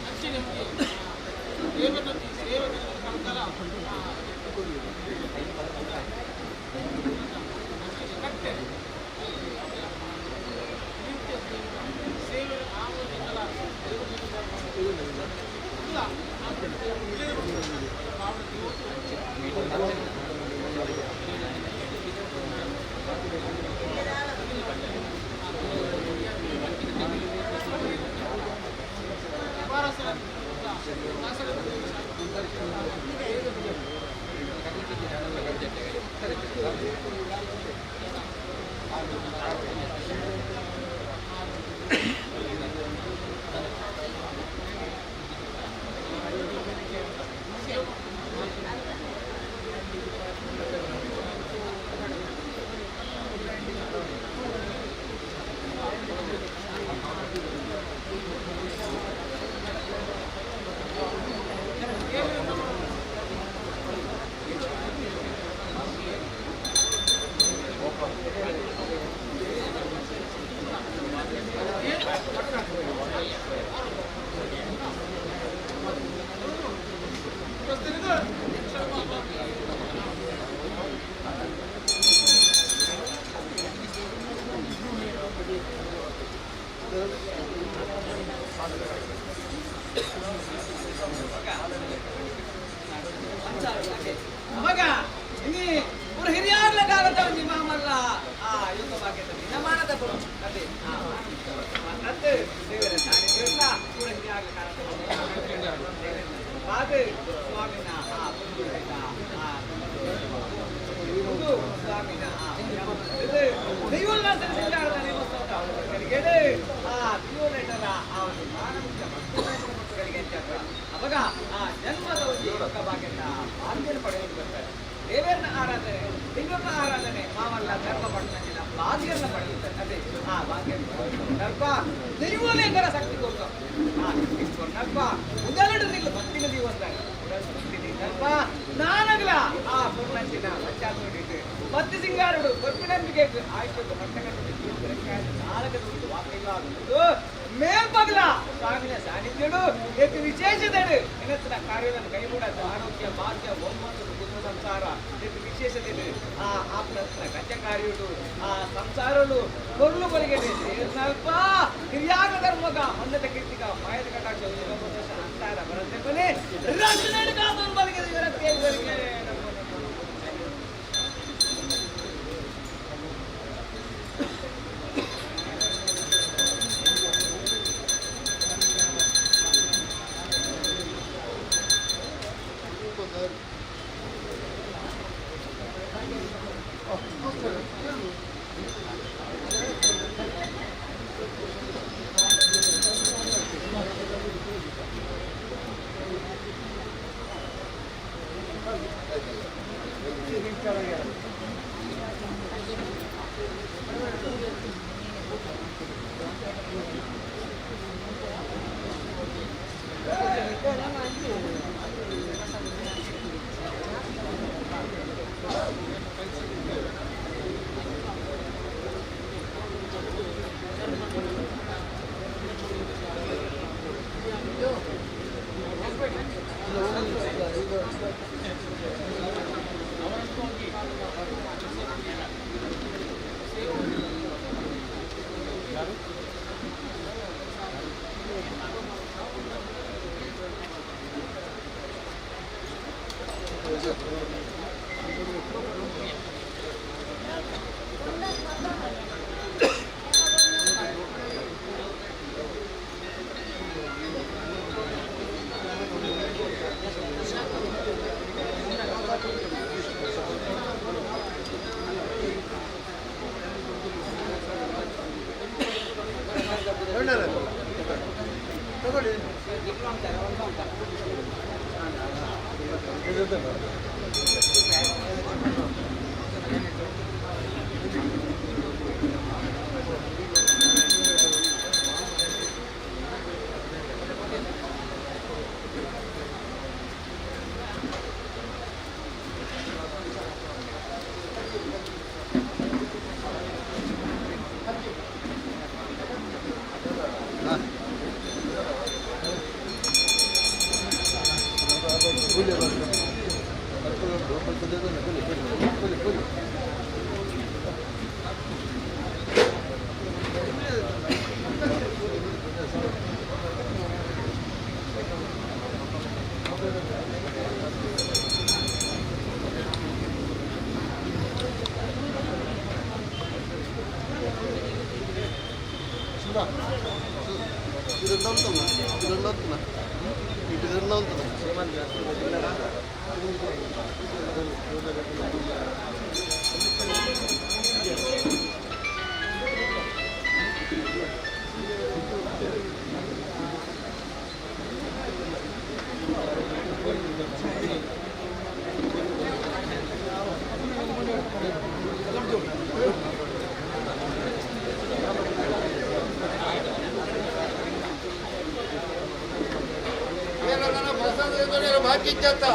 ಅಂಚನೆ ದೇವನ ಸೇವೆ ಸಂಕಲ ಕಟ್ಟೆ ಸೇವೆ ಆಮೋದಿಕಲ ಅವಾಗ ಇನಿ ஒரு ಹಿರಿಯಾರ್ಲ ಕಾಲದ ಒಂಜಿ ಮಾಮಲ್ಲ ಆ ಯುದ್ಧ ಭಾಗ್ಯದ ದಿನಮಾನದ ಬರು ಅದೇ ಆ ಮತ್ತೆ ದೇವರ ಸಾನ್ನಿಧ್ಯವುಳ್ಳ ಪೂರ ಹಿರಿಯಾರ್ಲ ಕಾಲದ ಬಾದು ಸ್ವಾಮಿನ ಆ ಪುಂಡುರೈತ ಆ ಒಂದು ಸ್ವಾಮಿನ ಆ ದೈವೋಲ್ಲಾಸನ ಸಿಂಗಾರದ ನೇಮೋತ್ಸವದ ಗಳಿಗೆ ಆ ದಿಯೋನೇಟರ ಆ ಒಂದು ಮಾನಮುಖ್ಯ ಮಕ್ಕಳಿಗೆ ಅವಾಗ ಆ ಜನ್ಮದ ಒಂದು ಯೋಗ ಭಾಗ್ಯದ ಭಾಗ್ಯನ ಪಡೆಯಲು ಬರ್ತಾರೆ. ದೇವರನ್ನ ಆರಾಧನೆ, ದೈವನ ಆರಾಧನೆ ಮಾವಲ್ಲ ಧರ್ಮ ಪಡೆದ ಭಾಗ್ಯನ ಪಡೆಯುತ್ತಾರೆ. ಅದೇ ಆ ಭಾಗ್ಯ ನಲ್ಪ ದೈವಲೇಖರ ಶಕ್ತಿ ಕೊಡ್ತ ಆ ಶಕ್ತಿ ನಲ್ಪ ಉದರಡದಿಲ್ಲ ಭಕ್ತಿನ ದೀವಸ್ತಾನೆ ಭಕ್ತಿ ನಲ್ಪ ನಾನಗಲ ಆ ಪೂರ್ಣಂಚಿನ ಮಚ್ಚಾತೋಡಿಟ್ಟು ಭಕ್ತಿ ಸಿಂಗಾರುಡು ಕೊರ್ಪಿನಂಬಿಕೆ ಆಯ್ತು ಮಟ್ಟಕಟ್ಟು ನಾಲ್ಕು ವಾಕ್ಯಗಳಾಗುವುದು ಮೇಲ್ಪಗಲ ಸ್ವಾಮಿನ ಸಾನ್ನಿಧ್ಯಡು ಹೆಚ್ಚು ವಿಶೇಷತೆಡು ಎನ್ನತ್ತಿನ ಕಾರ್ಯವನ್ನು ಕೈಗೂಡ ಆರೋಗ್ಯ ಭಾಗ್ಯ ಒಂಬತ್ತು ಕುಟುಂಬ ಸಂಸಾರ ಹೆಚ್ಚು ವಿಶೇಷತೆಡು ಆ ಆಪ್ನತ್ತಿನ ಗಜ್ಜ ಕಾರ್ಯುಡು ಆ ಸಂಸಾರಲು ಕೊರ್ಲು ಬಲಿಗೆ ಸೇರ್ನಲ್ಪ ಹಿರಿಯಾಗ ಧರ್ಮಗ ಹೊನ್ನತ ಕೀರ್ತಿಗ ಮಾಯದ ಕಟಾಕ್ಷ ಅಂತಾರ ಬರತ್ತೆ ಕೊನೆ ರಕ್ಷಣೆ ಕಾತನ್ ಬಲಿಗೆ ಇವರ ಬಲಿಗೆ. ಬಾಕಿ ಇತ್ತ.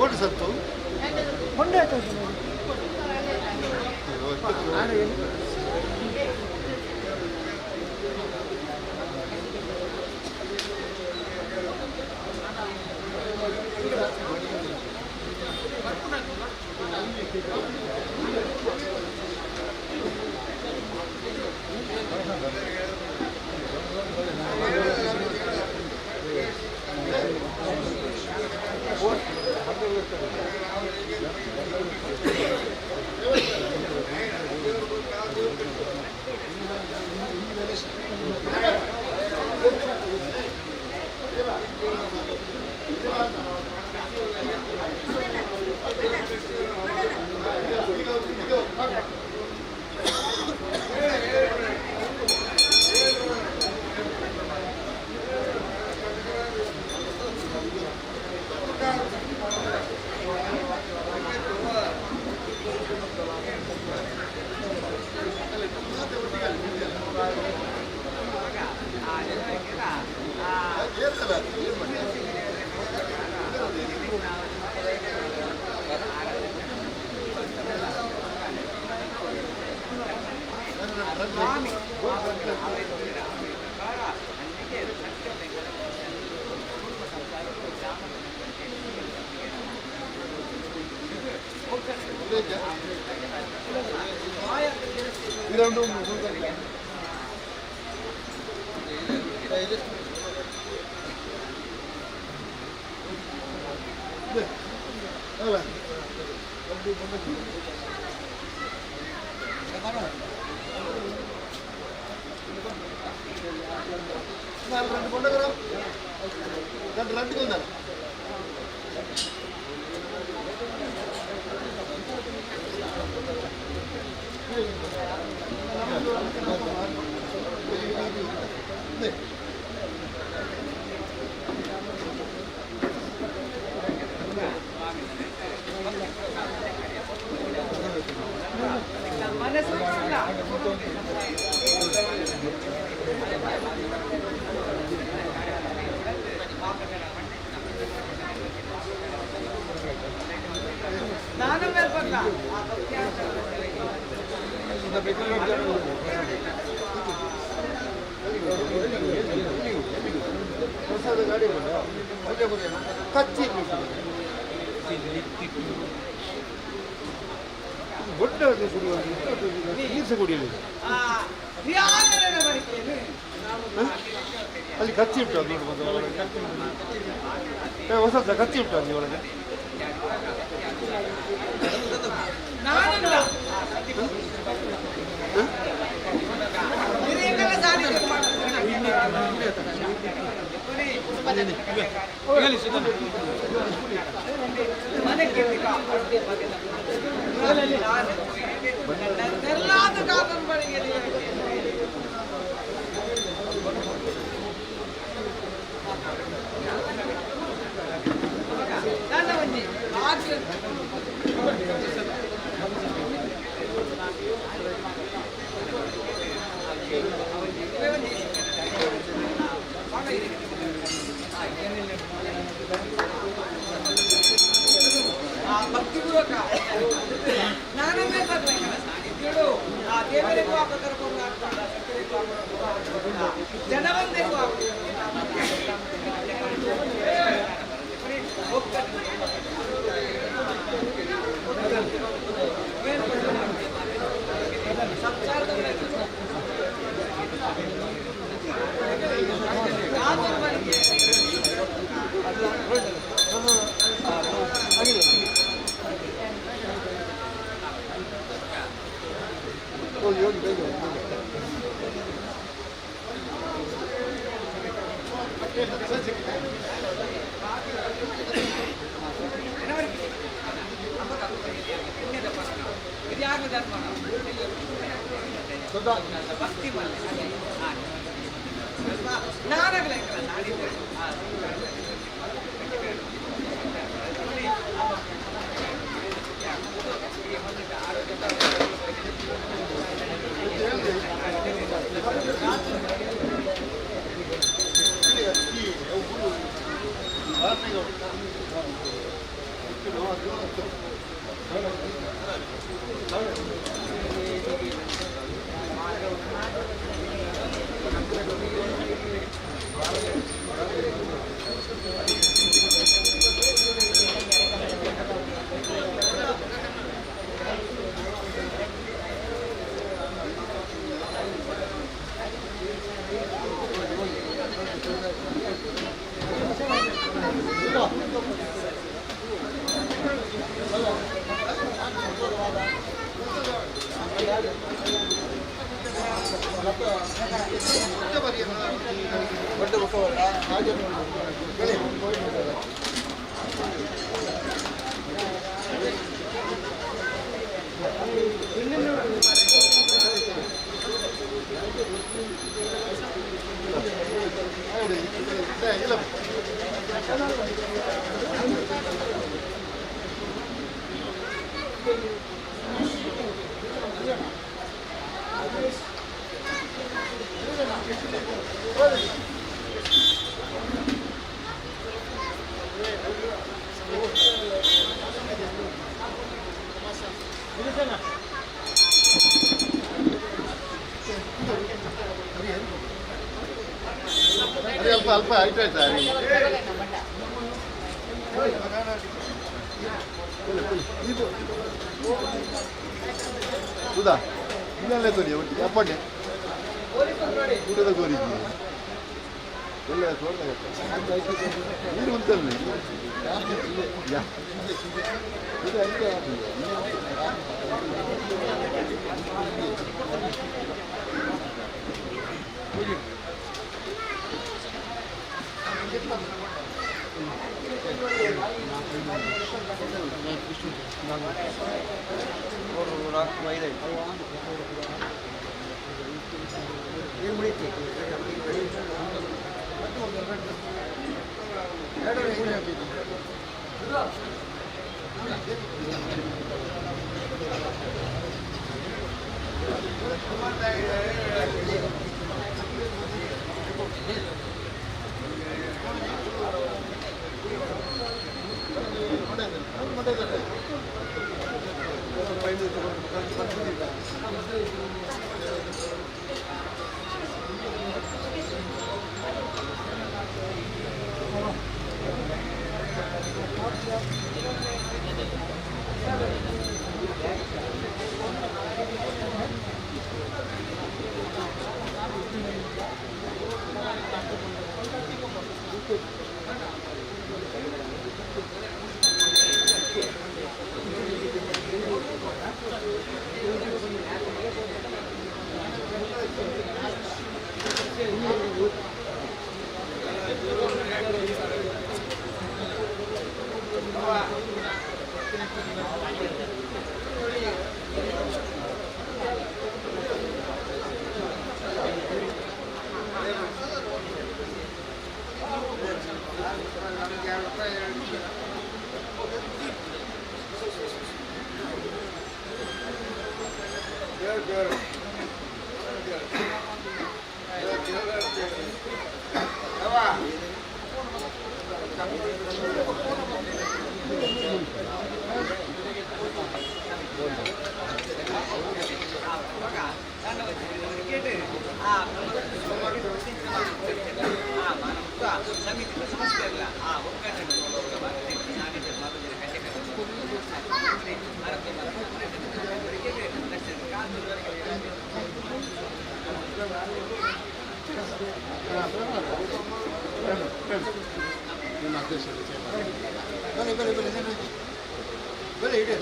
ಓಡಿ ಸತ್ತು. రెండు కొండగరం రెండు రెండు కొందాలి. ಕಚ್ಚಿ ದೊಡ್ಡ ನೀರು ಕುಡಿಯಲಿ ಅಲ್ಲಿ ಕಚ್ಚಿ ಉಂಟು ಅದು ನೋಡು ಒಳಗೆ ಹೊಸದ ಕಚ್ಚಿ ಉಂಟು ಅಲ್ಲಿ ಒಳಗೆ. ಭಕ್ತಿಪೂರ್ವಕ ನಾನೊಮ್ಮೆ ಆ ದೇವರಿಗೂ ಕರ್ಕೊಂಡು ಜನವಂದರಿಗೂ ಸಂಸಾರದ ಹೋಗಿ ಹೋಗಿ ಬೇಗ ಹೋಗಿ. ಭಕ್ತಿ ನಾನಾಗಲ್ಲ. ಇಲ್ಲ. ಅದೇ ಅಲ್ಪ ಅಲ್ಪ ಆಯ್ತು ಆಯ್ತಾ. ಸುಧಾ ಇನ್ನೆಲ್ಲ ತೋರಿ ಒಟ್ಟಿಗೆ ಅಪ್ಪಣ್ಣೆ ಊಟದ ಗೋರಿಗೆ ಎಲ್ಲ ನೀರು ಉಂಟಲ್ಲ. ಇದು ಅಂತೆ. ಬನ್ನಿ ಬನ್ನಿ ಬನ್ನಿ ಬನ್ನಿ ಇಡಿ.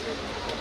Thank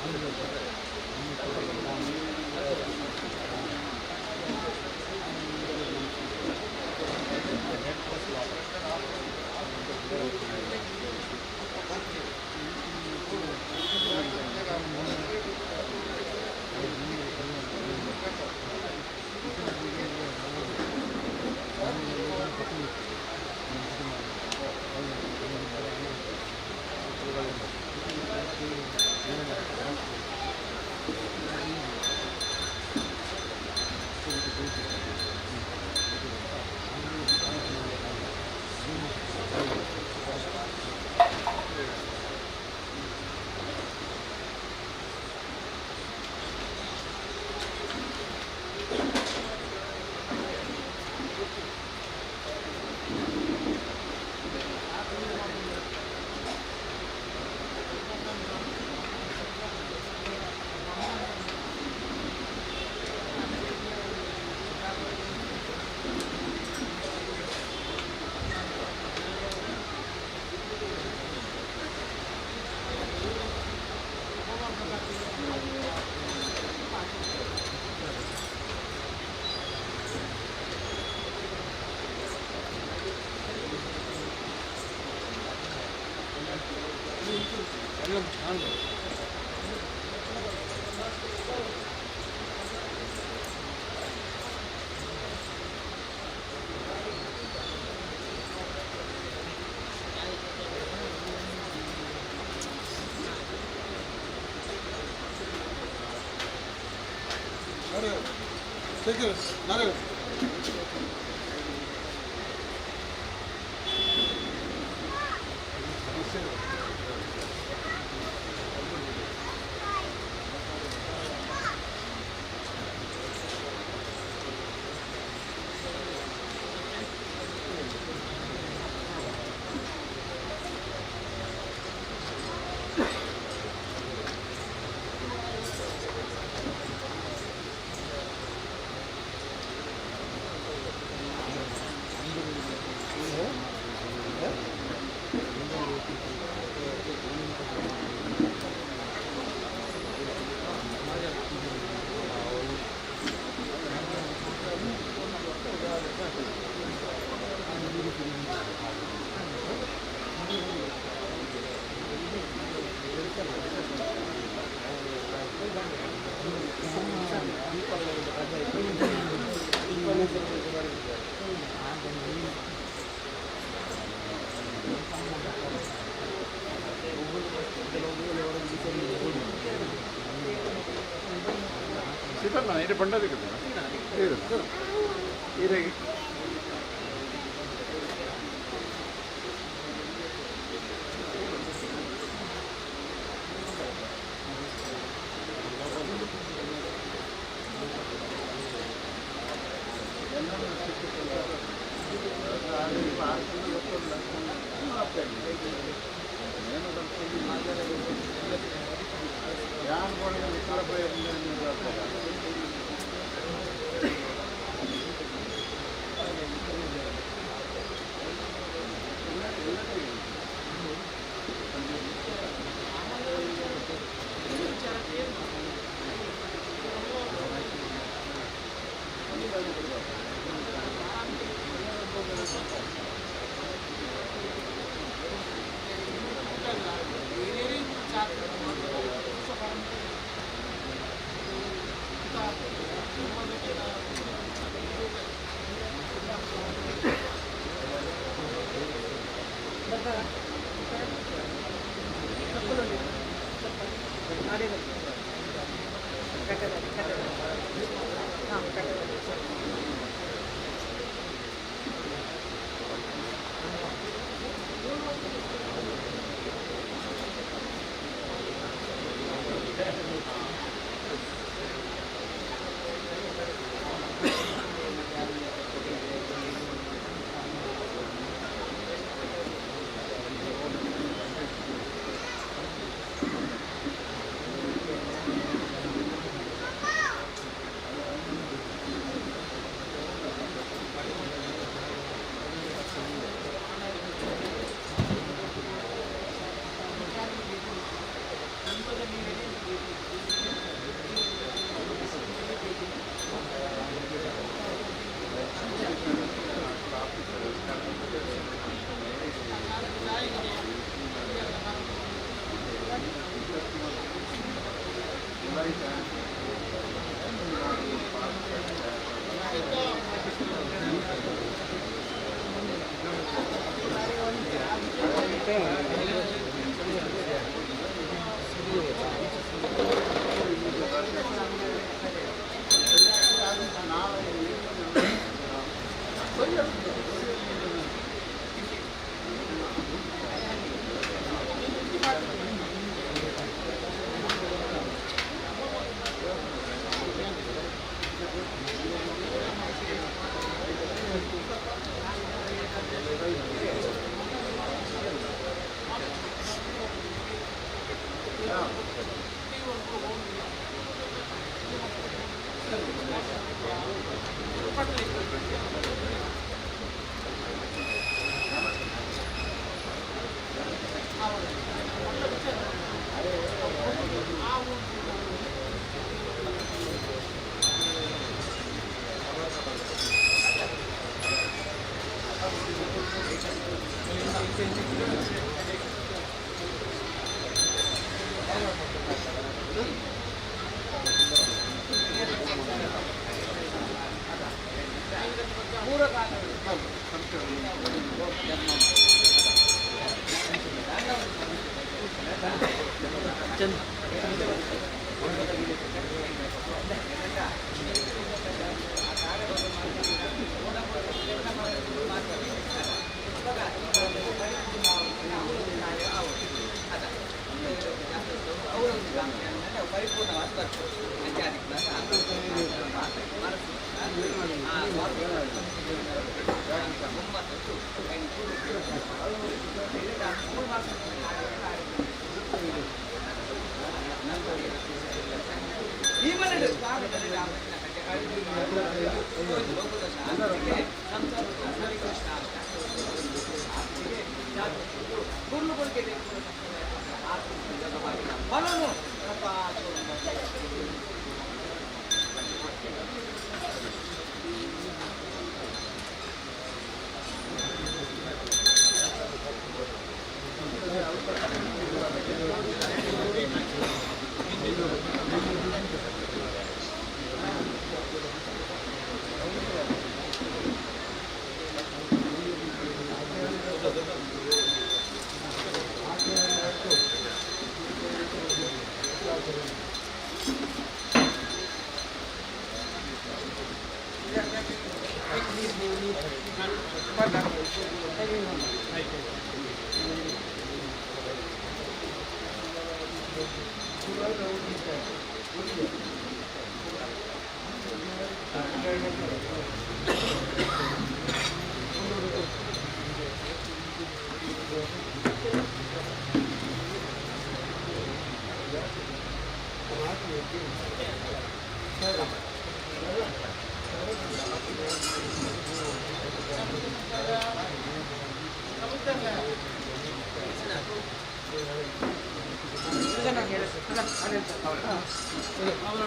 ನೀರಲ್ಲಿ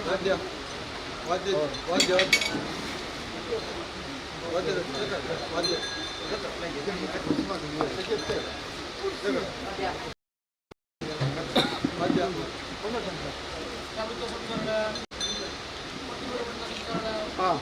ವಾದ್ಯ ವಾದ್ಯ ವಾದ್ಯ ವಾದ್ಯ ವಾದ್ಯ ವಾದ್ಯ ಹಾಂ.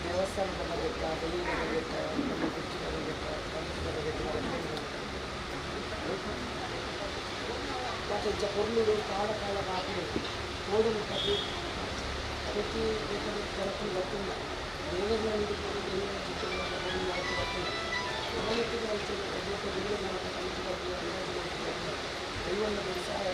ದೇವಸ್ಥಾನದ ಬಗೆಟ್ಟ, ದೈವದ ಬಗೆಟ್ಟ, ನಮ್ಮ ಗುಚ್ಚಿನ ಬಗೆಟ್ಟ, ಪಂಚದ ಬಗೆಟ್ಟ, ಮತ್ತು ಇಂಚ ಪೊರ್ಲುಡು ಕಾಲ ಕಾಲ ಬಾಪುಡು ಓದಲು ಕತೆ ಪ್ರತಿ ಬೇಕಾದ ಜನಕ್ಕೂ ಗೊತ್ತಿಲ್ಲ. ದೇವರ ಒಂದು ದೇವರ ಚಿತ್ರ ಗೊತ್ತಿಲ್ಲ. ಮನೆಯೊಟ್ಟಿಗೆ ದೇವರ ದೈವನ ಸಹಾಯ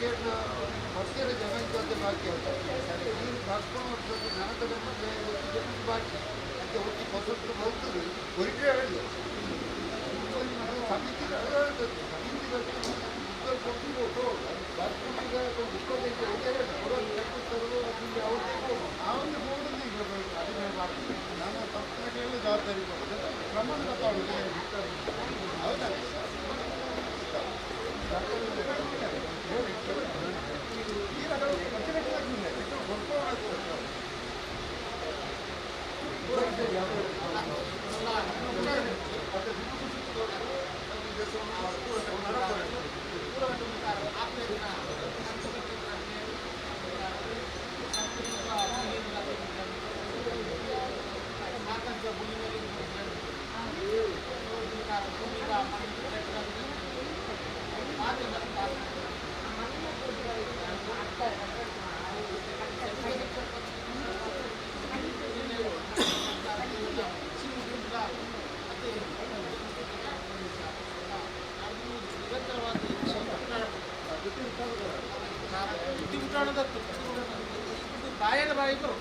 ಬರ್ತೀರ ಜನ ಇದ್ದದ್ದೇ ಬಾಕಿ ಅಂತ ನೀರು ಬರ್ಕೊಂಡು ಹೋಗ್ತದೆ ನನಗೆ ಜನ ಬಾಕಿ ಅಂತ ಒಟ್ಟು ಹೊಸತ್ತು ಬರ್ತದೆ ಹೊರಟೇ ಹೇಳಿ ಸಮಿತಿ ಸಮಿತಿ ನಾನು ತಪ್ಪಾಗಿ ಹೇಳಿ ಜವಾಬ್ದಾರಿ ಕೊಡೋದು ಪ್ರಮಾಣ ತಗೊಳ್ಳೋದು ಹೌದಾ. ಬಾಯನ ಬಾಯಿಗಳು.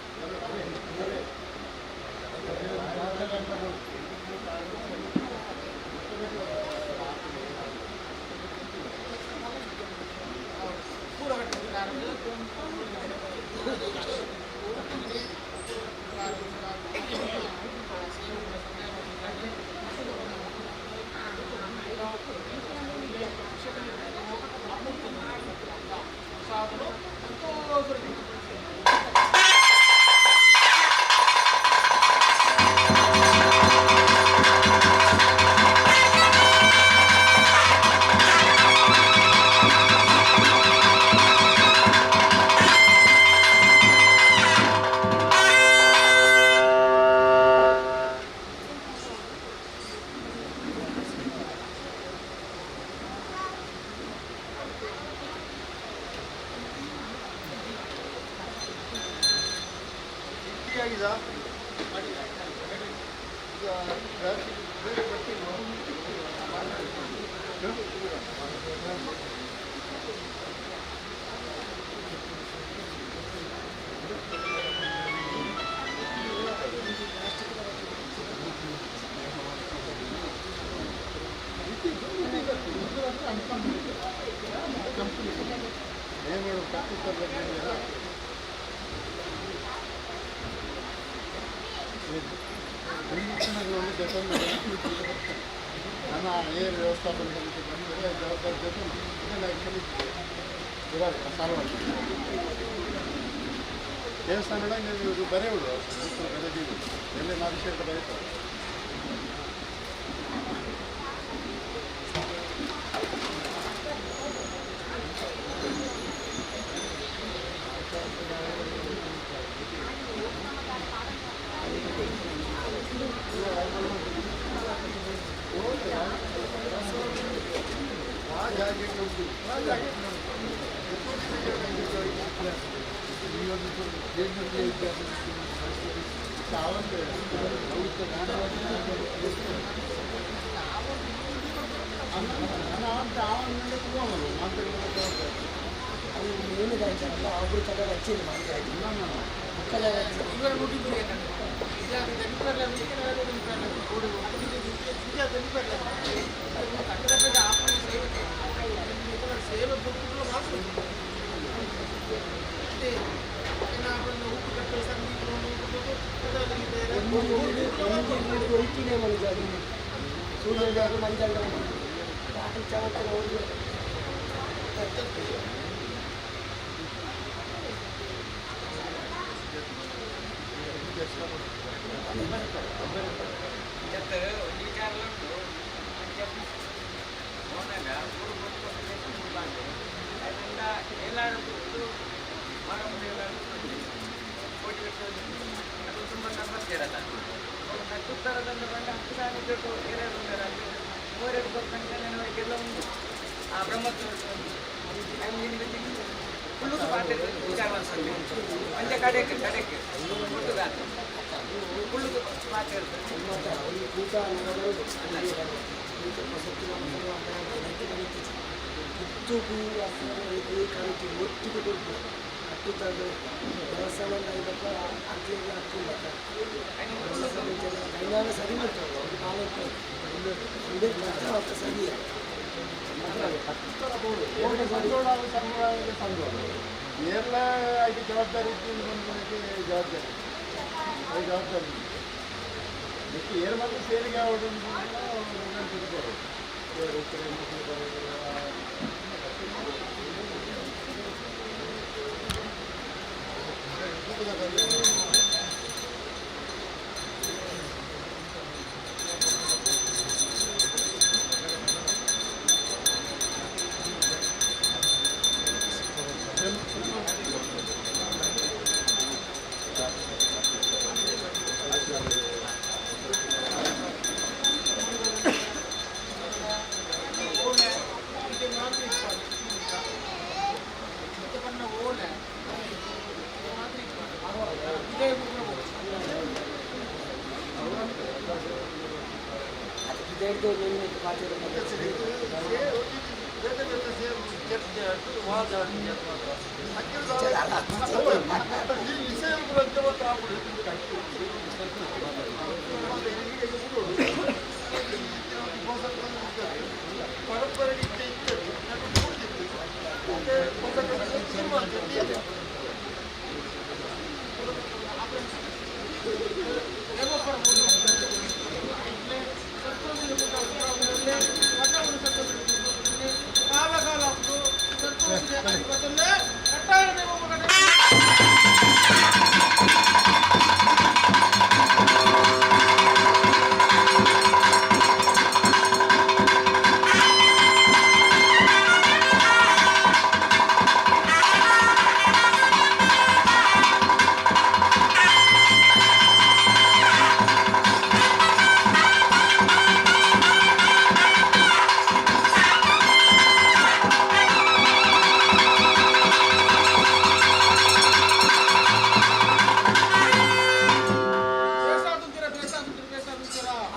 ಆಗಿದೆ ಈಗ ಟ್ರಾಫಿಕ್ ಬೇರೆ ಬರ್ತಿಲ್ವಾ? ಏನು ಮಾಡೋದು ಕಟ್ಟಿಸ್ತಾರೆ. ನನ್ನ ಏರ್ ವ್ಯವಸ್ಥಾಪನೆ ಸಮಿತಿ ಬಂದರೆ ಜವಾಬ್ದಾರಿ ಜೊತೆ ಇದೆಲ್ಲ ಸಾಲ್ವ್ ದೇವಸ್ಥಾನ ಇದು ಬರೆಯುವುದು ಬರೆದಿದ್ದು ಎಲ್ಲ ನಾವು ಬರೀತಾರೆ. ಜೊತೆ ಒಂದು ವಿಚಾರ ಉಂಟು. ಹೋದಾಗ ಊರು ಬಂದು ಅದರಿಂದ ಎಲ್ಲರೂ ಕೋಟಿ ಅದು ತುಂಬ ಸಮಸ್ಯೆ ಇರಲ್ಲ. ಉತ್ತರದಿಂದ ಬಂದ 10 ಸಾವಿರ ಎರಡು ಮೂರೆರಡು ಕೊಡ್ತಂಗೆ ಉಂಟು. ಆ ಬ್ರಹ್ಮೋತ್ಸವ ಫುಲ್ಲು ಪಾತ್ರೆ ವಿಚಾರ ಮಾಡ್ಕೊಂಡು ಅಂಚೆ ಕಡೆಗೆ ಕಡೆಗೆ ಒಟ್ಟುಗಾತ ಫುಲ್ಲು ಪಾತ್ರೆ ಇರ್ತದೆ. ಪುತ್ತೂಗು ಅಸನಗಳಿಗೆ ಕಮಿಟಿ ಒಟ್ಟಿಗೆ ಕೊಡ್ಬೋದು ಅಟ್ಟುತ್ತಾಗ ದೇವಸ್ಥಾನ ಐದಪ್ಪ ಅಕ್ಲಿಗೆ ಅಕ್ಕಿಲ್ಲ. ಕೈನಾಗ ಸರಿ ಮಾಡ್ತಾರೆ ಒಂದು ಕಾಲಕ್ಕೆ ಒಂದೇ ಮಾತ್ರ ಸರಿ. ಸಂಪ್ರದಾಯದ ಸಂಘ ಎಲ್ಲ ಐದು ಜವಾಬ್ದಾರಿ ಇತ್ತು ಒಂದು ಜವಾಬ್ದಾರಿ, ಅದು ಜವಾಬ್ದಾರಿ ಎಷ್ಟು ಏರು ಮಾತ್ರ ಸೇರಿಗೆ ಅವರು. ಅದಕ್ಕೆ ನಿನ್ನೆ ಪಾತ್ರೆ. ಬೇತೆ ಬೇತೆ ಸೇರು ಚರ್ಚೆ ವಾದ ಮಾತ್ರ. ಈ ವಿಷಯ ಮಾತ್ರ. ಪರಂಪರೆ ಇತ್ತು ಇತ್ತು. ಕಾಲ ಕಟ್ಟಾಯ.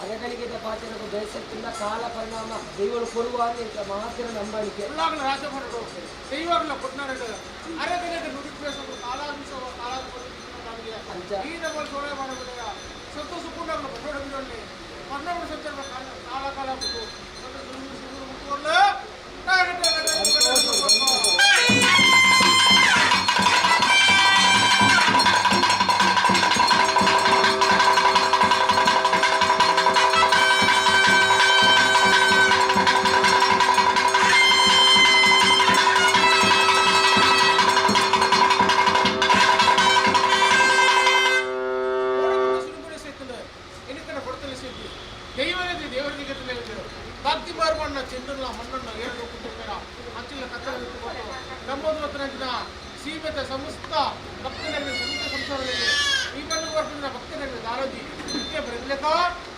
ಅರಗಳಿಗೆ ಪಾತ್ರೆ ಬೇಸತ್ತಿಂದ ಕಾಲ ಪರಿಣಾಮ ದೈವಳು ಕೊಡುವ ಅಂತ ಮಾತ್ರ ನಂಬಳಿಕೆ. ಉಳ್ಳಾಗಲ ರಾಜಭರಡು ದೈವಗಳ ಕೊಟ್ನಾಡು ಅರಗನೆಗೆ ನುಡಿಪೇಸಲು ಕಾಲಾನುಸವ ಅಂಚ. ಈ ನಮ್ಮಲ್ಲಿ ಸೋಳೆ ಮಾಡಬಿಡ ಸಂತೋಷ ಪೂರ್ಣಗಳ ಬನ್ನೋಡ ಬಿಡೋಣ ಪನ್ನೋಡ ಸಂಚಾರ ಕಾಲ ಕಾಲ ಬಿಟ್ಟು ಮುಟ್ಟುವಲ್ಲ. ದೈವರದಿ ದೇವರಿಗೆ ಭಕ್ತಿ ಬಾರ್ಮಣ್ಣ ಚೆಂಡುಲ್ಲ ಮಣ್ಣನ್ನು ಏಳು ಕುಟುಂಬ ಅಂಚಿಲ್ಲ ಕತ್ತಲ ಬಿಟ್ಟುಕೊಂಡು ನಮ್ಮದು ದಿನ ಸೀಮಿತ ಸಮಸ್ತ ಭಕ್ತನಲ್ಲಿ ಸಮಸ್ತ ಸಂಸಾರದಲ್ಲಿ ಈ ಮಣ್ಣು ವರ್ಗದ ಭಕ್ತನಲ್ಲಿ ದಾರೋಜಿ ನಿತ್ಯ ಬರಲೇಕ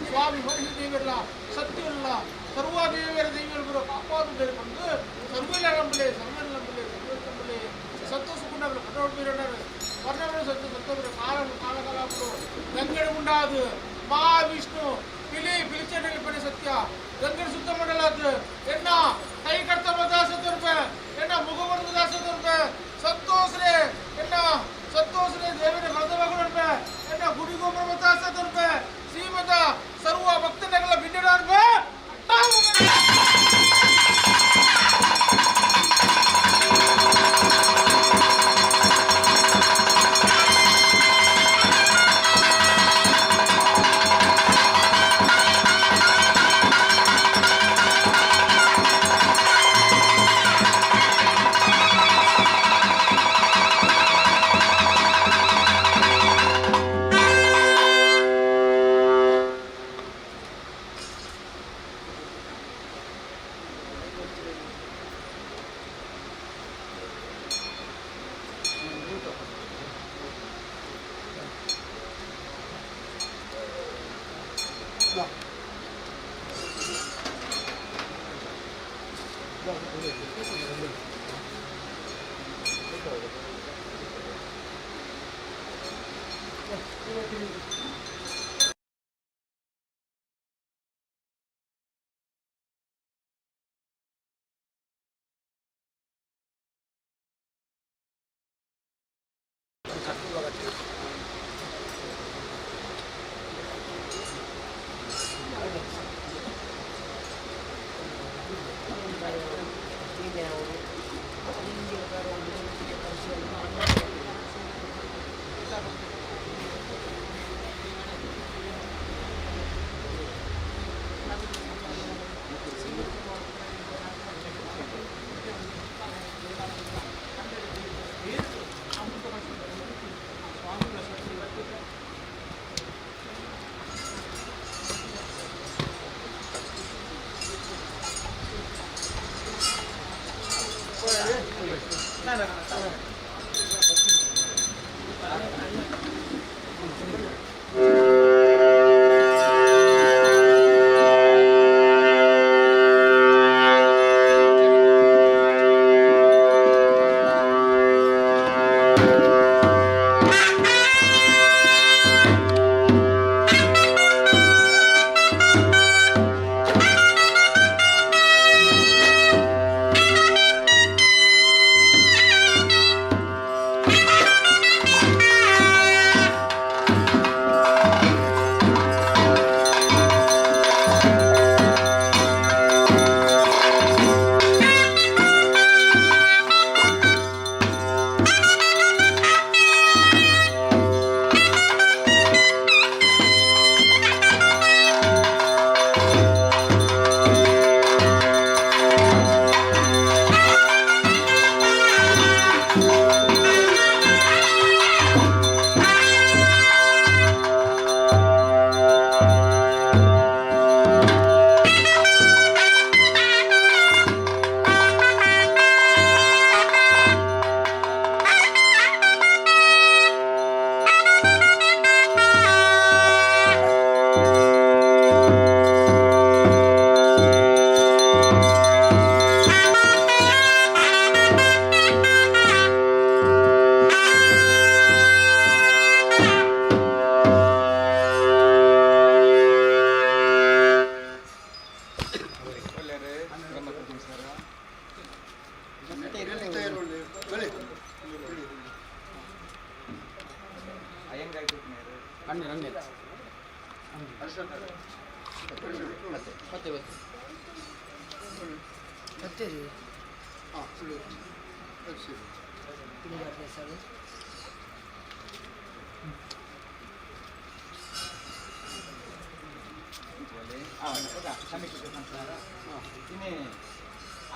ಸ್ವಾಮಿ ಮನುಷ್ಯ ದೇವರಲ್ಲ ಸತ್ಯವಲ್ಲ ಸರ್ವ ದೇವರ ದೇವರು ಕಾಪಾಡು ಬಂದು ಸರ್ವೆಲ್ಲ ನಂಬಲೆ ಸರ್ವೆಲ್ಲ ನಂಬಲೆ ಸರ್ವೆ ನಂಬಲೆ ಸಂತೋಷ ಕುಂಡಗಳು ಕನ್ನಡ ಬೀರಣ್ಣರು ವರ್ಣಗಳು ಸತ್ಯ ಸತ್ತವರು ಕಾಲ ಕಾಲ ಕಾಲ ಗಂಗಡೆ ಉಂಡಾದು ಮಹಾವಿಷ್ಣು ಪಿಲಿ ಪಿಲಿಚೆಂಡಲ್ಲಿ ಪಣಿ ಸತ್ಯ ಗಂಗಡೆ ಸುತ್ತ ಮಾಡಲಾದು ಎನ್ನ ಕೈ ಕರ್ತವ ದಾಸ ರೂಪಾಯಿ ಎನ್ನ ಮುಖ ದಾಸ ರೂಪಾಯಿ ಸಂತೋಷರೇ ಎನ್ನ ಸಂತೋಷರೇ ದೇವರ ಕಳೆದವಾಗಲು ಎನ್ನ ಗುಡಿ ಗೋಪುರ ದಾಸ ರೂಪಾಯಿ ಶ್ರೀಮದ ಸರ್ವ ಭಕ್ತನಗಳ ಬಿಂಡಿಡ ರೂಪಾಯಿ.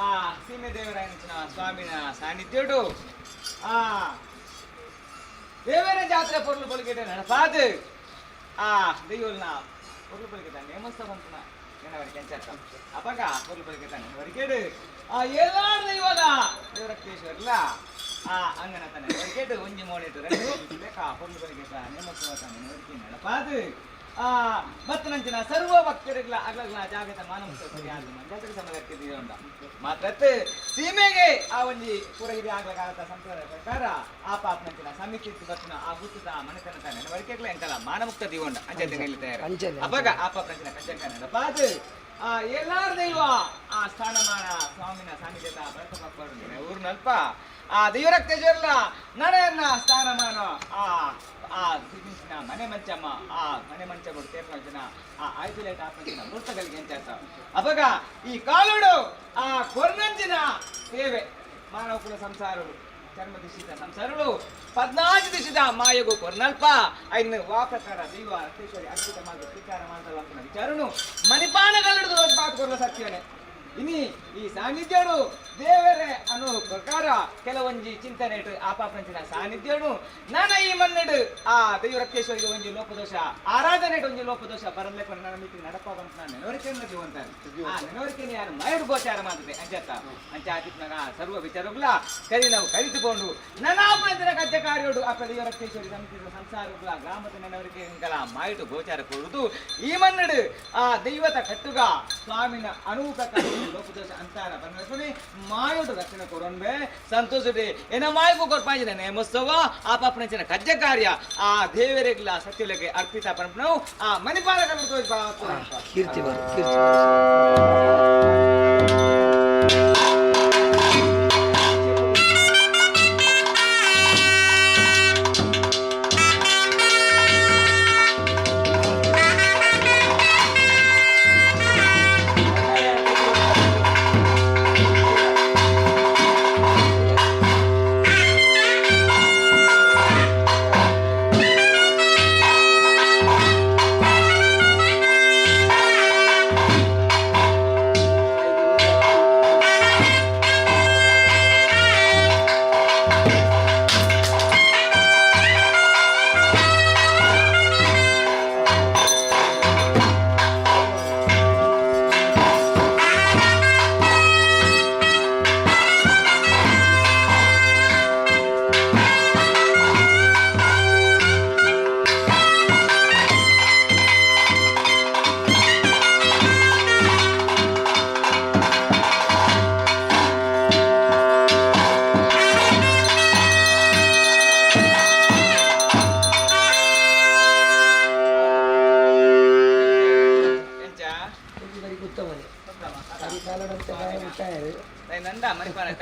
ಆ ಸೀಮೆ ದೇವರಾಯನ ಸ್ವಾಮಿನ ಸಾನ್ನಿಧ್ಯುಡು ಆ ದೇವರ ಜಾತ್ರೆ ಪೊರ್ಲು ಪೊಲಿಕೆಟ ನಡಪಾದು ಆ ದೈವಲ್ನ ಪೊರ್ಲು ಪೊಲಿಕೆಟ ನೇಮಸ್ತ ಬಂತನ ಏನವರಿಗೆ ಎಂಚತ್ತ ಅಪಗ ಪೊರ್ಲು ಪೊಲಿಕೆಟ ನೆನವರಿಕೆಡು ಆ ಎಲ್ಲಾರು ದೈವಲ ದೇವರಕ್ತೇಶ್ವರ್ಲ ಆ ಅಂಗನ ತನ್ನ ವರಿಕೆಡು ಒಂಜಿ ಮೋಣಿಟ್ಟು ರೆಂಡು ಬೇಕಾ ಪೊರ್ಲು ಪೊಲಿಕೆಟ ನೇಮೋತ್ಸವ ತಾನೆ ನೆನವರಿಕೆ ನಡಪಾದು ಆ ಬತ್ತನಂಚಿನ ಸರ್ವ ಭಕ್ತರಿಗ್ಲ ಅಗ್ಲಗ್ಲ ಜಾಗತ ಮಾನವ ಮಂಜಾತ್ರೆ ಸಮಯಕ್ಕೆ ಉಂಡ ಮಾತ್ರತ್ ಸೀಮೆಗೆ ಆ ಒಂಜಿ ಪುರಹಿರಿ ಆಗ್ಲ ಕಾಲದ ಸಂಪ್ರದಾಯ ಪ್ರಕಾರ ಆ ಪಾಪನಂಚಿನ ಸಮಿತಿ ಬತ್ತನ ಆ ಗುತ್ತದ ಮನೆತನ ತಾನೆ ವರಿಕೆಗ್ಲ ಎಂಕಲ ಮಾನಮುಕ್ತ ದಿವೊಂಡ ಅಂಚೆ ನಿಲ್ತಾರೆ. ಅಪಗ ಆ ಪಾಪನಂಚಿನ ಕಜ್ಜಕನ ಪಾದು ಆ ಎಲ್ಲಾರು ದೈವ ಆ ಸ್ಥಾನಮಾನ ಸ್ವಾಮಿನ ಸಾನ್ನಿಧ್ಯದ ಭರತ ಪಪ್ಪರು ಊರ್ನಲ್ಪ ಆ ದೈವರಕ್ತೇಶ್ವರಲ ನಡೆಯನ್ನ ಸ್ಥಾನಮಾನ ಆ ಆ ಸಿಗಿನ ಮನೆ ಮಂಚಮ್ಮ ಆ ಮನೆ ಮಂಚ ತೇರ್ಪಂಚಿನ ಆ ಐಸೋಲೇಟ್ ಆಪಂಚಿನ ವೃತ್ತಗಳಿಗೆ ಎಂಚಾಸ ಅಪಗ ಈ ಕಾಲುಡು ಆ ಕೊರ್ನಂಚಿನ ಸೇವೆ ಮಾನವ ಕುಲ ಸಂಸಾರರು ಚರ್ಮ ದಿಶಿತ ಸಂಸಾರಗಳು ಪದ್ನಾಲ್ಕು ದಿಶಿತ ಮಾಯಗು ಕೊರ್ನಲ್ಪ ಐನು ವಾ ಪ್ರಕಾರ ದೈವ ರಕ್ತೇಶ್ವರಿ ಅರ್ಪಿತ ಮಾತು ಸ್ವೀಕಾರ ಮಾಡ್ತಲ್ಲ ಅಂತ ವಿಚಾರನು ಮಣಿಪಾನಗಳಿಡಿದು ಮಾತು ಕೊರಲ ಸತ್ಯನೇ. ಇನಿ ಈ ಸಾನ್ನಿಧ್ಯಡು ದೇವರೇ ಅನ್ನೋ ಪ್ರಕಾರ ಕೆಲವೊಂಜಿ ಚಿಂತನೆ ಇಟ್ಟು ಆ ಪಾಪಂಚಿನ ಸಾನ್ನಿಧ್ಯಡು ನಾನ ಈ ಮನ್ನಡು ಆ ದೈವ ರಕ್ತೇಶ್ವರಿಗೆ ಒಂಜಿ ಲೋಪದೋಷ ಆರಾಧನೆ ಒಂಜಿ ಲೋಪದೋಷ ಬರಲೆ ನನ್ನ ಮಿತಿ ನಡಪಾವಂತ ನಾನು ನೆನವರಿಕೆಯನ್ನು ಜೀವಂತಾನೆ ಆ ನೆನವರಿಕೆಯನ್ನು ಯಾರು ಮಯಡು ಗೋಚಾರ ಮಾಡ್ತದೆ ಅಂಚತ್ತ ಅಂಚ ಆತಿಪ್ನಾಗ ಸರ್ವ ವಿಚಾರಗಳ ಕರಿ ನಾವು ಕಲಿತುಕೊಂಡು ನನಾಪಂಚಿನ ಕಜ್ಜ ಕಾರ್ಯೋಡು ಅಪ್ಪ ದೈವ ರಕ್ತೇಶ್ವರಿ ಸಮಿತಿದ ಸಂಸಾರಗಳ ಗ್ರಾಮದ ನೆನವರಿಕೆ ಮಾಯಿಟು ಗೋಚಾರ ಕೊಡುದು ಈ ಮನ್ನಡು ಆ ದೈವತ ಕಟ್ಟುಗ ಸ್ವಾಮಿನ ಅನುಪ್ರಕಾರ ಲೋಪದೋಷ ಅಂತಾರ ಪರಮೇಶ್ವರಿ ಮಾಯೋಡು ರಕ್ಷಣೆ ಕೊರೊನ್ಬೆ ಸಂತೋಷಡೆ ಎನ ಮಾಯಕು ಕೊರ್ಪಾಂಜಿನ ನೇಮೋತ್ಸವ ಆ ಪಾಪನಂಚಿನ ಕಜ್ಜ ಕಾರ್ಯ ಆ ದೇವರಿಗ್ಲ ಸತ್ಯಲಕ್ಕೆ ಅರ್ಪಿತ ಪರಂಪನವು ಆ ಮಣಿಪಾಲ ಕೀರ್ತಿ ಬರು ಕೀರ್ತಿ.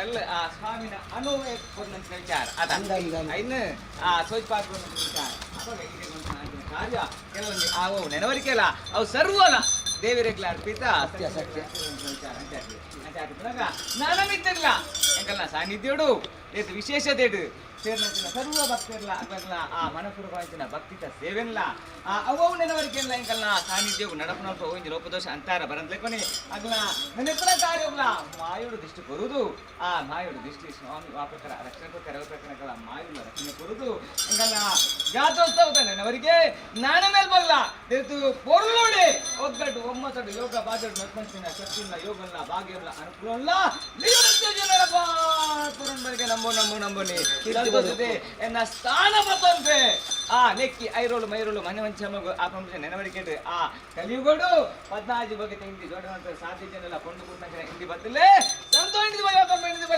ಎಲ್ಲ ಆ ಸ್ವಾಮಿನ ಅನುವೇ ಕೊರ್ನಂಚಿನ ವಿಚಾರ ಅದ ಇನ್ನು ಆ ಸೋಜ್ ಪಾತ್ರ ವಿಚಾರ ಅವಾಗ ಈಗ ಒಂದು ಕಾರ್ಯ ಕೆಲವೊಂದು ಆ ನೆನವರಿಕೆ ಅಲ್ಲ ಅವು ಸರ್ವಲ ದೇವರಿಗ್ಲ ಅರ್ಪಿತ ಸತ್ಯ ಸತ್ಯ ವಿಚಾರ ಅಂಚಾಟಿ ನಾನಮಿತ್ತಿರ್ಲ ಎಂಕಲ್ನ ಸಾನ್ನಿಧ್ಯೋಡು ಏತ್ ವಿಶೇಷತೆಡು ಸೇರ್ನಂಚಿನ ಸರ್ವ ಭಕ್ತಿರ್ಲ ಅಗ್ಲಗ್ಲ ಆ ಮನಪೂರ್ವಕವಾಯಿನ ಭಕ್ತಿತ ಸೇವೆನ್ಲ ಆ ಅವು ನೆನವರಿಕೆಲ್ಲ ಎಂಕಲ್ನ ಸಾನ್ನಿಧ್ಯವು ನಡಪನಲ್ಪ ಓಂಜಿ ಲೋಪದೋಷ ಅಂತಾರ ಬರಂದ್ಲೆಕೊನೆ ಅಗ್ಲ ನೆನಪುನ ಕಾರ್ಯಗ್ಲ ಮಾಯುಡು ದಿಷ್ಟಿ ಕೊರುದು ಆ ಮಾಯುಡು ದಿಷ್ಟಿ ಸ್ವಾಮಿ ಆ ಪ್ರಕಾರ ರಕ್ಷಣೆ ಪ್ರಕಾರ ಪ್ರಕಾರ ಮಾಯುಡ ರಕ್ಷಣೆ ಕೊರುದು ಎಂಕಲ್ನ ಜಾತೋತ್ಸವದ ನೆನವರಿಗೆ ನಾನ ಮೇಲ್ ಬಲ್ಲ ದೇತು ಪೊರ್ಲೋಡೆ ಒಗ್ಗಟ್ಟು ಒಮ್ಮತಡು ಯೋಗ ಬಾಜಡು ನಡ್ಕೊಂತಿನ ಶಕ್ತಿಲ್ಲ ಯೋಗಲ್ಲ ಭಾಗ್ಯಲ್ಲ ಅನುಕೂಲಲ್ಲ ಜನರಪ್ಪ ಪುರನ್ ನಂಬೋ ನಂಬೋ ನಂಬೋನಿ ಸಂತೋಷತೆ ಎನ್ನ ಸ್ಥಾನ ಬರ್ತಂತೆ ಆ ನೆಕ್ಕಿ ಐರೋಳು ಮೈರೋಳು ಮನೆ ಮಂಚಮಗು ಆ ಪಂಪೆ ನೆನವರಿಕೆಟ್ ಆ ಕಲಿಯುಗಡು ಪದ್ನಾಜಿ ಬಗ್ಗೆ ತಿಂಡಿ ಜೋಡ ಸಾಧ್ಯ ಜನ ಕೊಂಡು ಕೂತ ಹಿಂದಿ ಬತ್ತಲೇ ಸಂತೋ ಹಿಂದಿ ಬೈ ಹಿಂದಿ ಬೈ.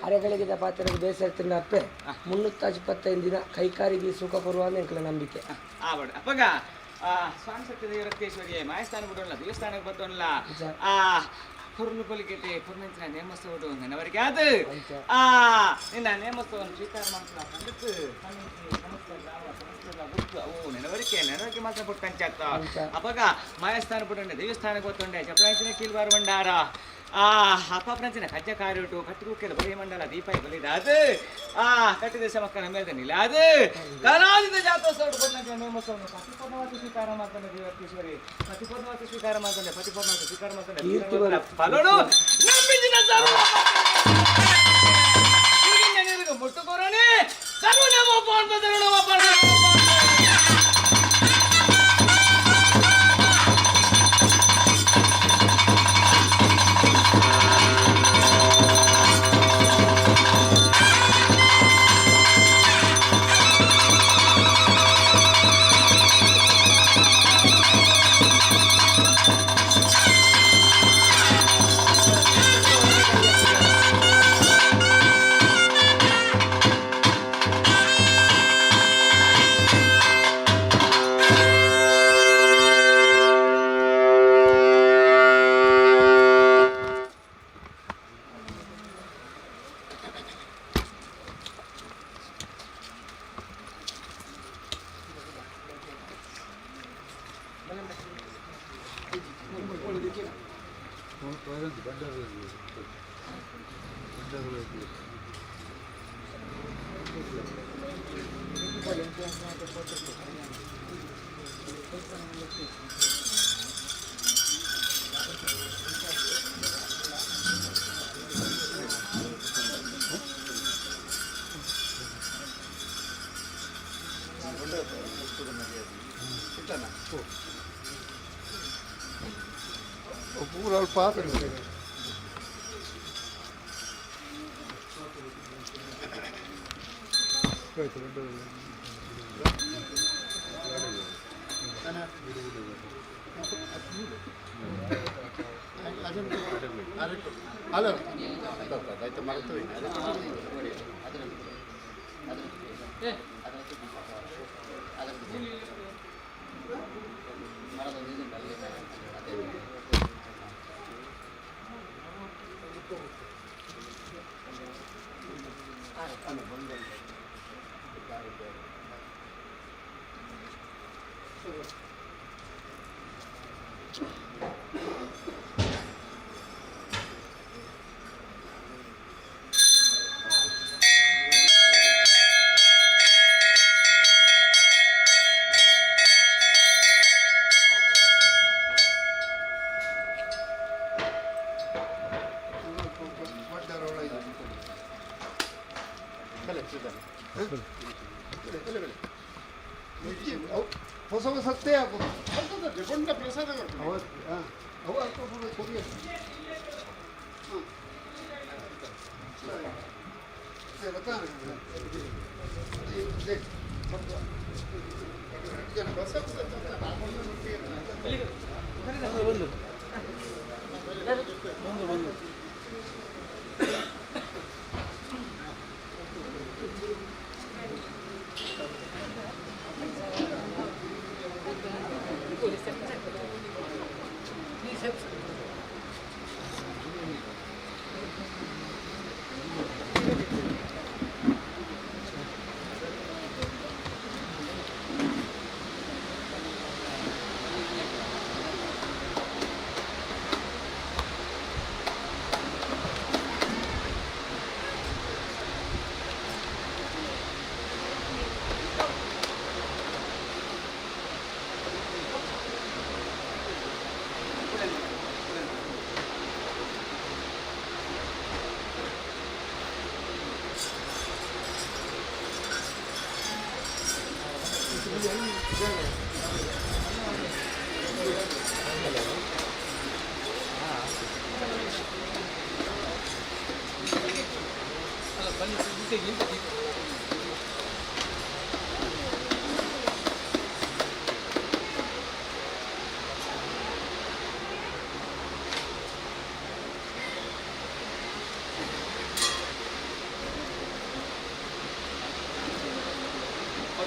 ಅರೆಗಳಿಗಿದ ಪಾತ್ರೆಗೆ ಬೇಸರತಿನ ಅಪ್ಪೆ 325 ದಿನ ಕೈಕಾರಿಗೆ ಸುಖ ಪೂರ್ವ ಎಂಕಲ ನಂಬಿಕೆ. ಆವಡ್ ಅಪ್ಪಗ ಆ ಸ್ವಾಮಿ ಸತ್ಯ ರಕ್ತೇಶ್ವರಿಯೇ ಮಾಯಸ್ಥಾನ ಬಿಡೋಣ ದೇವಸ್ಥಾನಕ್ಕೆ ಬರ್ತೋಣ ಆ ಪುರ್ಲು ಪೊಲಿಕೆಟೆ ಪುರ್ನಂಚಿನ ನೇಮೋತ್ಸವಡು ನೆನವರಿಗೆ ಅದು ಆ ನಿನ್ನ ನೇಮೋತ್ಸವವನ್ನು ಸ್ವೀಕಾರ ಮಾಡ್ತಾರ ಪಂಡಿತ್ ಸಮಸ್ತ ಗ್ರಾಮ ಸಮಸ್ತ ಗುಟ್ಟು ಅವು ನೆನವರಿಕೆ ನೆನವರಿಕೆ ಮಾತ್ರ ಪುಟ್ಟ ಕಂಚಾತ ಅಪ್ಪಗ ಮಾಯಸ್ಥಾನ ಬಿಡೋಣ ದೇವಸ್ಥಾನಕ್ಕೆ ಗೊತ್ತೊಂಡೆ ಚಪ್ರಾಂಚಿನ ಕೀಲ್ವಾರ ಭಂಡಾರ ಆ ಅಪ್ಪ ಕಜ್ಜ ಕಾರಿಟ್ಟು ಕಟ್ಟಿಗುಕ್ಕೆಲ್ಲ ಬಲಿ ಮಂಡಲ ದೀಪ ಬಲಿದಾದು ಆ ಕಟ್ಟಿದ ಸಮಕ್ಕನ ಮೇಲೆ ನಿಲಾದು ಕರಾಜಿದ ಜಾತೋತ್ಸವ ನೇಮೋತ್ಸವವನ್ನು ಪತಿಪೂರ್ಣವಾಗಿ ಸ್ವೀಕಾರ ಮಾಡ್ತಾನೆ ದೇವಕೇಶ್ವರಿ ಪತಿಪೂರ್ಣವಾಗಿ ಸ್ವೀಕಾರ ಮಾಡ್ತಾನೆ ಪತಿಪೂರ್ಣವಾಗಿ ಸ್ವೀಕಾರ ಮಾಡ್ತಾನೆ ಫಲೋಡು ನಂಬಿದಿನ ಸರ್ವ ಮುಟ್ಟುಕೋರಣೆ ಸರ್ವ ನಮೋ ಸರ್ವ ಪೂರ ಅಲ್ಪ ಆತಂಕ. ಅಲ್ಲ ಆಯ್ತು ಮರೆತು. ಅಲ್ಲ ಬಂದ. ಹೊಸ ಹೊಸತ್ತೇ ಹಾಕೋದು. ಕೊಂಡ ಪ್ರಸಾದ. ಹಾಂ, ಅವು ಹಾಕೊಂಡು ಕೊಡಿ. ಹಾಂ, ಬಂದು ಬಂದು. ಅಲ್ಲ, ಬನ್ನಿ.